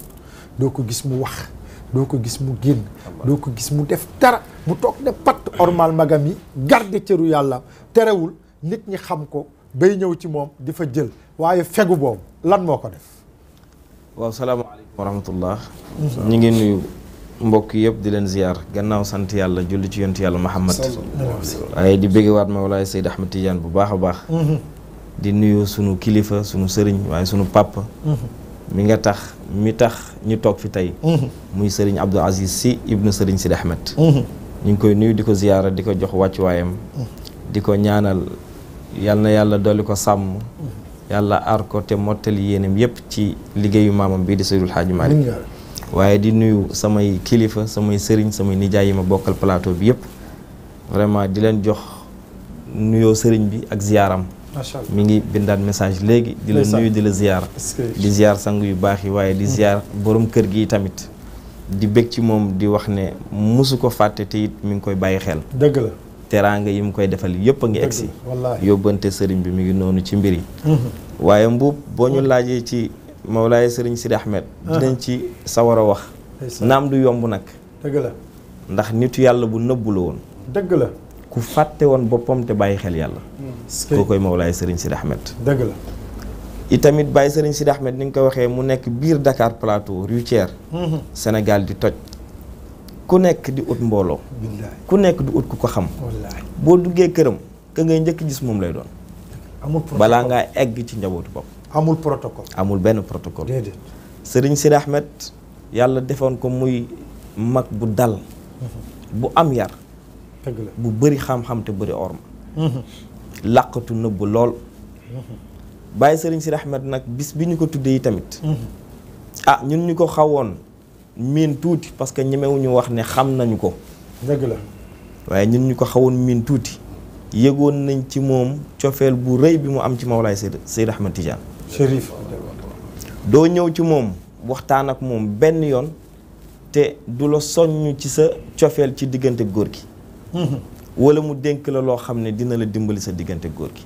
A: doo ko gis mu wax doo ko gis mu génn doo ko gis mu def dara mu toog ne patt ormal magam yi garde cëru yàlla terewul nit ñi xam ko bay ñëw ci moom di fa jël waaye fegu boobu lan moo ko def
E: waaw salaamaaleykum wa rahmatullah ñu ngi nuyu mbokk yëpp di leen ziyaar gannaaw sant yàlla julli ci yontu yàlla Muhammad waaye di béggewaat Mawlaay Seyd Ahmed Tidiane bu baax a baax di nuyu sunu kilifa sunu sëriñ waaye sunu papa mi tax ñu toog fi tey muy sëriñ Abdoul Aziz Sy ibnu sëriñ Sidi Ahmed ñu ngi koy nuyu di ko ziyaara di ko jox wàccuwaayam di ko ñaanal yal na yàlla dolli ko sàmm yàlla aar ko te mottali yéenam yépp ci liggéeyu maamam bii di Seydul Hadji Malick waaye di nuyu samay kilifa samay sëriñ samay nijaay yi ma bokkal plateau bi yépp vraiment di leen jox nuyoo sëriñ bi ak ziyaaram mi ngi bindaat message léegi di la nuyu di la ziyaar di ziyaar sang yu baax yi waaye di ziyaar borom kër gi tamit di bég ci moom di wax ne musu ko fàtte te it mi ngi koy bàyyi xel
A: dëgg la
E: teraanga yi mu koy defal yëpp a ngi egsi yóbbante sëriñ bi mi ngi noonu ci mbir yi waaye mbuub boo ñu laajee ci Mawlaay sëriñ Sidi Ahmed dinañ ci sawar a wax naam du yomb nag
A: dëgg la
E: ndax nitu yàlla bu nëbbu la woon
A: dëgg la
E: ku fàtte woon boppam te bàyyi xel yàlla koo koy Mawlaay sëriñ Sidi Ahmed
A: dëgg la
E: itamit bàyyi sëriñ Sidi Ahmed ni nga ko waxee mu nekk biir Dakar Plateau Ritière Sénégal di toj ku nekk di ut mbooloo ku nekk di ut ku ko xam boo duggee këram ka ngay njëkk gis moom lay doon balaa ngaa egg ci njabootu bopp
A: amul protocole
E: amul benn protocole
A: déedéet
E: sëriñ Sidi Ahmed yàlla defoon ko muy mag bu dal bu am yar
A: dëgg la
E: bu bëri xam-xam te bëri orma làqatu nëbb lool bàyyi sëriñ Sidi Ahmed nag bis bi ñu ko tuddee yi tamit ñun ñu ko xawoon miin tuuti parce que ñemewuñu wax ne xam nañu ko
A: dëgg la
E: waaye ñun ñu ko xawoon miin tuuti yëgoon nañ ci moom cofeel bu rëy bi mu am ci Mawlaay Seyd Ahmed Tidiane
A: Chérif
E: doo ñëw ci moom waxtaan ak moom benn yoon te du la soññ ci sa cofeel ci diggante góor gi wala mu dénk la loo xam ne dina la dimbali sa diggante góor gi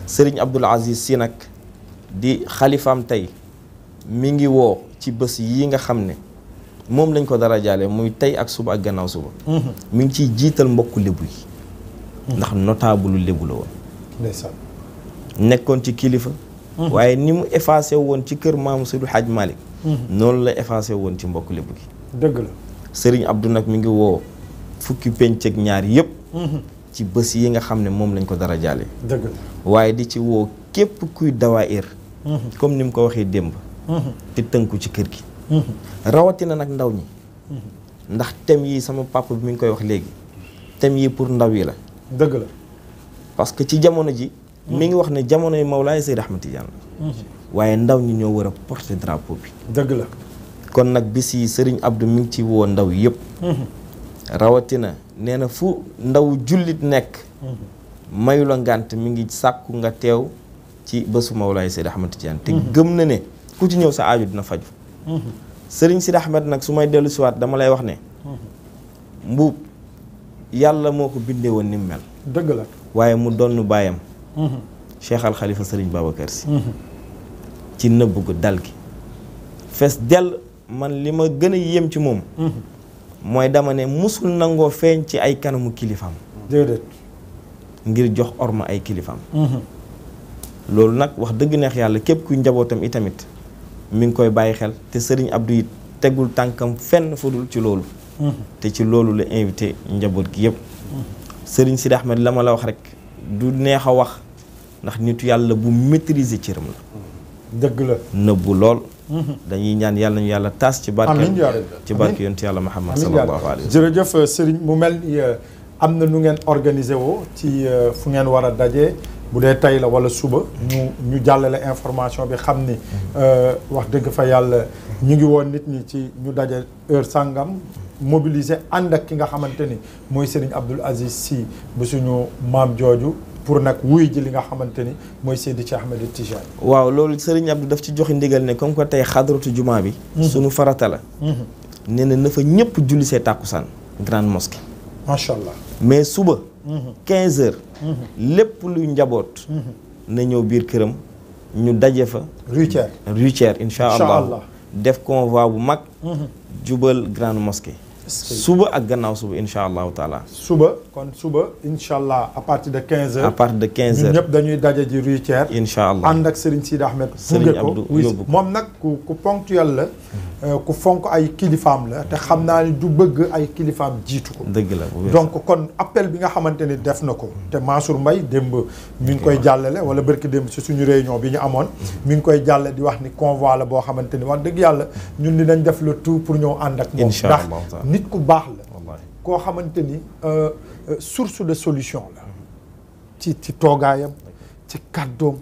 E: sëriñ Abdoul Aziz Sy nag di xalifaam tey mi ngi woo ci bés yi nga xam ne moom lañ ko dara jaale muy tey ak suba ak gannaaw suba mi ngi ciy jiital mbokku lébu yi ndax notable lébu la woon
A: ndeysaan
E: nekkoon ci kilifa waaye ni mu effacé woon ci kër maamu Seydou Hadj Malick noonu la effacé woon ci mbokku lébu gi
A: dëgg la
E: sëriñ Abdou nag mi ngi woo fukki penc ak ñaar yëpp ci bés yi nga xam ne moom lañ ko dara jaale
A: dëgg la
E: waaye di ci woo képp kuy dawaayir comme ni mu ko waxee démb te tënku ci kër gi rawatina nag ndaw ñi ndax thème yi sama papa bi mi ngi koy wax léegi thème yi pour ndaw yi la
A: dëgg la
E: parce que ci jamono ji mi ngi wax ne jamono yi Mawlaay Seydi Ahmad Tidiane la waaye ndaw ñi ñoo war a porter drapeau bi
A: dëgg la
E: kon nag bis yi Serigne Abdou mi ngi ci woo ndaw yëpp rawatina nee na fu ndaw jullit nekk mayu la ngànt mi ngi sàkku nga teew ci bésu Mawlaay Seydi Ahmad Tidiane te gëm na ne ku ci ñëw sa aaju dina faju Serigne Sidi Ahmed nag su may dellu siwaat dama lay wax ne mbuub yàlla moo ko bindee woon ni mu mel
A: dëgg la
E: waaye mu donn baayam Cheikh Al Khalifa Serigne Babacar Sy ci nëbb gu dal gi fees dell man li ma gën a yéem ci moom mooy dama ne musul nangoo feeñ ci ay kanamu kilifaam
A: déedéet
E: ngir jox orma ay kilifaam loolu nag wax dëgg neex yàlla képp kuy njabootam itamit mi ngi koy bàyyi xel te Serigne Abdou it tegul tànkam fenn fudul ci loolu te ci loolu la invité njaboot gi yëpp Serigne Sidi Ahmed la ma la wax rek du neex a wax ndax nitu yàlla bu maîtriser cëram la
A: dëgg la
E: nëbbu lool dañuy ñaan yàlla ñu yàlla taas ci barke
A: amiin yaa rabbi
E: ci barke yonent yàlla Muhammad sallallahu alayhi wa sallam
A: jërëjëf Serigne mu mel ni am na nu ngeen organisé woo ci fu ngeen war a daje bu dee tey la wala suba ñu jàllale information bi xam ni wax dëgg fa yàlla ñu ngi woon nit ñi ci ñu daje heure sàngam mobiliser ànd ak ki nga xamante ni mooy Serigne Abdoul Aziz Sy bu suñu maam jooju pour nag wuy ji li nga xamante ni mooy Seydi Cheikh Ahmed Tidiane.
E: waaw loolu Serigne Abdou daf ci joxe ndigal ne comme que tey xadratu jumaa bi suñu farata la nee na fa ñëpp julli see tàkkusaan grande mosquée
A: macha allah
E: mais suba 15 heures lépp luy njaboot na ñëw biir këram ñu daje fa Rue-Thiers incha allah def convoi bu mag jubal grande mosquée suba ak gannaaw suba incha allahu taala
A: suba incha allah à partir de 15 heures
E: à partir de 15 heures
A: ñun ñëpp dañuy daje ji Rue-Thiers
E: incha allah
A: ànd ak Serigne Sidi Ahmed
E: Serigne Abdou yóbbu ko
A: moom nag ku ponctuel la ku fonk ay kilifaam la te xam naa ni du bëgg ay kilifaam jiitu ko
E: dëgg la
A: donc kon appel bi nga xamante ni def na ko te Mansour Mbaye démb mi ngi koy jàllale wala bërki démb si suñu réunion bi ñu amoon mi ngi koy jàlle di wax ni convoi la boo xamante ni wax dëgg yàlla ñun dinañ def le tout pour ñëw ànd ak moom ndax nit ku baax la koo xamante ni source de solution la ci toogaayam ci kàddoom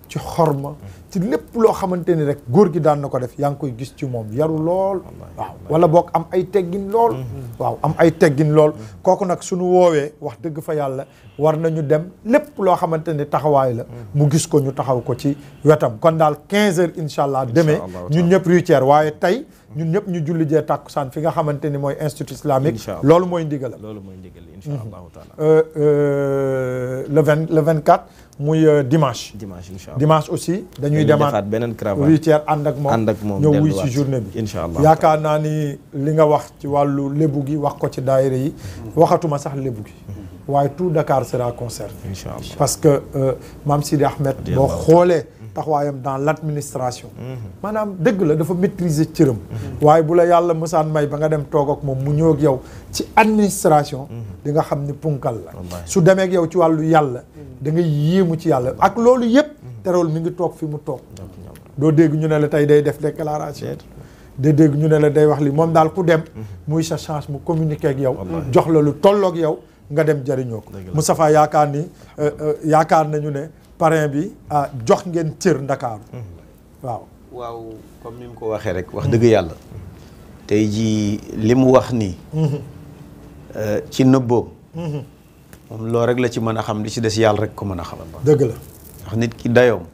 A: ci xorma ci lépp loo xamante ni rek góor gi daan na ko def yaa ngi koy gis ci moom yaru lool waaw wala boog am ay teggin lool waaw am ay teggin lool kooku nag suñu woowee wax dëgg fa yàlla war nañu dem lépp loo xamante ni taxawaay la mu gis ko ñu taxaw ko ci wetam kon daal 15 heures incha allah demee ñun ñëpp Rue-Thiers waaye tey ñun ñëpp ñu julli jee tàkkusaan fi nga xamante ni mooy institut islamique loolu mooy ndigal
E: incha allahu taala
A: le 24 muy dimanche
E: incha allah
A: dimanche aussi dañuy demaat
E: beneen cravate
A: Rue-Thiers ànd ak moom ñëw wuy ci journée bi
E: incha allah
A: yaakaar naa ni li nga wax ci wàllu lébu gi wax ko ci daayira yi waxatuma sax lébu gi waaye tout Dakar sera concerné
E: incha allah
A: parce que Mame Sidi Ahmed boo xoolee taxawaayam dans l'administration maanaam dëgg la dafa maîtriser cëram waaye bu la yàlla mësaan may ba nga dem toog ak moom mu ñëw ak yow ci administration di nga xam ni punkal la su demee ak yow ci wàllu yàlla da nga yéemu ci yàlla ak loolu yëpp terewul mi ngi toog fi mu toog doo dégg ñu ne la tey day def déclaration doo dégg ñu ne la day wax li moom daal ku dem muy sa chance mu communiquer ak yow jox la lu tolloog yow nga dem jëriñoo ko Moustapha yaakaar nañu ne parrain bi jox ngeen cër Ndakaaru waaw
C: comme ni mu ko waxee rek wax dëgg yàlla tey jii li mu wax nii ci nëbboo moom loolu rek la ci mën a xam li ci des yàlla rek ko mën a xam
A: dëgg la
C: ndax nit ki dayoom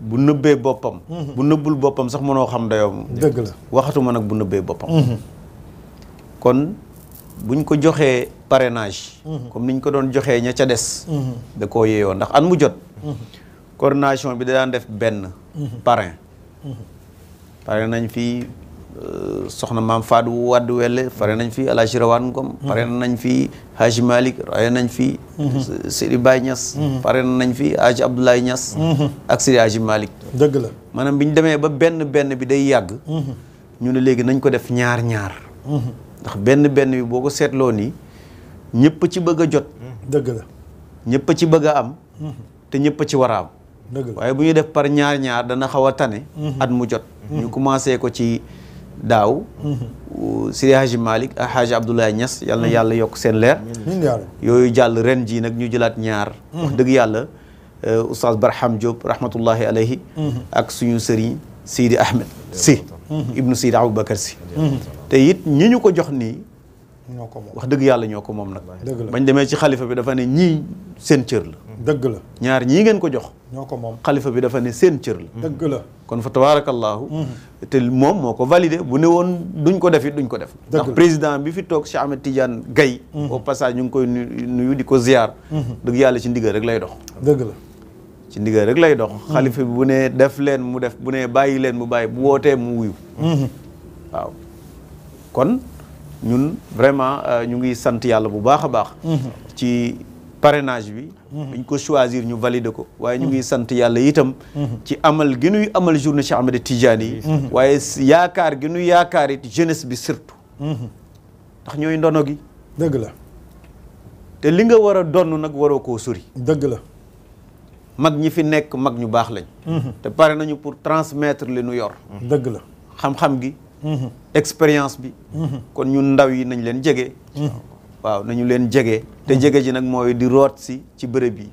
C: bu nëbbee boppam bu nëbbul boppam sax mënoo xam dayoom
A: dëgg la
C: waxatuma nag bu nëbbee boppam kon buñ ko joxee parrainage comme niñ ko doon joxee ña ca des da koo yeeyoo ndax at mu jot coordination bi da daan def benn parrain nañ fi soxna maam Fadou Wade Welle pare nañ fi Alaaji Rawaan Ngom pare nañ fi Haji Malick pare nañ fi Seydi Baye Niass pare nañ fi Haji Abdoulaye Niass ak Seydi Haji Malick
A: dëgg la
C: maanaam bi ñu demee ba benn bi day yàgg ñu ne léegi nañ ko def ñaar ndax benn bi boo ko seetloo nii ñëpp ci bëgg a jot
A: dëgg la
C: ñëpp ci bëgg a am te ñëpp ci war a am waaye bu ñu def par ñaar dana xaw a tane at mu jot ñu commencé ko ci daaw Seydi Hadji Malick ak Hadji Abdoulaye Niass yal na yàlla yokk seen leer yooyu jàll ren ji nag ñu jëlaat ñaar wax dëgg yàlla Oustaz Barham Diop rahmatullahi alayhi ak suñu sëriñ Seydi Ahmed Sy ibnu Seydi Aboubacar Sy te it ñi ñu ko jox nii
A: ñoo ko moom
C: wax dëgg yàlla ñoo ko moom nag
A: dëgg la
C: bañ demee ci xalifa bi dafa ne ñii seen cër la
A: dëgg la
C: ñaar ñii ngeen ko jox
A: ñoo ko moom
C: xalifa bi dafa ne seen cër la
A: dëgg la
C: kon fa tabarakallahu te moom moo ko validé bu ne woon duñ ko def it duñ ko def ndax président bi fi toog Cheikh Ahmed Tidiane Gaye au passage ñu ngi koy nuyu di ko ziar dëgg yàlla ci ndigal rek lay dox
A: dëgg la
C: ci ndigal rek lay dox xalifa bi bu ne def leen mu def bu ne bàyyi leen mu bàyyi bu wootee mu wuyu waaw kon ñun vraiment ñu ngi sant yàlla bu baax a baax ci parrainage bi dañ ko choisir ñu valider ko waaye ñu ngi sant yàlla itam ci amal gi nuy amal journée Cheikh Ahmed Tidiane yi waaye yaakaar gi nuy yaakaar it jeunesse bi surtout ndax ñooy ndono gi
A: dëgg la
C: te li nga war a donn nag waroo koo sori
A: dëgg la
C: mag ñi fi nekk mag ñu baax lañ te pare nañu pour transmettre li nu yor
A: dëgg la
C: xam-xam gi expérience bi kon ñun ndaw yi nañ leen jege waaw nañu leen jege te jege ji nag mooy di root si ci bërëb yi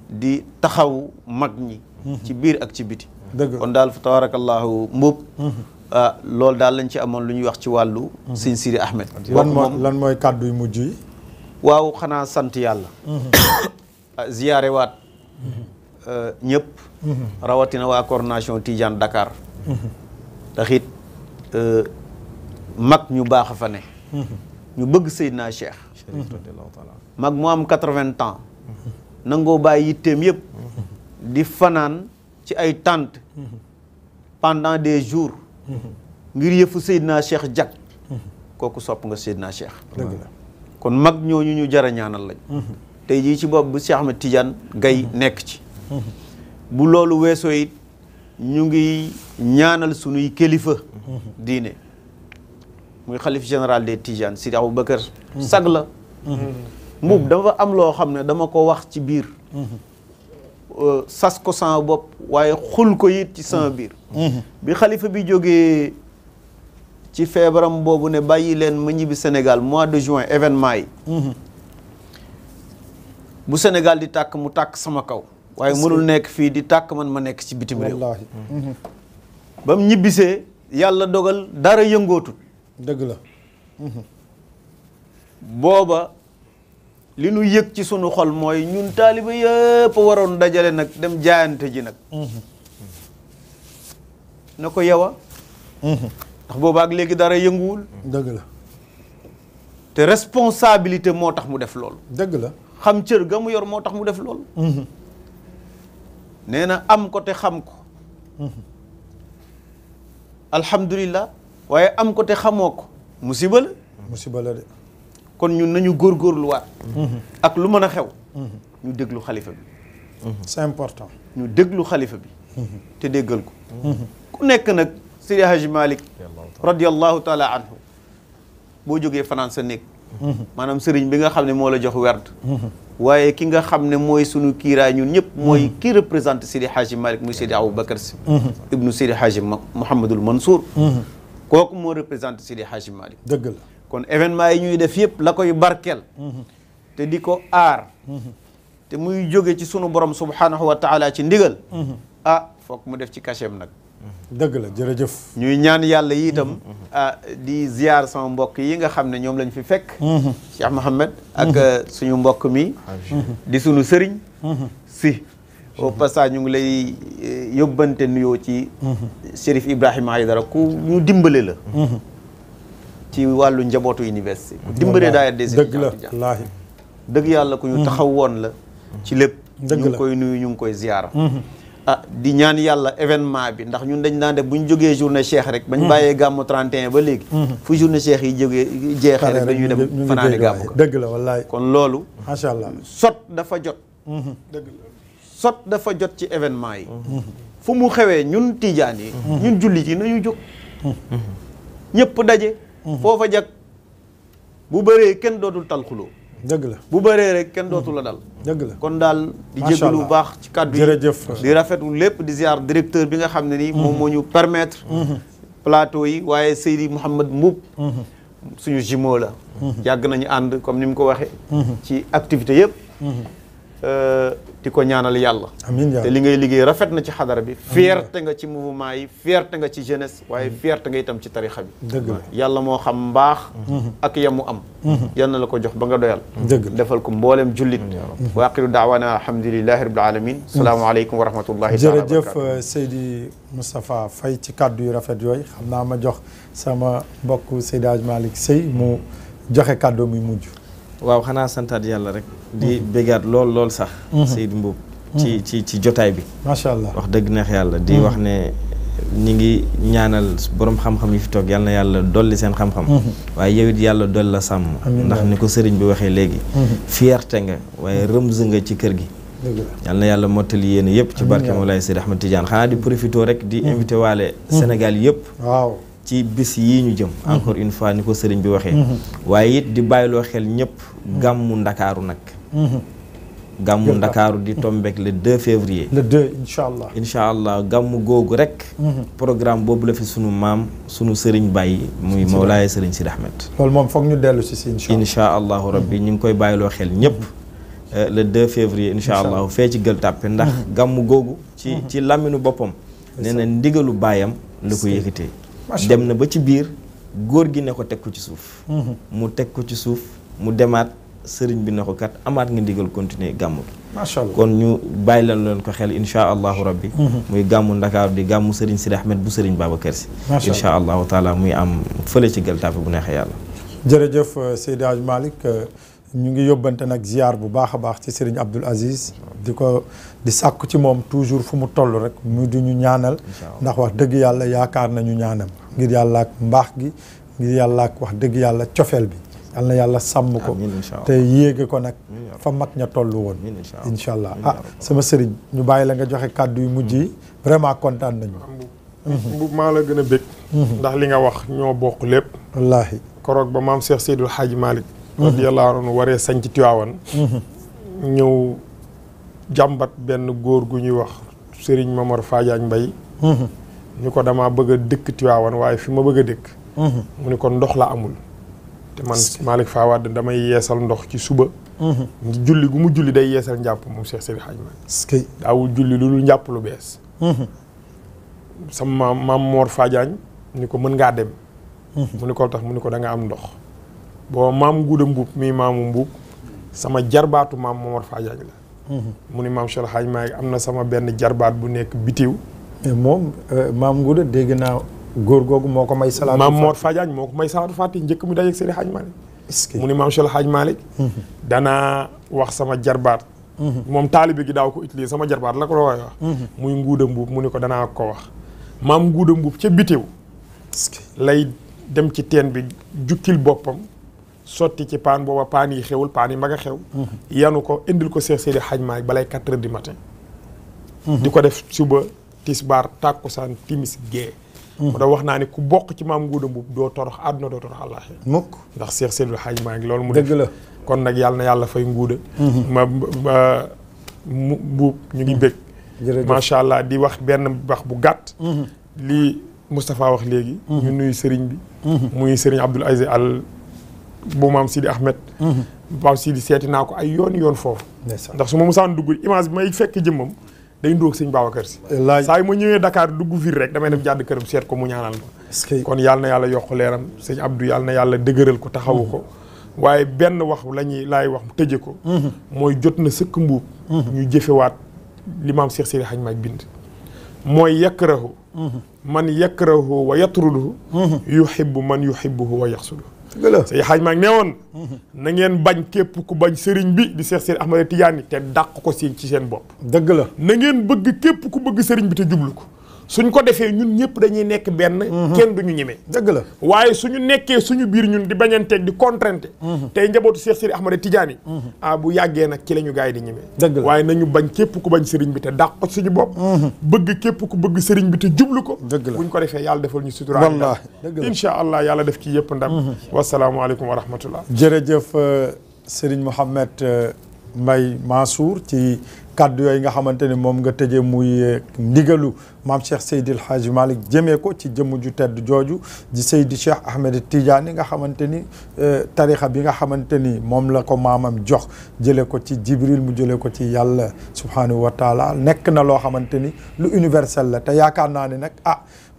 C: di taxaw mag ñi ci biir ak ci biti kon daal fa tabarakallahu mbub loolu daal lañ ci amoon lu ñuy wax ci wàllu sëñ Sidi Ahmed
A: lan mooy kàddu yu mujj yi
C: waaw xanaa sant yàlla ziyaare waat ñëpp rawatina waa coordination Tidiane Dakar ndax it mag ñu baax a fa ne ñu bëgg Seydina Cheikh mag mu am 80 ans nangoo bàyyi yitteem yëpp di fanaan ci ay tentes pendant des jours ngir yëfu Seydina Cheikh jag kooku sopp nga Seydina Cheikh
A: dëgg la
C: kon mag ñooñu ñu jara ñaanal lañ tey jii ci bopp bu Cheikh Ahmed Tidiane Gaye nekk ci bu loolu weesoo it ñu ngi ñaanal sunuy kilifa diine muy xalif général des Tidiane Sidi Aboubacar sag la mbub dafa am loo xam ne dama ko wax ci biir sas ko sama bopp waaye xul ko it ci sama biir bi xalifa bi jógee ci feebaram boobu ne bàyyi leen ma ñibbi Sénégal mois de juin événement yi bu Sénégal di tàkk mu tàkk sama kaw waaye mënul nekk fii di tàkk man ma nekk ci bitim réew
A: wallaahi
C: ba mu ñibbisee yàlla dogal dara yëngootul
A: dëgg la
C: booba li nu yëg ci sunu xol mooy ñun taaliba yëpp waroon dajale nag dem jaayante ji nag na ko yow ndax booba ak léegi dara yënguwul
A: dëgg la
C: te responsabilité moo tax mu def loolu
A: dëgg la
C: xam cër ga mu yor moo tax mu def loolu nee na am ko te xam ko alhamdulillah waaye am ko te xamoo ko musiba la
A: musiba la de
C: kon ñun nañu góorgóorluwaat ak lu mën a xew ñu déglu xalifa bi
A: c'est important
C: ñu déglu xalifa bi te déggal ko ku nekk nag Seydi Hadji Malick radiallahu taala anhu boo jógee fanaan sa néeg maanaam sëriñ bi nga xam ne moo la jox werd waaye ki nga xam ne mooy sunu kiiraay ñun ñëpp mooy kii représenté Seydi Hadji Malick muy Seydi Aboubacar Sy ibnu Seydi Hadji Mouhamadul Mansour kooku moo représenté Seydi Hadji Malick
A: dëgg la
C: kon événement yi ñuy def yëpp la koy barkeel te di ko aar te muy jóge ci sunu borom subhanahu wa taala ci ndigal foog mu def ci cachet nag
A: dëgg la jërëjëf
C: ñuy ñaan yàlla yi itam di ziar sama mbokk yi nga xam ne ñoom lañ fi fekk Cheikh Mohamed ak suñu mbokk mi di suñu sëriñ si au passage ñu ngi lay yóbbante nuyoo ci Chérif Ibrahima Aïdara ku ñu dimbale la ci wàllu njabootu université ku dimbale daayira des
A: dëgg la wallaahi
C: dëgg yàlla ku ñu taxaw woon la ci lépp
A: dëgg
C: ñu ngi koy nuyu ñu ngi koy ziara di ñaan yàlla événement bi ndax ñun dañ daan def bu ñu jógee journée Cheikh rek bañ bàyyee gàmmu 31 ba léegi fu journée Cheikh yi jógee jeexee rek dañuy dem fanaani gàmmu ko
A: dëgg la wallaahi
C: kon loolu
A: macha allah
C: sot dafa jot
A: dëgg la
C: sot dafa jot ci événement yi fu mu xewee ñun tijaan yi ñun jullit yi nañu jóg ñëpp daje foofa jag bu bëree kenn dootul tal xuloo
A: dëgg la
C: bu bëree rek kenn dootu la dal.
A: dëgg la
C: kon daal di
A: Macha
C: jégalu
A: Allah.
C: bu baax ci kàddu yi
A: jërëjëf
C: di rafetlu lépp di ziar directeur bi nga xam ne nii moom moo ñu permettre plateau yi waaye Seydi Mouhamed Mbuub suñu jumeau la yàgg nañu ànd comme ni mu ko waxee ci activité yëpp di ko ñaanal yàlla
A: amiin yaa
C: te li ngay liggéey rafet na ci xadara bi fierté nga ci mouvement yi fierté nga ci jeunesse waaye fierté nga itam ci tarixa bi
A: dëgg la
C: yàlla moo xam mbaax ak yamu am yal na la ko jox ba nga doyal
A: dëgg la
C: defal ko mboolem jullit wa aqiru daawana alhamdulillahi rabbil alamin salaamaaleykum wa rahmatullahi taala wa
A: jërëjëf
C: barakatuh
A: Seydi Moustapha Faye ci kàddu yu rafet yooyu xam naa ma jox sama mbokk Seydi Hadj Malick Sey mu joxe kàddu muy mujj
E: waaw xanaa santaat yàlla rek di bégaat lool sax Seydou Mboup ci jotaay bi
A: macha allah
E: wax dëgg neex yàlla di wax ne ñi ngi ñaanal borom xam-xam yi fi toog yal na yàlla dolli seen xam-xam waaye yow it yàlla dolli la sàmm ndax ni ko sëriñ bi waxee léegi fierté nga waaye rëmz nga ci kër gi
A: dëgg la
E: yal na yàlla mottali yéen yëpp ci barke Mawlaay Seydi Ahmed Tidiane xanaa di profité rek di invité waale Sénégal yëpp
A: waaw
E: ci bis yii ñu jëm encore une fois ni ko sëriñ bi waxee waaye it di bàyyiloo xel ñëpp gàmmu ndakaaru nag gàmmu ndakaaru di tombeek le 2 février
A: le 2 incha allah
E: incha allah gàmmu googu rek programme boobu la fi sunu maam sunu sëriñ bàyyi muy Mawlaay sëriñ Sidi Ahmed
A: loolu moom foog ñu dellu si
E: incha allahu rabbi ñu ngi koy bàyyiloo xel ñëpp le 2 février incha allahu fee ci Gueule Tapée ndax gàmmu googu ci làmminu boppam nee na ndigalu baayam la ko yëkkatee dem na ba ci biir góor gi ne ko teg ko ci suuf mu teg ko ci suuf mu demaat sëriñ bi ne ko kat amaat nga ndigal continuer gàmmu gi
A: macha allah
E: kon ñu bàyyi leen ko xel insha allahu rabbi muy gàmmu Ndakaaru di gàmmu sëriñ Sidi Ahmed bu sëriñ Babacar Si insha allahu taala muy am fële ci Gueule Tapée bu neexee yàlla
A: jërëjëf Seydi Hadj Malick ñu ngi yóbbante nag ziar bu baax a baax ci sëriñ Abdoul Aziz di sàkku ci moom toujours fu mu toll rek mu di ñu ñaanal ndax wax dëgg yàlla yaakaar nañu ñaanam ngir yàlla ak mbaax gi ngir yàlla ak wax dëgg yàlla cofeel bi yal na yàlla sàmm ko te yéege ko nag fa mag ña toll woon incha allah sama sëriñ ñu bàyyi la nga joxe kàddu yu mujj yi vraiment kontaan nañu
B: Mboup maa la gën a bég ndax li nga wax ñoo bokk lépp
A: wallaahi
B: koroog ba maam Cheikh Seydil Hadji Malick radiyallahu anhu waree sañ ci Tiwaawan ñëw jàmbat benn góor gu ñuy wax Serigne Mamar Fadiagne Mbaye ñu ko dama bëgg a dëkk Tiwaawan waaye fi ma bëgg a dëkk mu ni ko ndox la amul te man Malick Fawad damay yeesal ndox ci suba julli gu mu julli day yeesal njàpp moom Cheikh Seydil Hadji Malick daawul julli lu dul njàpp lu bees sama maam Mor Fadiagne ni ko mën ngaa dem mu ni ko tax mu ni ko da nga am ndox boo maam Nguuda Mbuub mii maamu Mbuub sama jarbaatu maam Momar Fadiagne la mu ni maam Cheikh Hadji Malick am na sama benn jarbaat bu nekk bitiw
A: moom maam Nguuda dégg naa góor googu moo ko may salaatu
B: maam Mor Fadiagne moo ko may salaatu fàtte njëkk mu dajeeg Seydi Hadji Malick mu ni maam Cheikh Hadji Malick danaa wax sama jarbaat moom taalibe gi daaw ko utiliser sama jarbaat la ko la wax muy Nguuda Mbuub mu ni ko danaa ko wax maam Nguuda Mbuub ca bitiw lay dem ci teen bi jukkil boppam sotti ci paan booba paan yi xewul paan yi mag a xew yanu ko indil ko Cheikh Seydi Hadji Malick balay 4 heures du matin di ko def suba tisbaar tàkkusaan timis gee moo tax wax naa ne ku bokk ci maam Nguuda Mbuub doo torox àdduna doo torox àllaaxira
A: mukk
B: ndax Cheikh Seydi Hadji Malick loolu mu
A: dëgg la
B: kon nag yàlla na yàlla fay Nguuda Mbuub ñu ngi bég macha allah di wax benn wax bu gàtt lii Moustapha wax léegi ñu nuyu sëriñ bi muy sëriñ Abdoul Aziz Al bu maam Sidi Ahmed maam Sidi seeti naa ko ay yoon foofu ndax su ma musaan dugg image bi may fekk jëmmam day ndóog sëñ Babacar Si saa yu ma ñëwee Dakar dugg ville rek damay dem jàdd këram seet ko mu ñaanal ma kon yàlla na yàlla yokk leeram sëñ Abdou yàlla na yàlla dëgëral ko taxawu ko waaye benn wax laay wax tëje ko mooy jot na sëkk Mbuub ñu jëfewaat li maam Cheikh Seydi Hadji Malick bind mooy yakrahu man yakrahu wa yatruduhu yuhibbu man yuhibbuhu wa yaxsudu Seydi Hadji Malick nee woon na ngeen bañ képp ku bañ sëriñ bi di Cheikh Seydi Ahmed Tidiane te dàq ko ci seen bopp
A: dëgg la
B: na ngeen bëgg képp ku bëgg sëriñ bi te jublu ko suñ ko defee ñun ñëpp dañuy nekk benn kenn duñu ñemee
A: dëgg la
B: waaye suñu nekkee suñu biir ñun di bañanteeg di contrainte tey njabootu Cheikh Seydi Ahmed Tidiane bu yàggee nag ci la ñu gars yi di ñemee
A: dëgg la
B: waaye nañu bañ képp ku bañ sëriñ bi te dàq ko suñu bopp bëgg képp ku bëgg sëriñ bi te jublu ko
A: dëgg la
B: buñ ko defee yàlla defal ñu sutura
A: wallaahi dëgg la
B: incha allah yàlla def ci yëpp ndam wasalaamualeykum wa rahmatullah
A: jërëjëf Serigne Mohamed Mbaye Mansour ci kàddu yooyu nga xamante ni moom nga tëjee muy ndigalu maam Cheikh Seydil Hadji Malick jëmee ko ci jëmm ju tedd jooju di Seydi Cheikh Ahmed Tidiane nga xamante ni tarixa bi nga xamante ni moom la ko maamam jox jëlee ko ci Jibril mu jëlee ko ci yàlla subhanahu wa taala nekk na loo xamante ni lu universel la te yaakaar naa ne nag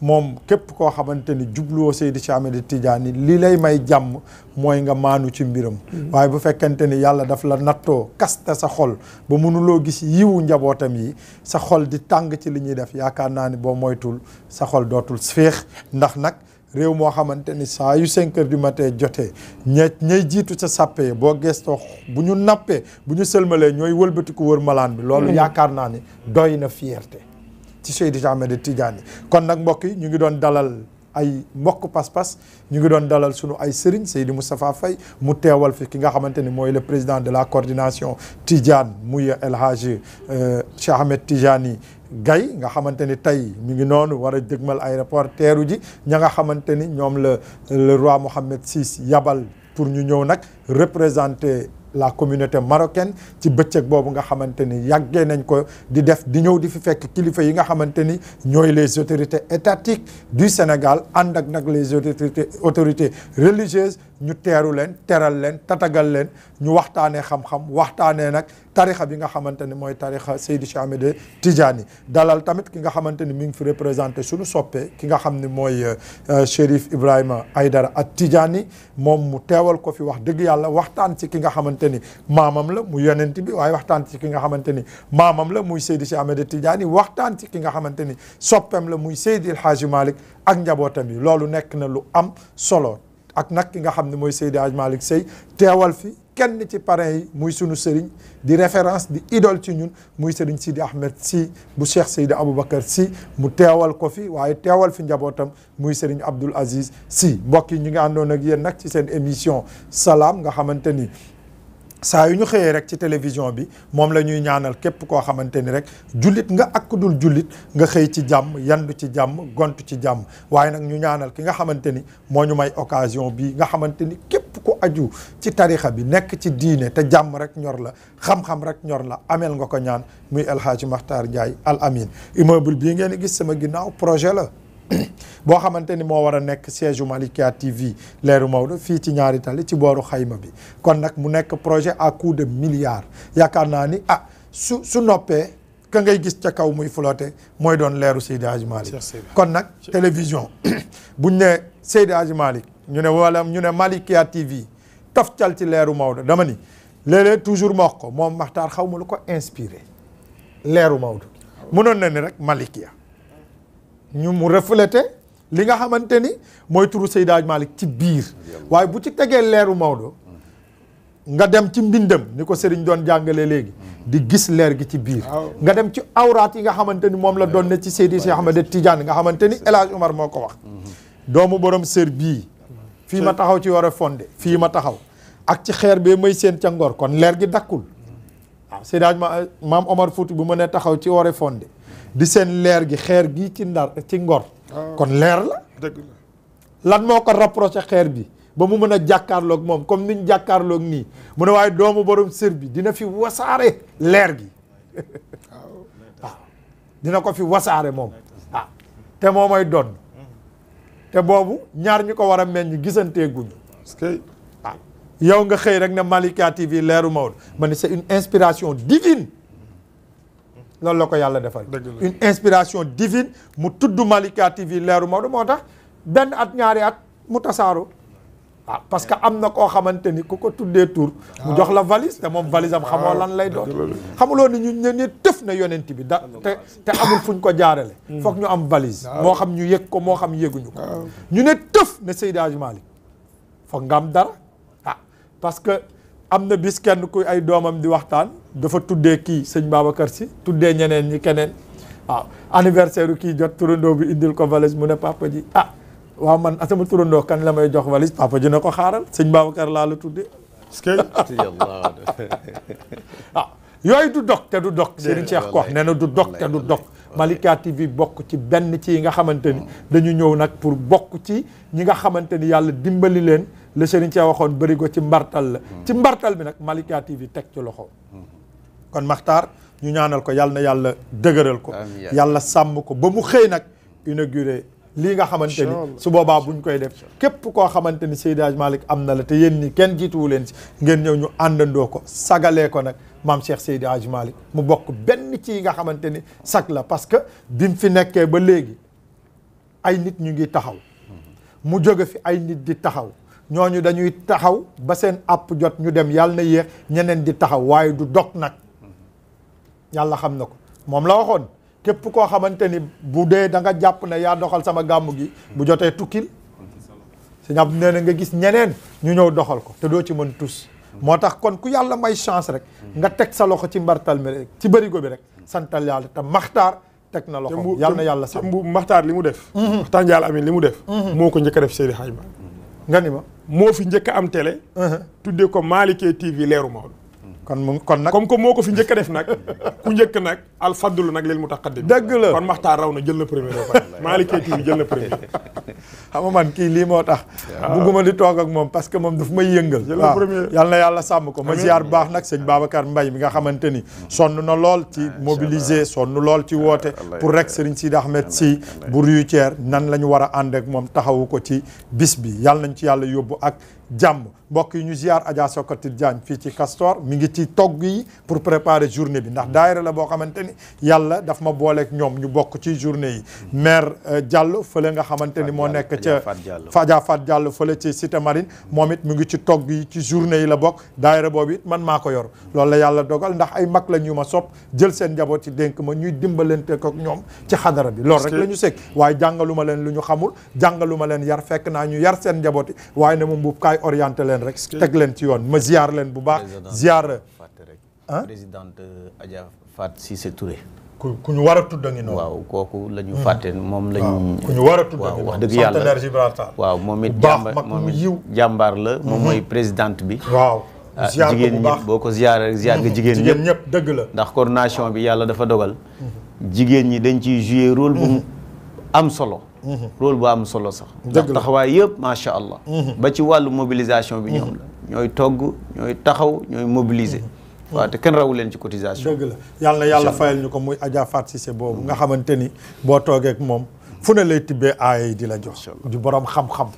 A: moom képp koo xamante ni jubluwoo Seydi Cheikh Ahmed Tidiane li lay may jàmm mooy nga maanu ci mbiram waaye bu fekkente ni yàlla daf la nattoo kaste sa xol ba mënuloo gis yiwu njabootam yi sa xol di tàng ci li ñuy def yaakaar naa ni boo moytul sa xol dootul féex ndax nag réew moo xamante ni saa yu 5 heures du matin jotee ñay jiitu sa sàppee boo gestoo bu ñu nappee bu ñu sëlmalee ñooy wëlbatiku wër malaan bi loolu yaakaar naa ni doy na fierté ci Seydi Cheikh Ahmed Tidiane kon nag mbokk yi ñu ngi doon dalal ay mbokk pas-pas ñu ngi doon dalal sunu ay sëriñ Seydi Moustapha Faye mu teewal fi ki nga xamante ni mooy le président de la coordination Tidiane muy El Hadji Cheikh Ahmed Tidiane Gaye nga xamante ni tey mi ngi noonu war a dëgmal aéroport teeru ji ña nga xamante ni ñoom la le roi Mohammed VI yabal pour ñu ñëw nag représenter la communauté marocaine ci bëccëg boobu nga xamante ni yàggee nañ ko di def di ñëw di fi fekk kilifa yi nga xamante ni ñooy les autorités étatiques du Sénégal ànd ak nag les autorités religieuses ñu teeru leen teral leen tatagal leen ñu waxtaanee xam-xam waxtaanee nag tarixa bi nga xamante ni mooy tarixa Seydi Cheikh Ahmed Tidiane dalal tamit ki nga xamante ni mi ngi fi représenté suñu soppee ki nga xam ni mooy Chérif Ibrahima Aïdara at Tidiane moom mu teewal ko fi wax dëgg yàlla waxtaan ci ki nga xamante ni maamam la mu yonent bi waaye waxtaan ci ki nga xamante ni maamam la muy Seydi Cheikh Ahmed Tidiane waxtaan ci ki nga xamante ni soppeem la muy Seydi El Hadji Malick ak njabootam yi loolu nekk na lu am solo ak nag ki nga xam ne mooy Seydi Hadji Malick Sy teewal fi kenn ci parrain yi muy sunu sëriñ di référence di idole ci ñun muy sëriñ Sidi Ahmed Sy bu Cheikh Seydi Aboubacar Sy mu teewal ko fi waaye teewal fi njabootam muy sëriñ Abdoul Aziz Sy mbokk yi ñu ngi àndoon ak yéen nag ci seen émission salaam nga xamante ni saa yu ñu xëyee rek ci télévision bi moom la ñuy ñaanal képp koo xamante ni rek jullit nga ak ku dul jullit nga xëy ci jàmm yandu ci jàmm gontu ci jàmm waaye nag ñu ñaanal ki nga xamante ni moo ñu may occasion bi nga xamante ni képp ku aju ci tarixa bi nekk ci diine te jàmm rek ñor la xam-xam rek ñor la ameel nga ko ñaan muy El Hadji Makhtar Ndiaye Al Amin immeuble bii ngeen gis sama ginnaaw projet la boo xamante ni moo war a nekk siège u Malikia TV leeru Maodo fii ci ñaari tali ci booru xayma bi kon nag mu nekk projet à coût de milliards yaakaar naa ni su noppee ka ngay gis ca kaw muy flotté mooy doon leeru Seydi Hadji Malick kon nag télévision buñ ne Seydi Hadji Malick ñu ne wala ñu ne Malikia TV toftal ci leeru Maodo dama ni léeg-léeg toujours ma wax ko moom Makhtar xaw ma lu ko inspiré leeru Maodo mënoon na ni rek Malikia ñu mu reflété li nga xamante ni mooy turu Seydi Hadji Malick ci biir waaye bu ci tegee leeru Maodo nga dem ci mbindam ni ko sëriñ doon jàngale léegi di gis leer gi ci biir nga dem ci awraat yi nga xamante ni moom la doon ne ci Seydi Cheikh Ahmed Tidiane nga xamante ni El Hadj Omar moo ko wax doomu borom sër bii fii ma taxaw ci war a fondé fii ma taxaw ak ci xeer bee may seen ca ngor kon leer gi dakkul waaw Seydi Hadji maam Omar Fouti bu ma ne taxaw ci war a fondé di seen leer gi xeer gii ci ndar ci ngor kon leer la dëgg la lan moo ko rapproché xeer bi ba mu mën a jàkkaarloog moom comme niñ jàkkaarloog nii mu ne waaye doomu borom sër bi dina fi wasaare leer gi waaw dina ko fi wasaare moom waaw te moo may doon te boobu ñaar ñu ko war a meññ gisanteeguñu parce que waaw yow nga xëy rek ne Malikia TV leeru Maodo ma ne c'est une inspiration divine loolu la ko yàlla defal une inspiration divine mu tudd Malikia TV leeru Maodo moo tax benn at ñaari at mu tasaaroo waaw parce que am na koo xamante ni ku ko tuddee tur mu jox la valise te moom valise am xamoo lan lay doon xamuloo ni ñu ne tëf na yonent bi te amul fuñ ko jaarale foog ñu am valise moo xam ñu yëg ko moo xam yëguñu ko ñu ne tëf ne Seydi Hadji Malick foog nga am dara parce que am na bis kenn kuy ay doomam di waxtaan dafa tuddee kii sëñ Babacar Sy tuddee ñeneen ñi keneen waaw anniversaire u kii jot turandoo bi indil ko valise mu ne papa ji waaw man sama turandoo kan la may jox valise papa ji na ko xaaral sëñ Babacar laa la tuddee waaw yooyu du dog te du dog Serigne Cheikh ko wax nee na du dog te du dog Malikia TV bokk ci benn ci yi nga xamante ni dañu ñëw nag pour bokk ci ñi nga xamante ni yàlla dimbali leen le Serigne Thiaw waxoon bërigo ci mbartal la ci mbartal bi nag Malikia TV teg ci loxo kon Makhtar ñu ñaanal ko yàlla na yàlla dëgëral ko yàlla sàmm ko ba mu xëy nag inauguré lii nga xamante ni su boobaa buñ koy def képp koo xamante ni Seydi Hadji Malick am na la te yéen ñi kenn jiituwu leen si ngeen ñëw ñu àndandoo ko sagalee ko nag maam Cheikh Seydi Hadji Malick mu bokk benn ci yi nga xamante ni sag la parce que bi mu fi nekkee ba léegi ay nit ñu ngi taxaw mu jóge fi ay nit di taxaw ñooñu dañuy taxaw ba seen àpp jot ñu dem yàlla na yéex ñeneen di taxaw waaye du dog nag yàlla xam na ko moom la waxoon képp koo xamante ni bu dee da nga jàpp ne yaa doxal sama gàmmu gi bu jotee tukkil si ñab nee na nga gis ñeneen ñu ñëw doxal ko te doo ci mën tus moo tax kon ku yàlla may chance rek nga teg sa loxo ci mbartal mi rek ci bërigo bi rek santal yàlla te Makhtar teg na loxo yàlla na yàlla sax
B: mbu Makhtar li mu def Makhtar Ndiaye Amin li mu def moo ko njëkk a def Seydi Hadji Malick
A: nga ni ma
B: moo fi njëkk a am télé tuddee ko Malikia TV leeru Maodo
A: kon nag
B: comme que moo ko fi njëkk a def nag ku njëkk nag alfadlu nag lil mutaqaddim
A: dëgg la
B: kon Makhtar raw na jël na premier ba pare Malikia TV jël na premier
A: xam nga man kii lii moo tax bugguma di toog ak moom parce que moom daf may yëngal waaw yàlla na yàlla sàmm ko ma ziar bu baax nag sëñ Babacar Mbaye mi nga xamante ni sonn na lool ci mobiliser sonn lool ci woote pour rek Serigne Sidi Ahmed Sy bu Ruyutière nan la ñu war a ànd ak moom taxawu ko ci bis bi yàlla nañ ci yàlla yóbbu ak jàmm mbokk yi ñu ziar Adja Sokati Diagne fii ci Castor mi ngi ci togg yi pour préparer journée bi ndax daayira la boo xamante ni yàlla daf ma booleeg ñoom ñu bokk ci journée yi maire Diallo fële nga xamante ni moo nekk ca Adja Fat Diallo fële ci Cité Marine moom it mu ngi ci togg yi ci journée yi la bokk daayira boobu it man maa ko yor loolu la yàlla dogal ndax ay mag la ñu ma sopp jël seen njaboot ci dénk ma ñuy dimbalante ko ak ñoom ci xadara bi loolu rek la ñu sekk waaye jàngalu ma leen lu ñu xamul jàngalu ma leen yar fekk naa ñu yar seen njaboot yi waaye ne moom bu kaay orienté leen rek teg leen ci yoon ma ziar leen bu baax ziar
C: présidente Adja Fat Cissé Touré
A: ku ñu war a tudd a ngi noonu
C: waaw kooku la ñu fàtte moom la ñu
A: ku ñu war a tudd
C: waaw wax dëgg yàlla waaw moom it jàmbaar la moom mooy présidente bi
A: waaw
C: jigéen ñëpp boo ko ziar ziar nga jigéen
A: ñëpp dëgg la
C: ndax coordination bi yàlla dafa dogal jigéen ñi dañ ciy jouer rôle bu am solo rôle bu am solo sax ndax taxawaay yëpp macha allah ba ci wàllu mobilisation bi ñoom la ñooy togg ñooy taxaw ñooy mobiliser waaw te kenn rawu leen ci cotisation
A: dëgg la yàlla na yàlla fayal ñu ko muy Adja Fat Cissé boobu nga xamante ni boo toogee ak moom fu ne lay tibbee aaya yi di la jox di borom xam-xam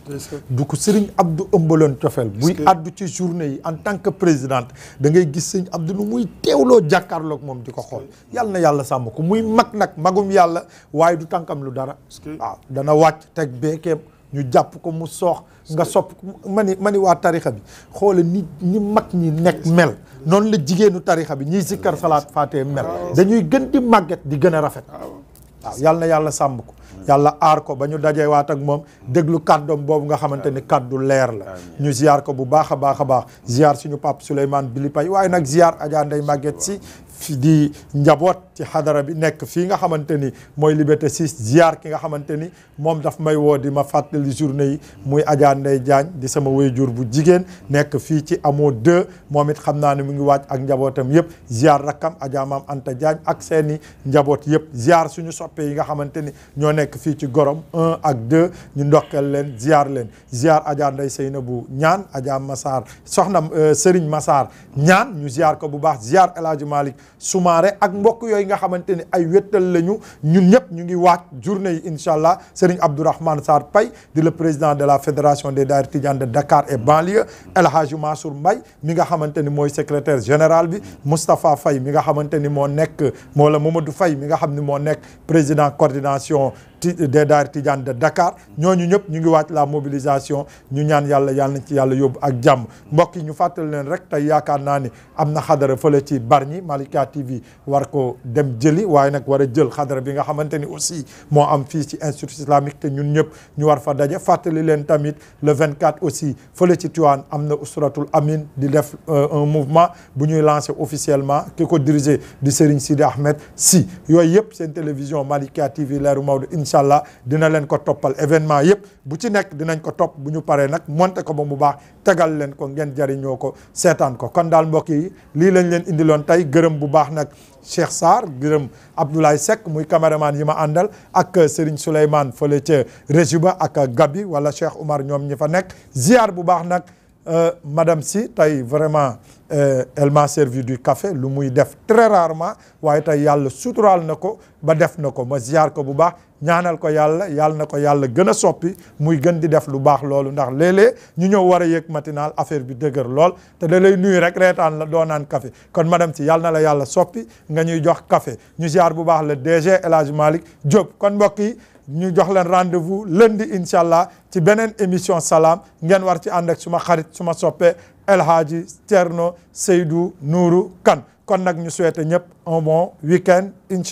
A: du ko Serigne Abdou ëmbaloon cofeel buy addu ci journée yi en tant que présidente da ngay gis Serigne Abdou nu muy teewloo jàkkaarloog moom di ko xool yàlla na yàlla sàmm ko muy mag nag magum yàlla waaye du tànkam lu dara waaw dana wàcc teg beekeem ñu jàpp ko mu soox nga sopp mani waa tarixa bi xoole ni mag ñi nekk mel noonu la jigéenu tarixa bi ñiy sikkar salaat faatee mel dañuy gën di màgget di gën a rafet waaw yàlla na yàlla sàmm ko yàlla aar ko ba ñu dajewaat ak moom déglu kàddoom boobu nga xamante ni kàddu leer la ñu ziar ko bu baax a baax a baax ziar suñu Pape Souleymane Bili Pay waaye nag ziar Adja Ndeye Maguette Sy fi di njaboot ci xadara bi nekk fii nga xamante ni mooy Liberté 6 ziar ki nga xamante ni moom daf may woo di ma fàttali journée yi muy Adja Ndeye Diagne di sama waajur bu jigéen nekk fii ci amoo 2 moom it xam naa ne mu ngi waaj ak njabootam yëpp ziar rakkam Adja Maam Anta Diagne ak seeni njaboot yëpp ziar suñu soppe yi nga xamante ni ñoo nekk fii ci Gorom 1 ak 2 ñu ndokkeel leen ziar Adja Ndeye Seynabou Ñaan Adja Massar soxna Serigne Massar Ñaan ñu ziar ko bu baax ziar El Hadji Malick Soumaré ak mbokk yooyu nga xamante ni ay wéttal lañu ñun ñëpp ñu ngi waaj journée yi incha allah Serigne Abdourahmane Sarr Paye di le président de la fédération des daayira tidianes de Dakar et banlieue El Hadji Mansour Mbaye mi nga xamante ni mooy secrétaire général bi Moustapha Faye mi nga xamante ni moo nekk moo la Mamadou Faye mi nga xam ni moo nekk président coordination des daayira tidianes de Dakar ñooñu ñëpp ñu ngi waaj la mobilisation ñu ñaan yàlla na ci yàlla yóbbu ak jàmm mbokk yi ñu fàttali leen rek tey yaakaar naa ni am na xadara fële ci Bargny Malikia TV war ko dem jëli waaye nag war a jël xadara bi nga xamante ni aussi moo am fii ci institut islamique te ñun ñëpp ñu war fa daje fàttali leen tamit le 24 aussi fële ci Tivaouane am na usratul amin di def un mouvement bu ñuy lancé officiellement ki ko dirigé di Serigne Sidi Ahmed Sy yooyu yëpp seen télévision Malikia TV leeru Maodo incha allah dina leen ko toppal événement yëpp bu ci nekk dinañ ko topp bu ñu paree nag monté ko ba mu baax tegal leen ko ngeen jariñoo ko seetaan ko kon daal mbokk yi lii lañ leen indiloon tey gërëm bu baax nag Cheikh Sarr gërëm Abdoulaye Seck muy caméraman yi ma àndal ak Serigne Souleymane fële ca régie ba ak Gabi wala Cheikh Oumar ñoom ñi fa nekk ziar bu baax nag madame si tey vraiment elle m'a servi du café lu muy def très rarement waaye tey yàlla suturaal na ko ba def na ko ma ziar ko bu baax ñaanal ko yàlla na ko yàlla gën a soppi muy gën di def lu baax loolu ndax léeg-léeg ñu ñëw war a yëg matinal affaire bi dëgër lool te da lay nuyu rek reetaan la doo naan café kon madame si yàlla na la yàlla soppi nga ñuy jox café ñu ziar bu baax le DG El Hadj Malick Diop kon mbokk yi ñu jox leen rendez-vous lundi incha allah ci beneen émission salaam ngeen war ci ànd ak suma xarit suma soppe El Hadji Thierno Seydou Nourou Kane kon nag ñu souhaité ñëpp un bon week-end incha